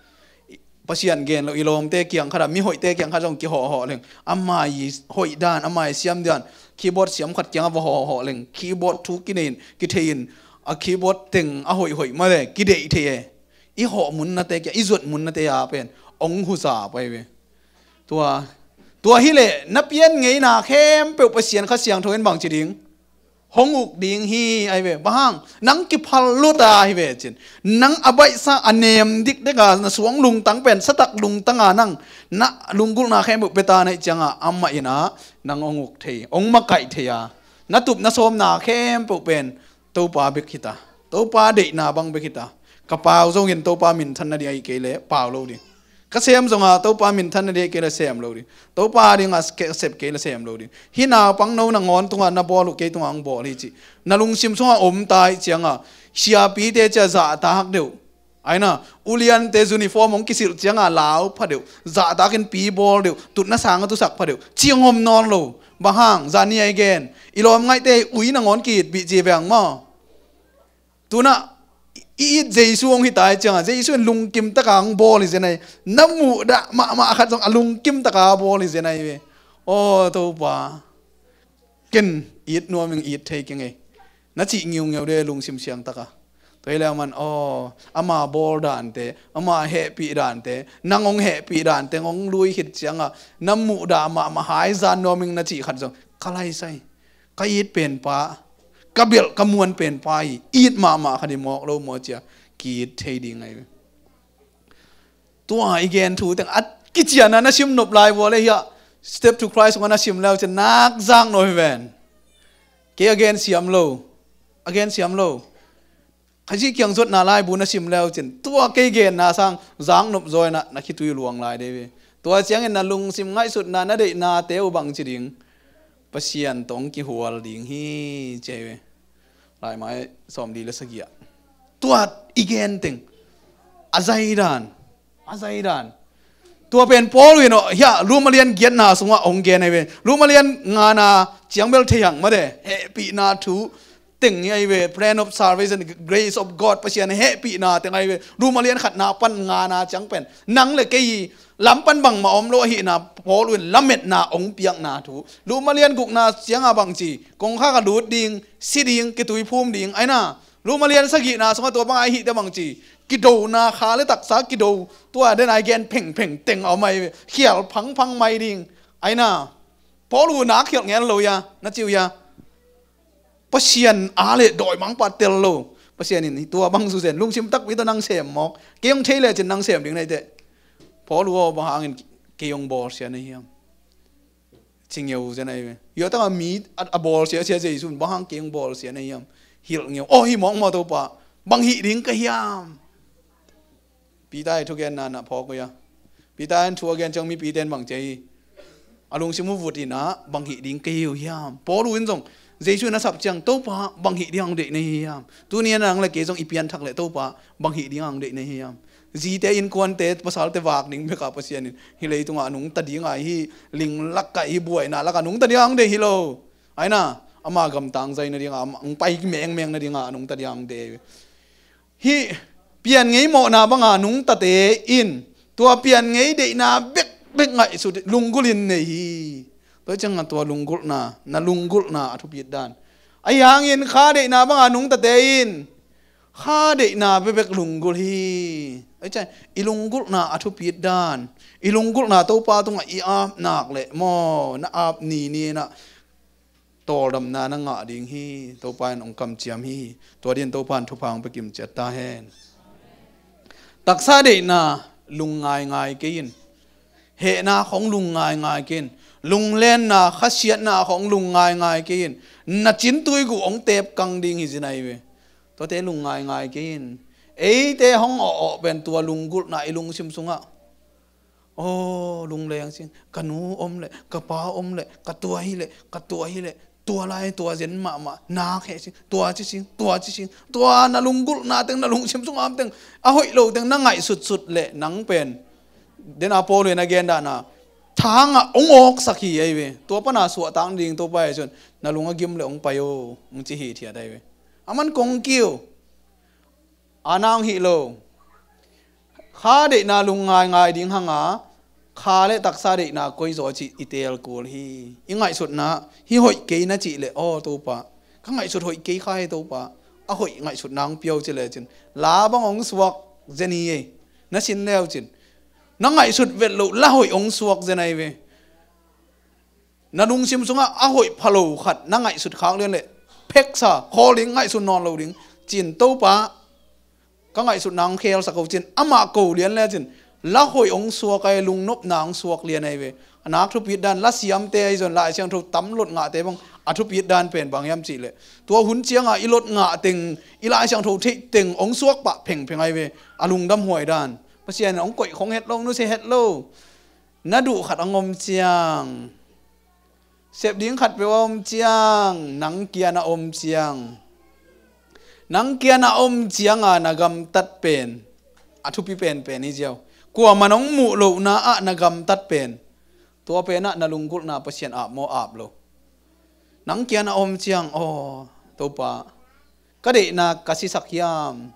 Pasian gen lo, i lawmte kiang khatah, mihoihte kiang khat zong kihawhhawh leng, ama i hoih dan, ama i siam dan, keyboard siam khat kiangah va hawhhawh leng, keyboard thu kinei in, kithei in, a keyboard teng a hoihhoih mah le kideih thei e. I hawh munnate kiang, i zuat munnate a pen hong huza pai ve. Tua, tua hileh na pian ngeina khempeuh Pasian Kha Siangtho in bangci ding, hong uk ding hi, ahi ve. Bang hang, nang kiphal luta hi ve cin. Nang a baihsa a nem dikdeka na suang lungtang pen, satak lungtanga nang na lunggulhna khempeuh pia ta na hih cianga amah in ah nang hong uk thei, hong makaih thei a, na tup na sawmna khempeuh pen Topa bek hita. Topa deihna bang bek hita. Ka pau zongin Topa minthan nading ahi kei leh pau lo ding. Ka sem zonga Topa minthan nading ahi kei leh sem lo ding. Topa adinga ke-, sep kei leh sem lo ding. Hih naupang no nangawn tunga na bawl uh kei tunga hong bawl hi cih na lungsim sunga om ta hi cianga, siapite cia zahtak deuh, aina, uliante uniform hong kisilh cianga lau pha deuh, zahtakin pi bawl deuh, tutna sang a tusak pha deuh, ciang om nawn lo. Bang hang, zani a i gen, i lawm ngaihte ui nangawn ki-itpih ci veng maw. Tunah i it Jesu hong hita hi cianga, Jesu in lungkim taka hong bawl hi zen ahi. Na muhdah mahmah khat zong a lungkim taka bawl hi zen ahi ve. Aw Topa, ken it nuam ing, it thei keng ei, na cih ngiungeu de lungsim siangtaka. Tua hileh aman, aw, ama bawl dante, ama hehpih dante, nang hong hehpih dante hong lui khit cianga na muhdah mahmah hai, zan nuam ing na cih khat zong ka laisai. Ka it penpa, ka belh ka muan penpa hi, it mahmah khat hi mawk lo maw cia ki-it thei ding ahi ve. Tua i gen thu teng a kiciana na sim nop lai vua le hiah Step to Christ sungah na sim leu cin nak zak nop hi ven. Kei a gen siam lo, a gen siam lo. Khazih kiang zuatna laibu na sim leu cin tua kei genna sang zak nop zaw inah na khitui luang lai dei ve. Tua ciangin na lungsim ngaihsutna, na deihnate uh bangci ding, Pasian tawh hong kihual ding hi ci hi ve. Laimai sawmli le sagih ah tua i gen teng a zaidan, a zaidan. Tua pen Paul in aw hiah Rom a lian giatna sungah hong gen ahi ve. Rom a lian ngana ciang bel thei hang mate, hehpihna thu teng hi ahi ve. Plan of salvation, grace of God, Pasian hehpihna teng ahi ve. Rom a lian khatna pan ngana ciang pen nang le kei lam pan bangmah om lo ahihna Paul in lametna hong piakna thu. Rom a lian gukna cianga bangci, kongkhak a lut ding, si ding, kituiphum ding, aina. Rom a lian sagihna sungah tua banga ahi te bangci, kidona, kha le taksa kido, tua dena i gen phengpheng teng a om ahi ve. Khial phangphang mai ding, aina. Paul uh nak khialh ngen lo hia, na ci uh hia? Pasian a le dawimangpa tel lo. Pasian in tua bang susen lungsim takpi tawh nang sem mawk. Kei hong thei lecin nang sem ding na hi teh. Paul uh aw, bang hangin kei hong bawlsia na hiam? Ci ngeu zen ahi ve. Hiah tangah mi a, a bawlsia sia Jesu in bang hang kei hong bawlsia na hiam? Hilh ngeu. Aw, hi mawk maw Topa. Bang hih ding ka hiam? Peter i thugenna na phawk uh hia? Peter in thu a gen ciang mipite in bang ci hi? A lungsim uh vut inah bang hih ding ka hi uh hiam? Paul uh in zong Jesu in a sap ciang Topa bang hih ding a hong deih na hi hiam? Tuni a nang le kei zong i pianthak leh Topa bang hih ding a hong deih na hi hiam? Zite, innkuante, pasalte vak ding bekah Pasian in hih leitungah a nungta dingah, hih ling lakah, hih buaina lakah nungta dingah hong deih hi lo. Aina, ama gamtang zai nadingah, hong pai mengmeng nadingah a nungta dingah hong deih. Hih pianngei mawhna banga nungtate in tua pianngei deihna bekbek ngaihsut, lunggulhin nei hi. Tua ciangah tua lunggulhna, na lunggulhna a thupit dan. Ahi hangin kha deihna banga nungtate in kha deihna bekbek lunggulh hi. Ei ciah, i lunggulhna a thupit dan, i lunggulhna Topa tungah i ap nak leh maw, na ap ni ni inah tawldamna na ngah ding hi. Topa in hong kamciam hi. Tua dingin Topa in thupha hong pia kimciat ta hen. Taksa deihna lung ngaingai kei in. Hehna khong lung ngaingai kei in. Lunglenna, khasiatna khong lung ngaingai kei in. Na cintui guh hong tepkang ding hi zin ahi ve. Tuate lung ngaingai kei in. Eite hong awh-awh pen tua lunggulhna i lungsim sungah, aw, lungleng cing, ka nu om leh, ka pa om leh, ka tua hi leh, ka tua hi leh, tua lai tua zen mahmah, nak heh cing, tua ci cing, tua ci cing, tua na lunggulhna teng, na lungsim sungah om teng, a hoih lo teng na ngaihsutsut leh nang pen, den a Paul in a gen dahna, thangah hong awksak hi ahi ve. Tua pana suahtak ding Topa Jesu in, na lung a gim leh hong pai o, hong ci hithiat ahi ve. A man kong kiu. A nang hih lo. Kha deihna lung ngaingai ding hanga, kha le taksa deihna koizaw cih i teel kul hi. I ngaihsutna, hih hoih kei na cih leh, aw Topa, ka ngaihsut hoih kei kha hi Topa, a hoih ngaihsutna hong pia o ci lecin, la bang hong suak zen hi ei. Na sin leu cin, na ngaihsut vet loh la hoih hong suak zen ahi ve. Na lungsim sungah a hoih pha lo khat na ngaihsut khak lian leh, pheksa, khawl ding, ngaihsun nawn lo ding. Cin, Topa, ka ngaihsutna hong khelsak o cin, amah ko lian le cin, la hoih hong suak ahi, lungnopna hong suak lian ahi ve. A nak thupit dan, la siamte ahi zong, Lai Siangtho tam lot ngahte bang, a thupit dan pen bang hiam cih leh, tua hun cianga i lot ngah teng, i Lai Siangtho theih teng hong suak pah phengpheng ahi ve. A lungdam huai dan. Pasian in hong koih khong het lo, nusia het lo. Na duh khat hong om ciang, sep ding khatpeuh a om ciang, nang kiang a om ciang, nang kiang a om cianga na gamtat pen a thupi penpen hi ziau. Kuaman hong muh lohna ah na gamtat pen, tua penah na lunggulhna Pasian ap maw, ap lo? Nang kiang a om ciang, aw Topa, ka deihna ka sisak hiam,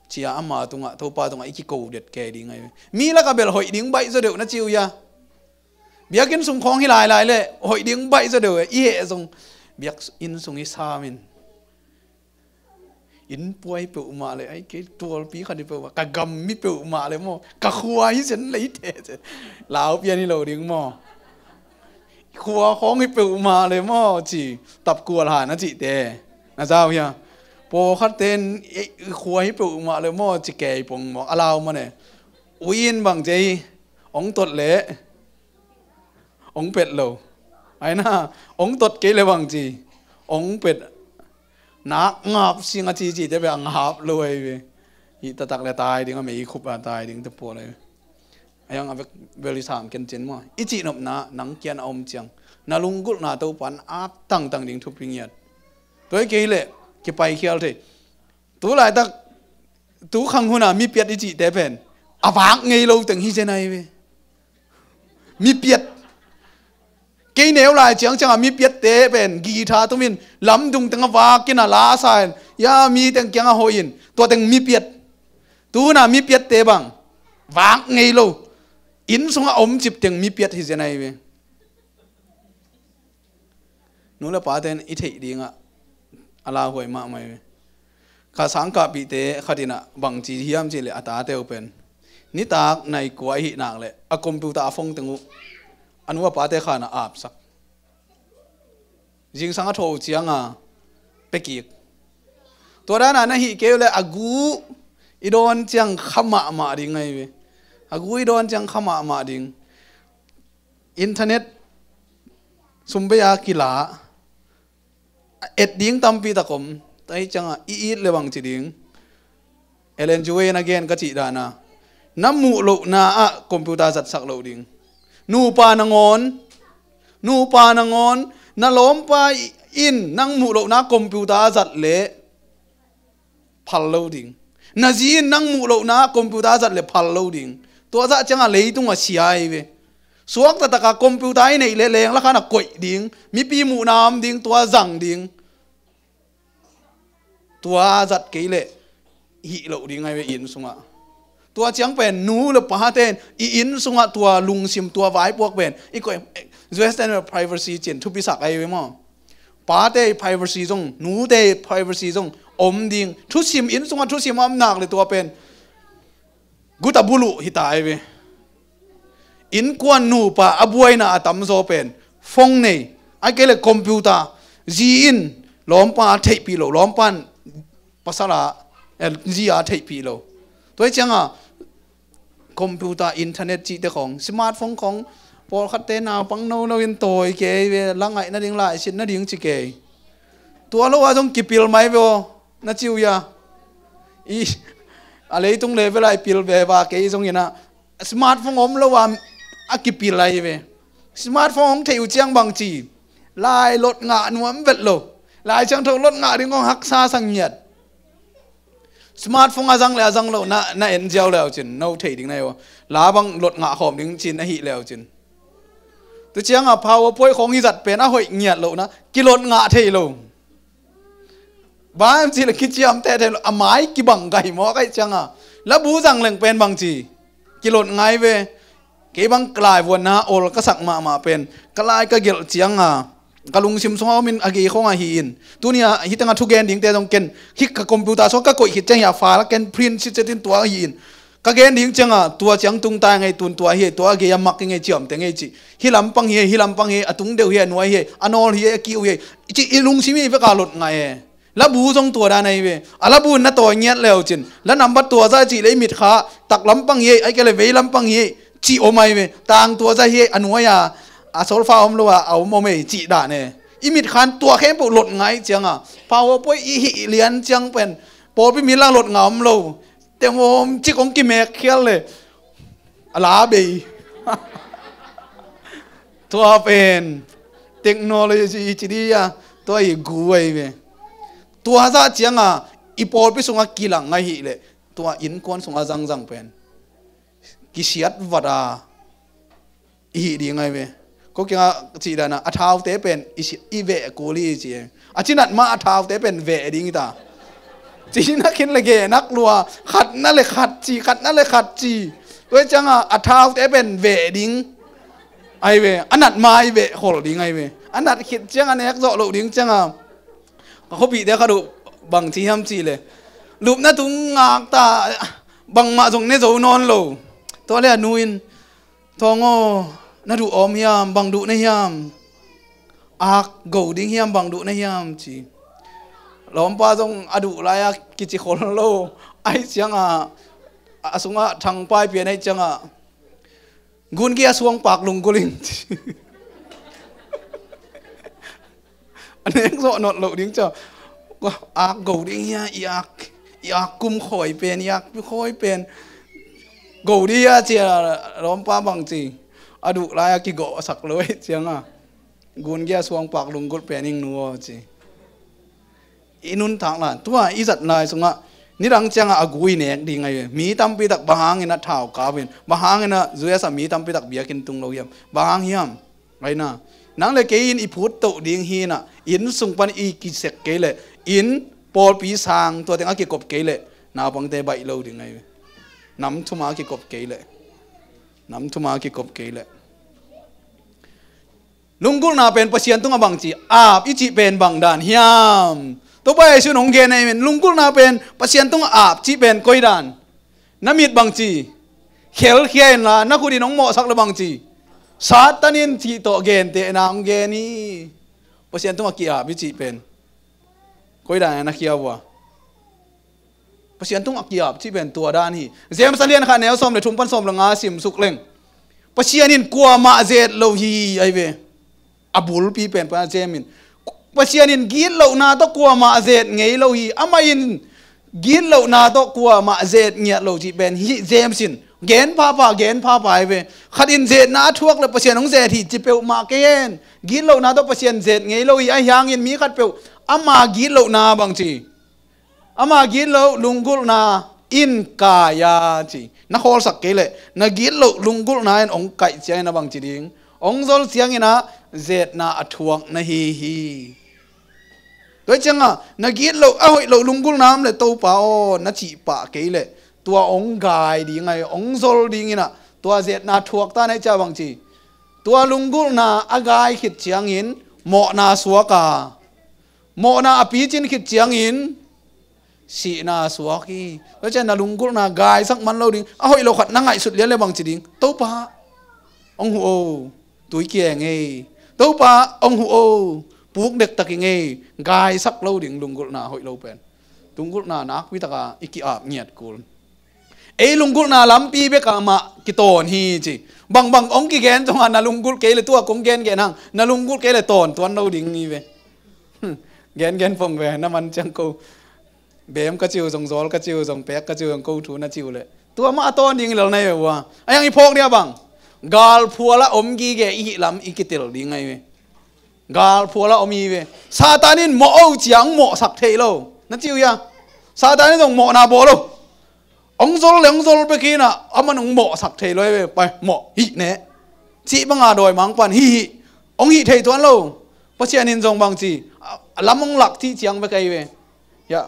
cia ama tungah, Topa tungah i kiko det kei ding ahi ve. Mi lakah bel hoih ding baih zaw deuh na ci uh hia? Biakinn sung khawng hi lailai leh hoih ding baih zaw deuh e, i heh zong biakinn sung hi samin. Innpuai peuhmah leh, ai, kei tualpi khat hi peuhmah, ka gammi peuhmah leh maw, ka khua hi zen lei teh, lau pian hi lo ding maw. Khua khawng hi peuhmah leh maw, ci, tapkual han a cihte na zau hia? Pawlkhatte in, "Eh, khua hi peuhmah leh maw," ci kei pong maw, a lau mah ne. Ui in bang ci hi, hong tot leh hong pet lo. Ai na, hong tot kei le bang ci, hong pet. Nak ngap sing a ci cite bek a ngap lo ahi ve. Hih taktak le tai ding a, mei khup a tai ding te pawl ahi ve. A hiang a vek bel i sam kencin maw. I cihnopna nang kiang a om ciang, na lunggulhna Topa in ap tangtang ding thupi ngiat. Tua hi kei leh kipaikhial thei. Tu laitak, tu khang huna mi piat i cihte pen a vak ngei lo teng hi zen ahi ve. Mi piat. Kei neu lai ciangcianga mi piatte pen guitar tumin lamdung teng a vakin a la sa in, ya, mi teng kiangah hoih in, tua teng mi piat. Tu huna mi piatte bang vak ngei lo, inn sungah om cip teng mi piat hi zen ahi ve. Nu le pate in i theih dingah a lauhuai mahmah hi ve. Ka sangkahpihte khat inah bangci hiam cihleh a tate uh pen nitak nai kua ahih nak leh a computer a phone teng uh a nu a pate khanah apsak. Zingsang a tho uh cianga pia kik. Tua dana na hih kei uh leh a gu i dawn ciang kha mahmah ding ahi ve. A gu i dawn ciang kha mahmah ding. Internet sum bei a kila, et ding tampi tak om. Tua hi ciangah i it le bang ci ding. Ellen G. White in a gen ka cih dana, na muh lohna ah computer zatsak loh ding. Nupa nangawn, nupa nangawn, na lawmpa in nang muh lohna computer a zat leh phal lo ding. Na zi in nang muh lohna computer a zat leh phal lo ding. Tua zah ciangah leitung a sia ahi ve. Suak taktakah computer i neih leh leng lakhan a koih ding. Mipi muhna om ding, tua zang ding. Tua zat kei leh hih loh ding ahi ve inn sungah. Tua ciang pen nu le pate in i inn sungah tua lungsim, tua vaipuak pen i koih. U S ten privacy cin thupisak ahi ve maw. Pate i privacy zong, nute i privacy zong om ding. Thusim, inn sungah thusim a om nak le tua pen guta buluh hi ta ei ve. Innkuan nupa a buaina a tamzaw pen phone nei, a kei le computer. Zi in lawmpa a theihpih lo, lawmpa in pasal a, eh, zi a theihpih lo. Tua hi cianga computer, internet cihte khong, smartphone khong, pawlkhatte naupang nono in tawi kei ve, la ngaih nading, laisit nading ci kei. Tua lo a zong kipil mai ve aw, na ci uh hia? I, a leitung level a i pil ve va kei zongin ah, smartphone om lo a, a kipil ahi ve. Smartphone hong theih uh ciang bang ci, lai lot ngah nuam vet lo. Lai Siangtho lot ngah ding hong haksa sa ngiat. Smartphone a zang le a zang lo na, na en ziau leu cin, no thei ding na hi uh. La bang lot ngah khawm ding cin ahih leu cin. Tu cianga PowerPoint khong i zat pen a hoih ngiat lo na, kilot ngah thei lo. Bang em ci le kiciam teh thei lo, a mai kibang gai maw kai cianga. Labu zang leng pen bang ci, kilot ngai ve. Kei bang ka laivuanna ol ka sak mahmah pen, ka lai ka gelh cianga ka lungsim sungah om in, a gei khong ahi in. Tuni a hih tengah thugen dingte zong ken, hih ka computer sungah ka koih khit ciang hi a file ken print sitset in tua ahi in. Ka gen ding cianga tua ciang tung ta ngei, tun tua hi, tua a gei a mak i ngei, ciamte ngei ci. Hih lampang hi, hih lampang hi, a tung deuh hi, a nuai hi, a nawl hi, a kiu hi ci, i lungsim hi veka lot ngai e. Labu zong tua dan ahi ve. A labu in na tawi ngiat leu cin, la nambat tua zah cih le i mitkha tak lampang hi, a kei le vei lampang hi cih om ahi ve. Tang tua zah hi, a nuai a, a solfa om lo a, a om om hi cih dan e. I mitkhan tua khempeuh lot ngai cianga PowerPoint i hih lian ciang pen, pawlpi mi lang lot ngah om lo. Tengom cik hong kimek khial le a la bei. Tua pen technology i ci dia, tua i gu ahi ve. Tua zah cianga i pawlpi sungah kilang ahih leh, tua innkuan sungah zangzang pen kisiat vat a i hih ding ahi ve. Ko kiangah cih dana, a thaute pen i si, i veh kul hi ci e. A cinat mah a thaute pen veh ding hi ta. Cinak khin le genak lua, khatna le khat ci, khatna le khat ci. Tua cianga a thaute pen veh ding ahi ve. A nat mah i veh khol ding ahi ve. A nat khit cianga nek zawh loh ding cianga, ka khuapihte khat uh bang ci hiam cih le, lupna tung ngak ta, bangmah zong ne zo nawn lo. Tua le a nu in, "Thawng aw, na duh awm hiam, bang duh na hiam? Ak go ding hiam, bang duh na hiam?" ci. Lawmpa zong a duh lai-a kici khol lo. Ahi cianga, a sungah thangpai pian ahi cianga, "Gungia suangpak lunggulh in," ci. A nek zawh nawn loh ding cia. "Ak go ding hia, i ak, i ak kum khawi pen, i ak khawi pen go ding hia," cia lawmpa bang ci. A duh lai-a kigawhsak lo ahi cianga, "Gungia suangpak lunggulh pen ing nu aw," ci. I nuntak lai, tua i zat lai sungah nidang cianga a gui nek ding ahi ve. Mi tampi tak bang hangin a thau kau in, bang hangin a U S a mi tampi tak biakinn tung lo hiam? Bang hang hiam? Aina, nang le kei in i phut toh ding hi na, inn sung pan i kisek kei leh, inn, pawlpi sang, tua teng a kikop kei leh, naupangte baih lo ding ahi ve. Nam thuma a kikop kei leh. Nam thuma a kikop kei leh. Lunggulhna pen Pasian tungah bang ci, ap i cih pen bang dan hiam? Topa Jesu in hong gen ahi men, lunggulhna pen Pasian tungah ap cih pen koi dan? Na mit bang ci, khelkhia inla, na khut in hong mawhsak le bang ci, Satan in cih tawh gentehna hong gen hi. Pasian tungah ki-ap i cih pen koi dan na khia uh a? Pasian tungah ki-ap cih pen tua dan hi. James a lian khat neu sawm le thum pan sawm le nga sim suk leng, Pasian in kuamah zet lo hi ahi ve. A bulpi pen pa James in, Pasian in gitlohna tawh kuamah zet ngei lo hi. Amah in gitlohna tawh kuamah zet ngiat lo cih pen hi. James in gen phapha, gen phapha ahi ve. Khat in zetna a thuak le Pasian hong zet hi ci peuhmah kei hen. Gitlohna tawh Pasian zet ngei lo hi. Ahi hangin mi khatpeuh ama gitlohna bang ci, ama gitloh lunggulhna in kai a ci. Na khawlsak kei leh, na gitloh lunggulhna in hong kaih ciangin a bang ci ding? Hong zol ciangin a zetna a thuak na hi hi. Tua ciangah na gitloh a hoih loh lunggulhna om le Topa aw na cih pah kei leh, tua hong gai ding ahi, hong zol dingin a, tua zetna thuak ta na hi cia bang ci. Tua lunggulhna a gai khit ciangin mawhna suak a, mawhna a picin khit ciangin sihna suak hi. Tua ciang na lunggulhna gaisak man lo ding. A hoih lo khat na ngaihsut lian le bang ci ding? Topa, hong huh o, tui kieng ei. Topa, hong huh o, puk dektak ing ei. Gaisak lo ding lunggulhna hoih lo pen. Lunggulhna nakpi taka i ki-ap ngiat kul. Ei lunggulhna lampi bek ah mah kitawn hi ci. Bangbang hong kigen zongah na lunggulh kei le, tua kong gengen hang, na lunggulh kei le tawn tuan lo ding hi ve. Gengen pong ve, na man ciang ko beem ka ci uh zong, zawl ka ci uh zong, pek ka ci uh zong, ko thu na ci uh leh tua mah a tawn ding hi lel na hi ve ua. A hiang i phawk ding a bang? Galphual ah om gige i hih lam i kitel ding ahi ve. Galphual ah om hi ve. Satan in mawh o ciang mawhsak thei lo na ci uh hia? Satan in zong mawhna bawl lo. Hong zol le hong zol bek hi na, aman hong mawhsak thei lo hi ve. Pai, mawh hih ne. Cih banga dawimangpa'n hih hih. Hong hih thei tuan lo. Pasian in zong bang ci, a, a lam hong lak cih ciang bek ahi ve. Hiah,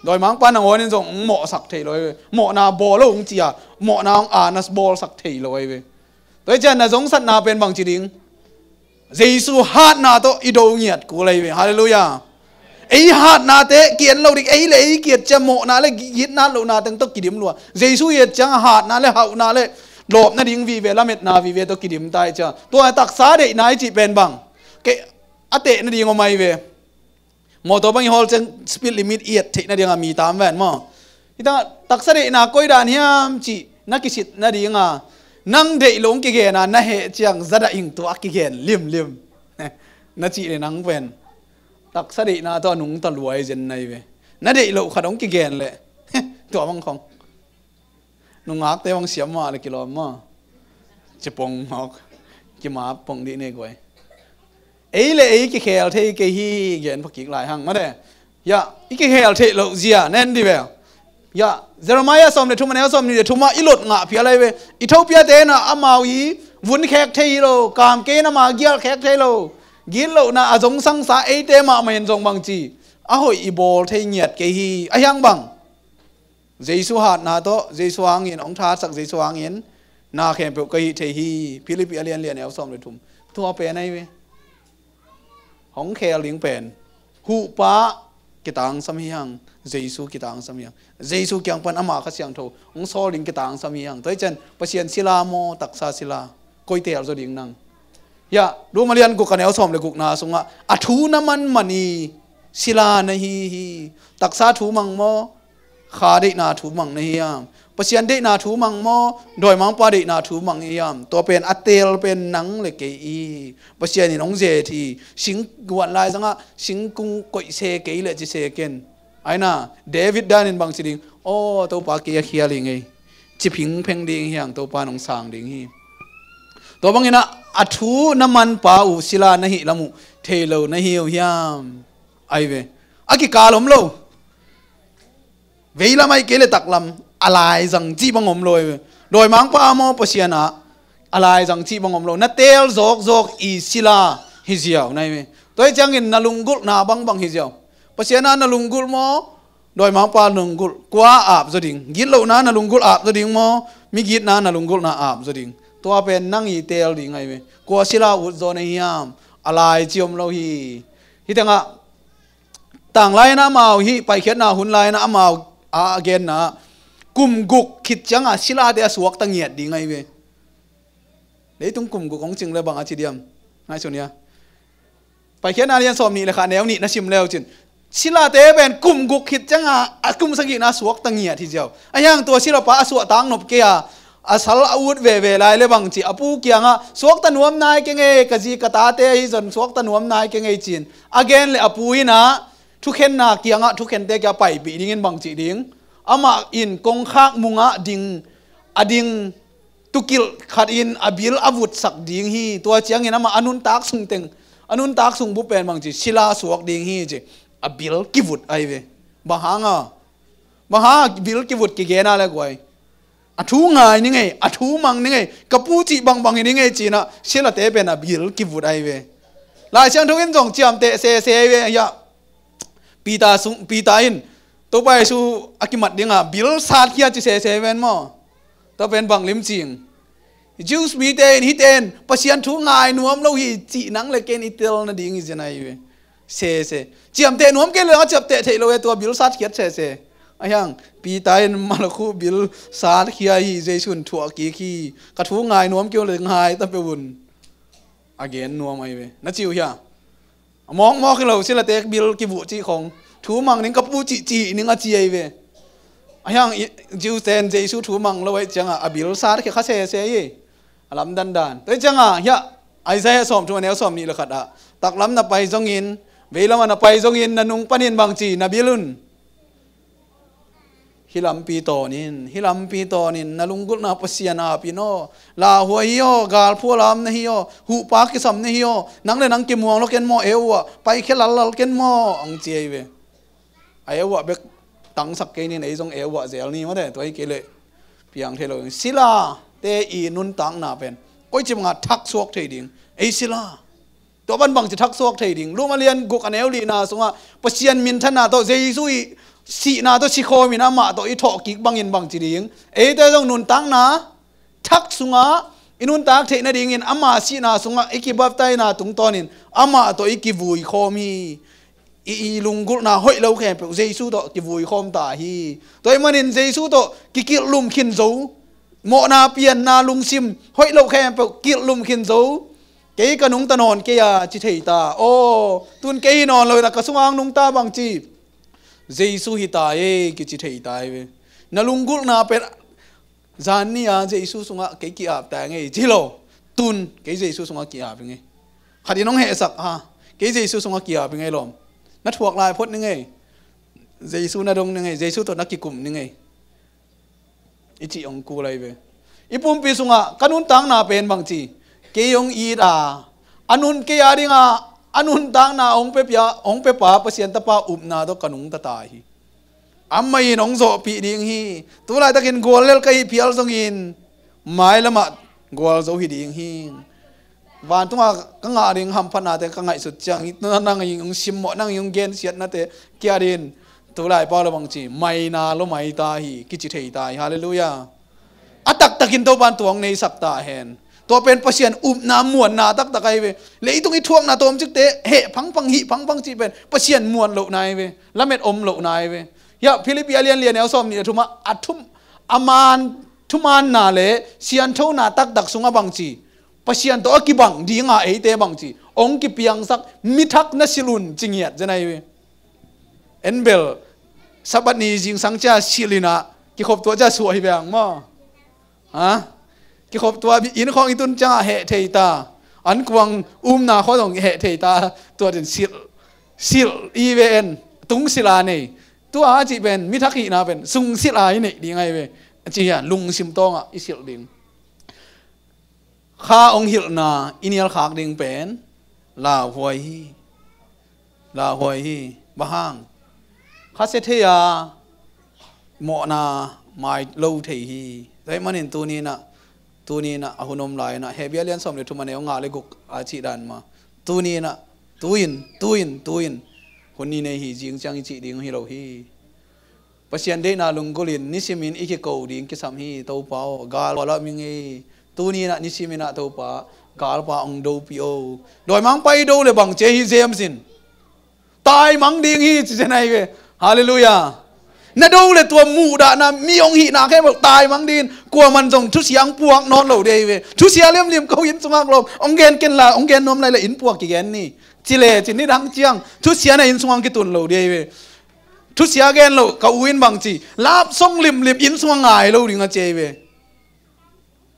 dawimangpa nangawn in zong hong mawhsak thei lo hi ve. Mawhna bawl lo hong ci a, mawhna hong ana bawlsak thei lo hi ve. Tua hi ciang na zongsatna pen bang ci ding? Jesu hatna tawh i do ngiat kul ahi ve. Halleluiah. Ei hatnate ki-en lo ding, ei le ei ki-et ciang mawhna le gitna lohna teng tawh kidim lua. Jesu i et ciang hatna le hauhna le lawpna ding vive, lametna vive tawh kidim ta hi ciang. Tua taksa deihna i cih pen bang? Kei a tehna ding om ahi ve. Mawtaw bang i hawl ciang speed limit i et theih nading a mi tam ven maw? Hita taksa deihna koi dan hiam cih na kisit nading a, nang deih lo hong kigen a, na heh ciang za dah ing, tua a kigen limlim. Na cih le nang pen taksa deihna tawh a nungta luai zen na hi ve. Na deih loh khat hong kigen leh tua bang khong. Nungakte bang siam mah le kilawm maw? Ci pong mawk. Kimap pong dih ne guai. Ei le ei kikhel thei kei hi, gen pha kik lai hang mate. Hiah, i kikhel theih loh zia nen di ve. Hiah, Jeremiah sawm le thum, a neu sawm nih le thum ah i lot ngah phial ahi ve. Ethiopia te na amau i vun khek thei hi lo, kam kei na ma gial khek thei lo. Gitlohna a zongsangsa eite mahmah in zong bang ci, a hoih i bawl thei ngiat kei hi. A hiang bang? Jesu hatna tawh, Jesu hangin hong thatsak, Jesu hangin na khempeuh ka hih thei hi. Philippi a lian li, a neu sawm le thum. Tua pen ahi ve. Hong khel ding pen huhpa kitangsam hi hang, Jesu kitangsam hi hang. Jesu kiang pan ama Kha Siangtho hong sawl ding kitangsam hi hang. Tua hi ciang Pasian sila maw, taksa sila? Koi teel zaw ding nang? Hiah, Rom a lian guk, a neu sawm le gukna sungah a thu na manman i sila na hi hi. Taksa thu mang maw, Kha deihna thu mang na hiam? Pasian deihna thu mang maw, dawimangpa deihna thu mang hiam? Tua pen a teel pen nang le kei i hi. Pasian in hong zet hi. Singguan lai zangah singkung koih se kei le ci se ken. Aina, David danin bang ci ding? Aw Topa, kei a khial hi ngei, ci phingpheng ding hi hang, Topa in hong sang ding hi. Tua bangin ah a thu na manpa uh sila na hih lam uh thei lo na hi uh hiam? Ahi ve. A kikal om lo. Veilam ahi kei le taklam a laizang cih bang om lo ahi ve. Dawimangpa maw, Pasian ah a laizang cih bang om lo. Na teel zawkzawk i sila hi ziau na hi ve. Tua hi ciangin na lunggulhna bangbang hi ziau. Pasian ah na lunggulh maw, dawimangpa na lunggulh? Kua ap zaw ding? Gitlohna na lunggulh ap zaw ding maw, migitna na lunggulhna ap zaw ding? Tua pen nang i teel ding ahi ve. Kua sila ut zaw na hiam? A lai ci om lo hi. Hih tengah tanglai-in amau hih paikhiatna hun lai-in amau a genna, kum guk khit ciangah silate a suakta ngiat ding ahi ve. Leitung kum guk hong cing le bang a ci diam? Ngaihsun ia. Paikhiatna lian sawm nih le khat, neu nih na sim leu cin, silate pen kum guk khit ciangah a kum sagihna suakta ngiat hi ziau. A hiang tua silapa a suahtak nop kei a, a sal a ut veve lai le bang ci, a pu kiangah, suakta nuam nai kei ngei, ka zi ka tate hi zon suakta nuam nai kei ngei cin. A gen le a pu in ah thukhenna kiangah, thukhente kiangah paipih dingin bang cih ding? Amah in kongkhak mungah ding, a ding tukilh khat in a bil a vutsak ding hi. Tua ciangin amah a nuntak sung teng, a nuntak sung bup pen bang ci, sila suak ding hi ci. A bil kivut ahi ve. Bang hanga? Bang hanga bil kivut kigen a le guai? A thu ngai ni ngei, a thu mang ni ngei, ka pu cih bangbang hi ni ngei ci-in ah silate pen a bil kivut ahi ve. Lai Siangtho in zong ciamteh sese ahi ve. Hiah, Peter sung, Peter in Topa Jesu a kimat dingah bil satkhia ci sese ven maw? Tua pen bang lim cing? Jews mite in, hihte in Pasian thu ngai nuam lo hi cih nang le kei in i tel nading hi zen ahi ve. Sese. Ciamteh nuam kei le a ciamteh theih lo e, tua bil satkhiat sese. Ahi hang Peter in Malakhu bil satkhia hi, Jesu in thuah kik hi. Ka thu ngai nuam kei un le, ngai ta peuh un, a gen nuam ahi ve. Na ci uh hia? A mawkmawk hi lo, silate bil kivuh cih khong, thu mang ning ka pu cih cih ning a ci ahi ve. Ahi hang Jews ten Jesu thu mang lo ahih ciangah a bil satkhia kha sese hi. A lamdang dan. Tua ahih ciangah hiah Isaiah sawmthum a neu sawmnih le khat ah, taklam na pai zongin, veilam ah na pai zongin, na nung panin bangci na bil un? Hih lampi tawnin, hih lampi tawnin na lunggulhna Pasian apin aw, lauhuai hi aw, galphual lam na hi aw, huhpa kisam na hi aw, nang le nang kimuang lo ken maw, eu ah paikhia lallal ken maw, ang ci ahi ve. A eu ah bek tangsak kei nin, ei zong eu ah zel ni mate, tua hi kei leh piang thei lo. Silate i nuntakna pen koici bangah thaksuak thei ding? Ei sila. Tua pan bangci thaksuak thei ding? Rom a lian guk a neu lina sungah Pasian minthanna tawh, Jesu i sihna tawh sikhawmin amah tawh i thawhkik bangin bangci ding? Eite zong nuntakna thak sungah i nuntak theih nadingin ama sihna sungah i kibaptaina tungtawnin amah tawh i kivui khawm hi. I, i lunggulhna hoih lo khempeuh Jesu tawh kivui khawm ta hi. Tua ahih manin Jesu tawh kikilhlum khin zo, mawhna, pianna, lungsim hoih lo khempeuh kilhlum khin zo. Kei ka nungta nawn kei a ci thei ta. Aw, tun kei hi nawn lo in a ka sungah nungta bangci, Jesu hi ta e kici thei ta hi ve. Na lunggulhna pen zan ni-a Jesu sungah kei ki-ap ta ngei ci lo. Tun kei Jesu sungah ki-ap ngei. Khat in hong hehsak a, kei Jesu sungah ki-ap ngei lawm. Na thuak lai phot ni ngei. Jesu na dong ni ngei. Jesu tawh na kikum ni ngei. I cih hong kul ahi ve. I pumpi sungah ka nuntakna pen bangci, kei hong it a, a nun kei a dinga a nuntakna hong pia, hong pepa Pasian Tapa upna tawh ka nungta ta hi. Amah in hong zawhpih ding hi. Tulaitakin guallel ka hih phial zongin mailamah gualzo hi ding hi. Vantungah ka ngah ding hamphatnate ka ngaihsut ciang, nang in hong simmawh, nang in hong gensiatnate kia din, tulai pau lo bangci, maina lo maita hi kici thei ta hi. Halleluiah. A taktakin Topan tua hong neisak ta hen. Tua pen Pasian upna muanna taktak ahi ve. Leitung i thuakna tawmcikte heh phangphang, hih phangphang cih pen Pasian muan lohna ahi ve. Lamet om lohna ahi ve. Hiah Philippi a lian lian neu sawmnih le thumah a thum, a man thumaanna le sianthona taktak sungah bangci, Pasian tawh a kibang dinga eite bangci hong kipiangsak mithak na silh un ci ngiat zen ahi ve. En bel Sabbath ni zingsang cia silh inah kikhop tuah cia suah hi ve ang maw? Ha? Kikhop tuah innkhawng i tun ciangah heh thei ta. Ankuang umna khawng zong heh thei ta. Tua din silh, silh i ve en. Tung silh a nei. Tua a cih pen mithak hihna pen sung silh a i neih ding ahi ve. A ci hian lungsim tawngah i silh ding. Kha hong hilhna i nialkhak ding pen lauhuai hi. Lauhuai hi. Bang hang? Kha sia thei a, mawhna mai lo thei hi. Tua ahih manin tuninah, tuninah a hun om lai-inah, Hebru a lian sawm le thum a neu nga le guk a cih dan mah, tuninah, tuin, tuin, tuin, hun i nei hi, zing ciang i cih ding hi lo hi. Pasian deihna lunggulhin nisimin i kiko ding kisam hi. Topa aw, gal a lam i ngei. Tuninah nisiminah Topa, galpa hong dopih o. Dawimangpa i do le bang cia hi James in? Taimang ding hi ci zen ahi ve. Halleluiah. Na do le tua muhdahna mi hong hihna khempeuh taimang dingin kuaman zong thusia hong puak nawn lo ding ahi ve. Thusia limlim ko inn sungah lawm, hong gen ken la, hong gen nuam lai le inn puak kigen ni. Ci le ci nidang ciang thusia na inn sungah hong kitun lo ding ahi ve. Thusia gen loh ka u in bangci, love song limlim inn sungah ngai lo ding a ci ahi ve.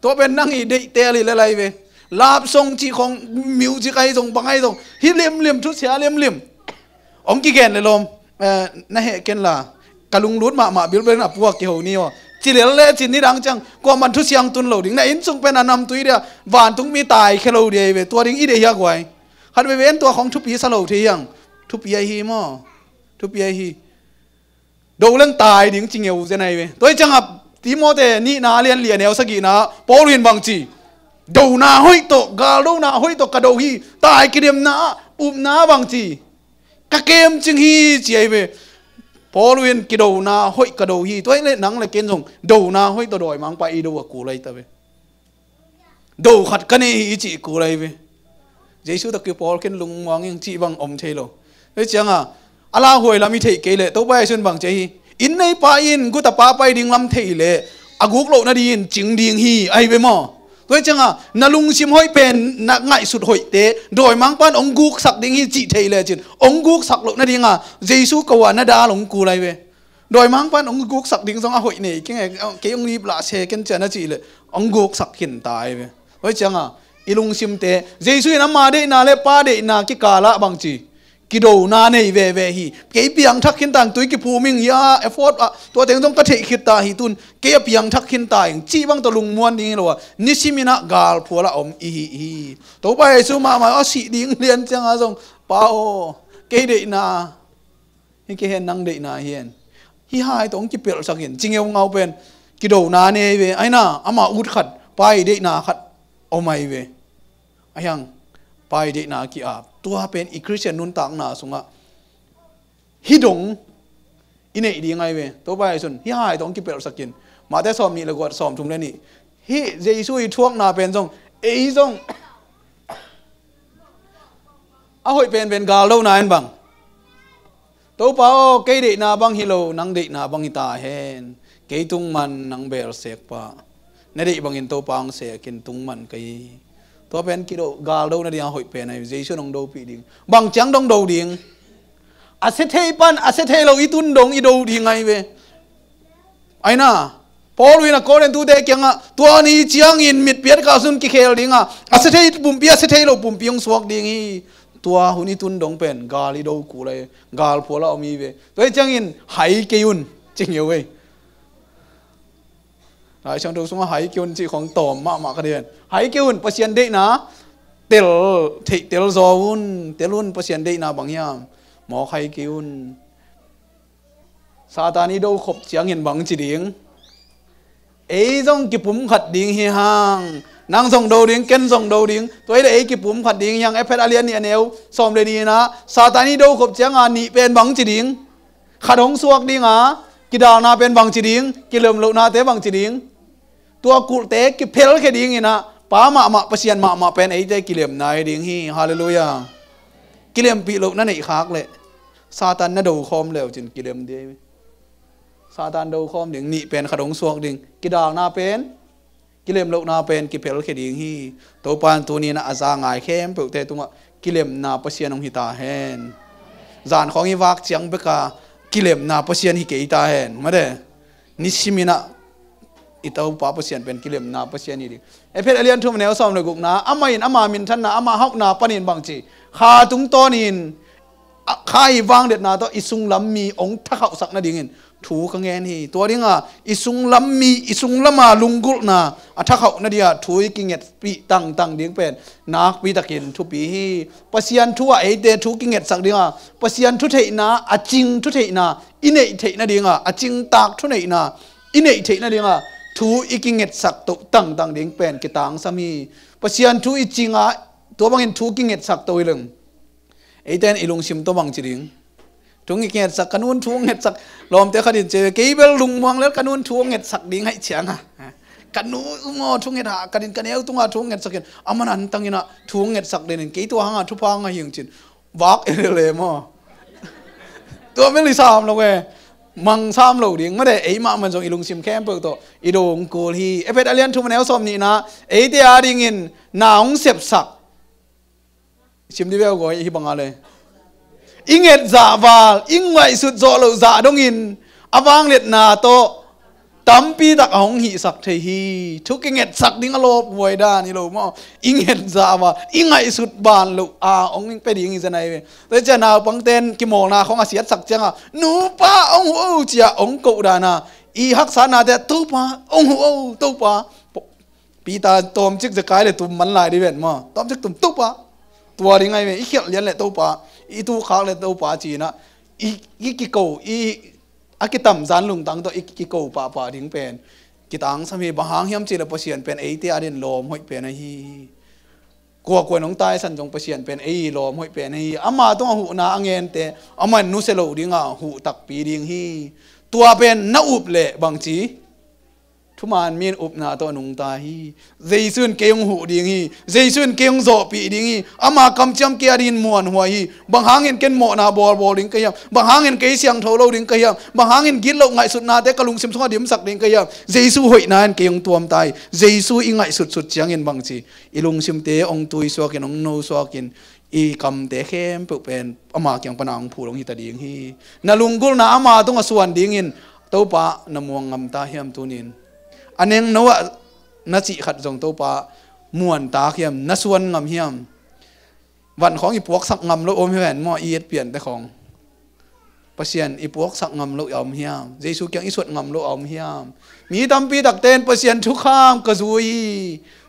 Tua pen nang i deihtel hi le lai ve. Love song cih khong, music ahi zong, bang ahi zong, hih limlim, thusia limlim. Hong kigen le lawm, eh, na heh ken la, ka lunglut mahmah bilbel in a puak kiho ni aw. Ci lel le ci nidang ciang kuaman thusia hong tun lo ding. Na inn sung pen a namtui dia vantungmi taikhia lo ding ahi ve. Tua ding i deih hi a guai. Khat veve in tua khong thupi sa lo thei hiang. Thupi ahi maw? Thupi ahi. Do leng tai ding ci ngeu zen ahi ve. Tua hi ciangah Timote nihna a lian li a neu sagihna Paul in bangci, dona hoih tawh, galdona hoih tawh ka do hi. Tai kidemna ah upna bangci, ka kemcing hi ci ahi ve. Paul in kidona hoih ka do hi. Tua hi le nang le ken zong dona hoih tawh dawimangpa i do a kul ahi ta ve. Do khat ka nei hi i cih kul ahi ve. Jesu tawh kipawl khin lungmuang ing cih bang om thei lo. Hei cianga a lauhuai lam i theih kei leh Topa Jesu in bang ci ahi? Inn neipa in guta pa pai ding lam thei leh a guk loh nadingin cing ding hi, ahi ve maw? Tua hi cianga na lungsim hoih pen na ngaihsut hoihte dawimangpa in hong guksak ding hi cih thei lecin hong guksak loh nadinga Jesu ko a na dal hong kul ahi ve. Dawimangpa in hong guksak ding zong a hoih nei kei nge, kei hong ip lah se ken cia na cih leh hong guksak khin ta ahi ve. Tua hi cianga i lungsimte Jesu in ama deihna le Pa deihna kikalah bangci kidona nei veve hi. Kei piangthak khin tang tui kiphum ing hia, effort ah tua teng zong ka theih khit ta hi tun kei a piangthak khin ta ing cih bang tawh lungmuan ding hi lo a, nisim inah galphual ah om i hi hi. Topa Jesu mahmah a sih ding lian cianga zong Pa aw, kei deihna hi kei hen, nang deihna hi hen. Hih hai tawh hong kipelhsak in ci ngeungau pen kidona nei ve. Aina ama ut khat Pa i deihna khat om ahi ve. A hiang Pa i deihna ki-ap tua pen i Khristian nuntakna sungah hih dong i neih ding ahi ve. Topa Jesu in hih hai tawh hong kipelhsak in Mate sawm nih le guat sawm thum le nih hih Jesu i thuakna pen zong ei zong a hoih penpen galdona in bang Topa aw, kei deihna bang hi lo, nang deihna bang hi ta hen. Kei tung man nang belsek pah. Na deih bangin Topa hong sek in tung man ka hi. Tua pen kido galdo nading a hoih pen ahi. Jesu in hong dopih ding. Bang ciang dong do ding. A sia thei pan a sia thei lo i tun dong i do ding ahi ve. Aina Paul in a Korin tute kiangah tua ni ciangin mitpiat kah sun kikhel dinga a sia thei pumpi a sia thei lo pumpi hong suak ding hi. Tua hun i tun dong pen gal i do kul ahi. Galphual a om hi ve. Tua hi ciangin hai kei un ci ngeu ei. Lai Siangtho sungah hai kei un cih khong tawm mahmah ka den. Hai kei un Pasian deihna tel, theih tel zaw un, tel un Pasian deihna bang hiam. Mawk hai kei un. Satan i do khop ciangin bang ci ding. Ei zong kipum khat ding hi hang. Nang zong do ding, ken zong do ding. Tua i le ei kipum khat ding hi hang. Efet a lian nih a neu sawm le nih inah Satan i do khop cianga nih pen bang ci ding. Khat hong suak dinga kidalna pen bang ci ding, kilem lohnate bang ci ding. Tua kulhte kiphelkhia dinginah Pa mahmah Pasian mahmah pen eite kilemna hi ding hi. Halleluiah. Kilempih loh na neih khak leh Satan na do khawm leu cin kilem ding hi. Satan do khawm ding, nih pen khat hong suak ding, kidalna pen kilem lohna pen kiphelkhia ding hi. Topa in tuni inah a za ngai khempeuhte tungah kilemna Pasian hong hi ta hen. Zan khawng i vak ciang beka kilemna Pasian hi kei ta hen. Mate, nisim inah i Topa Pasian pen kilemna Pasian hi ding. Efet a lian thum a neu sawm le gukna, amah in ama minthanna, ama hauhna panin bang ci. Kha tungtawnin a, kha i vangliatna tawh i sunglam mi hong thakhauhsak nadingin thu ka ngen hi. Tua dinga i sunglam mi, i sunglama lunggulhna a thakhauh nadia thu i kingetpih tangtang ding pen nakpi takin thupi hi. Pasian thu ah eite thu kingetsak dinga Pasian thutheihna, a cing thutheihna i neih theih nadinga, a cingtak thuneihna i neih theih nadinga thu i kingetsak toh tangtang ding pen kitangsam hi. Pasian thu i cinga tua bangin thu kingetsak to hi leng eite in i lungsim tawh bang ci ding. Thu ngetsak, ka nun thu ngetsak. Lawmte khat in ci ve, kei bel lungmuang lel ka nun thu ngetsak ding haih cianga. Ka nu maw thu nget ha, ka din ka neu tunga thu ngetsak in. A man an tanginah thu ngetsak denin. Kei tua hanga thupha hanga hing cin. Vak elele maw. Tua bel i sam lo e. Mang sam lo ding. Mate, ei mah man zong i lungsim khempeuh tawh i dong kul hi. Efet a lian thum a neu sawm nihna. Eite a dingin na hong sepsak. Sim di veu gawi hi banga le. I nget zahval, i ngaihsut zawh loh zah dongin a vangliatna tawh tampi tak a hong hihsak thei hi. Thu kingetsak ding a lawp huai dan hi lo maw. I nget zahval, i ngaihsut ban loh a hong pia ding hi zen ahi ve. Tua hi ciah naupangten kimawlna khawng a siatsak cianga nupa hong huh o cia hong koh dana i haksatnate Topa hong huh o, Topa. Peter tawmcik zekai le tum man lai di ven maw? Tawmcik tum Topa. Tua ding ahi ve, i khialh lian le Topa, i tukhak le Topa cinah i, i kiko, i a kitamzan lungtang tawh i kiko pahpah ding pen kitangsam hi. Bang hang hiam cih le Pasian pen eite a din lawm hoih pen ahi hi. Kuakua in hong taisan zong Pasian pen ei lawm hoih pen ahi hi. Ama tungah huhna a ngente amah in nusia lo dingah huh takpi ding hi. Tua pen na up leh bangci Thuman mi in upna tawh nungta hi. Jesu in kei hong huh ding hi. Jesu in kei hong zawhpih ding hi. Ama kamciam kei a dingin muanhuai hi. Bang hangin ken mawhna bawlbawl ding ka hiam? Bang hangin kei siangtho lo ding ka hiam? Bang hangin gitloh ngaihsutnate ka lungsim sungah dimsak ding ka hiam? Jesu hoihna in kei hong tuamta hi. Jesu i ngaihsutsut ciangin bangci, i lungsimte hong tuisuakin, hong nosuakin, i kamte khempeuh pen ama kiang pana hong phut hong hita ding hi. Na lunggulhna ama tungah suan dingin Topa na muang ngamta hiam tunin? A nengno ah na cih khat zong Topa muantak hiam, na suan ngam hiam? Van khawng i puaksak ngam lo om hi ven maw, i etpiante khawng. Pasian i puaksak ngam lo a om hiam? Jesu kiang i suat ngam lo a om hiam? Mi tampi takte in Pasian thukham ka zui hi,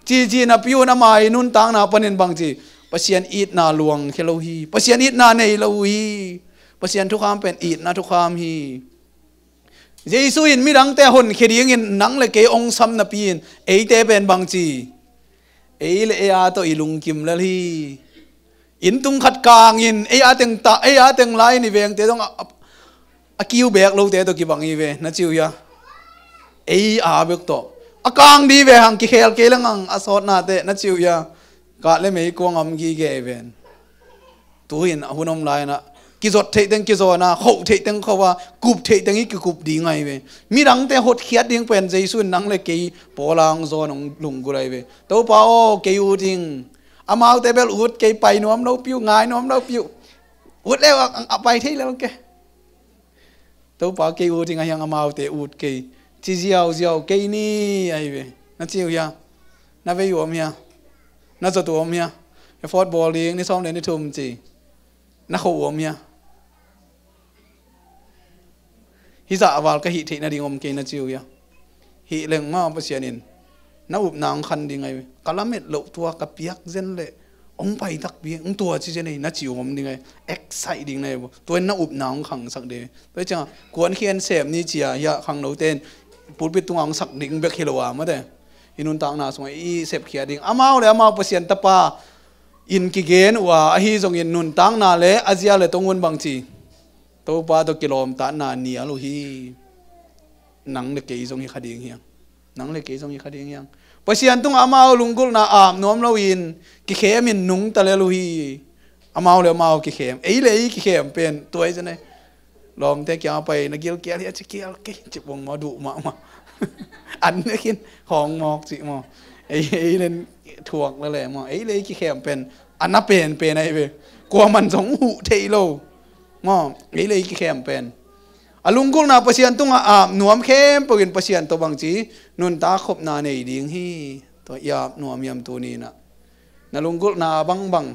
cici napi un ama i nuntakna panin bangci, Pasian itna luangkhia lo hi. Pasian itna nei lo uh hi. Pasian thukham pen itna thukham hi. Jesu in midangte honkhia dingin nang le kei hong sam napi in eite pen bangci, ei le ei a tawh i lungkim lel hi. Inn tung khat kangin ei a teng ta, ei a teng lai-in i vengte zong a, a, a kiu bek lote tawh kibang hi ve, na ci uh hia? Ei a bek tawh a kang di ve hang, kikhel kei leng hang a sawtnate, na ci uh hia? Kah le mei kuang a om gige hi ven. Tu-in a hun om lai-in ah kizot theih teng kizawna, khoh theih teng khoa, kup theih teng i kikup ding ahi ve. Midangte hotkhiat ding pen Jesu in nang le kei pawl a hong zawn hong lunggulh ahi ve. Topa aw, kei ut ing. Amaute bel ut kei, pai nuam lo piu, ngai nuam lo piu. Ut leu a, a pai thei lel ke. Topa kei ut ing a hiang, amaute ut kei, ci ziauziau kei ni ahi ve. Na ci uh hia? Na vei uh om hia? Na zot uh om hia? Effort bawl ding ni sawm le ni thum ci. Na khoh uh om hia? Hih zah a val ka hih theih nading om kei, na ci uh hia? Hih leng mah Pasian in na upna hong khan ding ahi ve. Ka lamet loh tua ka piak zen leh hong pai takpi, hong tua ci zen ahi, na ci uh om ding ahi. Excite ding na hi uh. Tua in na upna hong khangsak ding. Tua hi ciangah kuankhian sem ni ci-a hiah khangnote in pulpit tungah hong sak ding bek hi lo a, mate, i nuntakna sungah i sepkhia ding. Amau le amau Pasian tapa in kigen uh a, ahi zongin nuntakna le a zia le tong un bangci, Topa tawh kilawmtatna nial uh hi. Nang le kei zong hi kha ding hiang. Nang le kei zong hi kha ding hiang. Pasian tungah amau lunggulhna ap nuam loin kikhemin nungta lel uh hi. Amau le amau kikhem, ei le ei kikhem pen tua hi zen e. Lawmte kiang a pai, na gilkial hia ci, kial kei ci bong maw, duh mahmah. An ne khin, khawng mawk cih maw. Ei, ei len thuak lel e maw. Ei le ei kikhem pen a na penpen ahi ve. Kuaman zong huh thei lo maw. Ei le ei kikhem pen a lunggulhna Pasian tungah ap nuam khempeuh in Pasian tawh bangci nuntak khopna nei ding hi. Tua i ap nuam hiam tuni-in ah? Na lunggulhna bangbang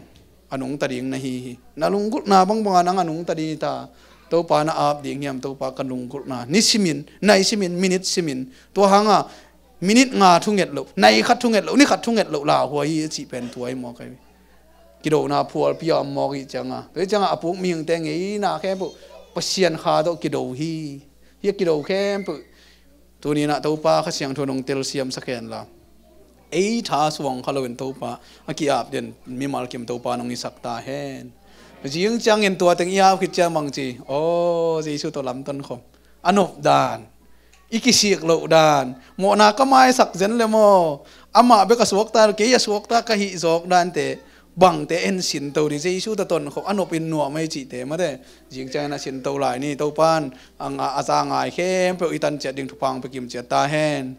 a nungta ding na hi hi. Na lunggulhna bangbang a nang a nungta ding hi ta. Topa na ap ding hiam, Topa ka lunggulhna? Ni simin, nai simin, minit simin. Tua hanga minit nga thunget loh, nai khat thunget loh, ni khat thunget loh lauhuai hi a cih pen tua hi maw kai. Kidona phualpi a om mawk hi cianga, tua hi cianga a puk mihingte ngeina khempeuh Pasian Kha tawh kido hi. Hih a kido khempeuh tuni-in ah Topa Kha Siangtho in hong telsiamsak hen la, ei tha suang kha loin Topa a ki-ap den mimal kim Topa in hong hisak ta hen. Zing ciangin tua teng i ap khit ciang bangci, aw, Jesu tawh lamton khawm a nop dan, i kisik loh dan, mawhna ka maisak zen le maw, amah bek a suakta, kei a suakta ka hih zawk dante, bangte en sinto ding, Jesu tawh tonkhop a nopin nuam ahi cihte mate. Zing ciangin a sinto lai ni. Topa in a nga-, a za ngai khempeuh i tan ciat ding thupha hong pia kim ciat ta hen.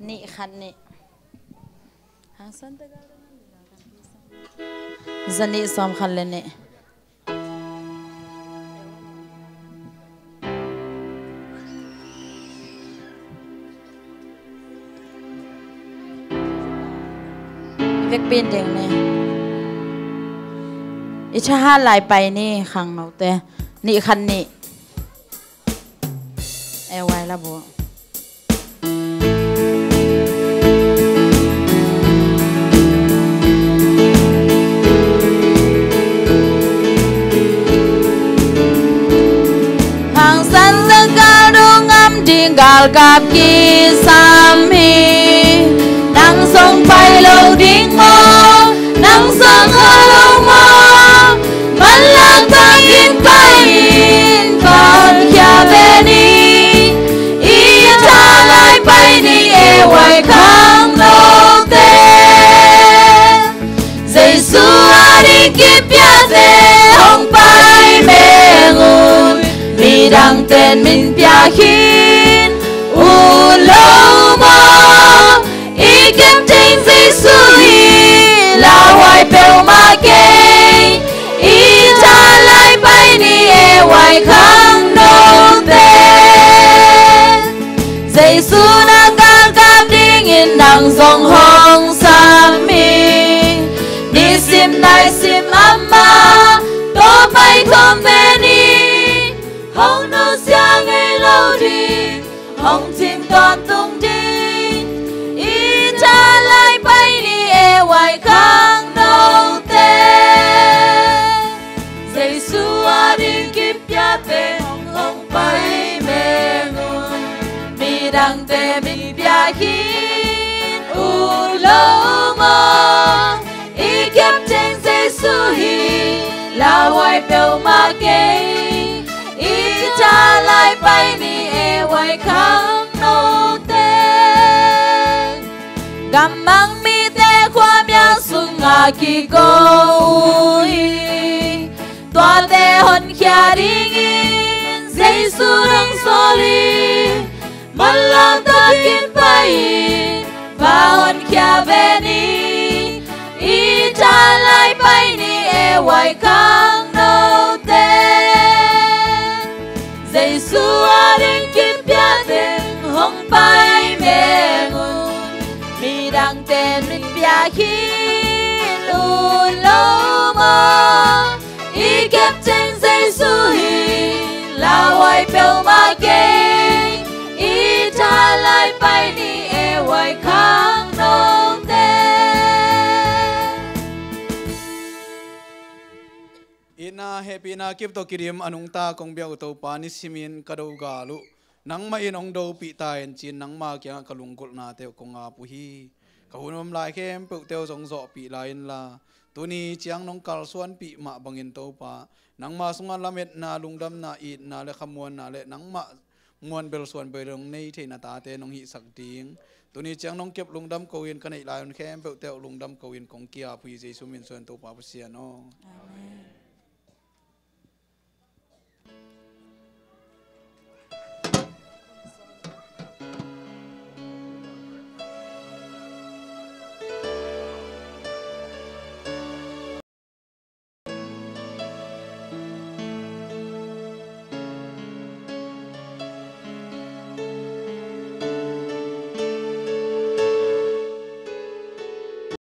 Nih khat nih. Hangsan te gal. Za nih sawm khat le nih. Pin ding ni. I thahat lai pai ni khangnote. Nih khat nih. E wai la bu. Hangsan zakal dong ngam ding galkap kisam hi. Nang zong pai lo ding maw? Nang zong kha lo maw? Manlang takin pai in, va honkhia ve ni. I thahat lai pai ni, e wai khangnote. Jesu a ding kipiate hong pai meng un. Midangten min pia khin ut lo maw? I kepten Jesu hi, lauhuai peuhmah kei. I thahat lai pai ni, e wai khangnote. Jesu na galkap dingin nang zong hong sam hi. Nisim naisim amah tawh pai khawm ve ni. Hong nusia ngei lo ding, hong thim tawntung ding. I thahat lai pai ni, e wai khangnote. Jesu a ding kipiate hong pai meng un. Midangte min pia khin ut lo maw? I kepten Jesu hi, lauhuai peuhmah kei. I thahat lai pai ni, e wai khangnote. Gammang mite khuamial sungah kiko uh hi. Tuate honkhia dingin Jesu dong sawl hi. Manlang takin pai in, va honkhia ve ni. I thahat lai pai ni, e wai khangnote. Jesu a ding kipiate hong pai meng un. Midangten min pia khin ut lo maw? I kepten Jesu hi, lauhuai peuhmah kei. I thahat lai pai ni, e wai khangnote. Itna hehpihna kip tawh kidim a nungta kong biak uh Topa, nisimin ka do gal uh nangmah in hong dopih ta in ci-in nangma kiangah ka lunggulhnate uh kong ap uh hi. Ka hun om lai khempeuhte uh zong zawhpih lai inla, tuni ciang nong kalsuanpih mah bangin Topa, nangma sungah lametna, lungdamna, itna le khamuanna le nangmah muanbel suanbel dong nei theihna tate nong hihsak ding, tuni ciang nong kep lungdam ko-in ka neih lai hun khempeuhte uh lungdam ko-in kong ki-ap uh hi, Jesu min suang Topa Pasian aw. Amen.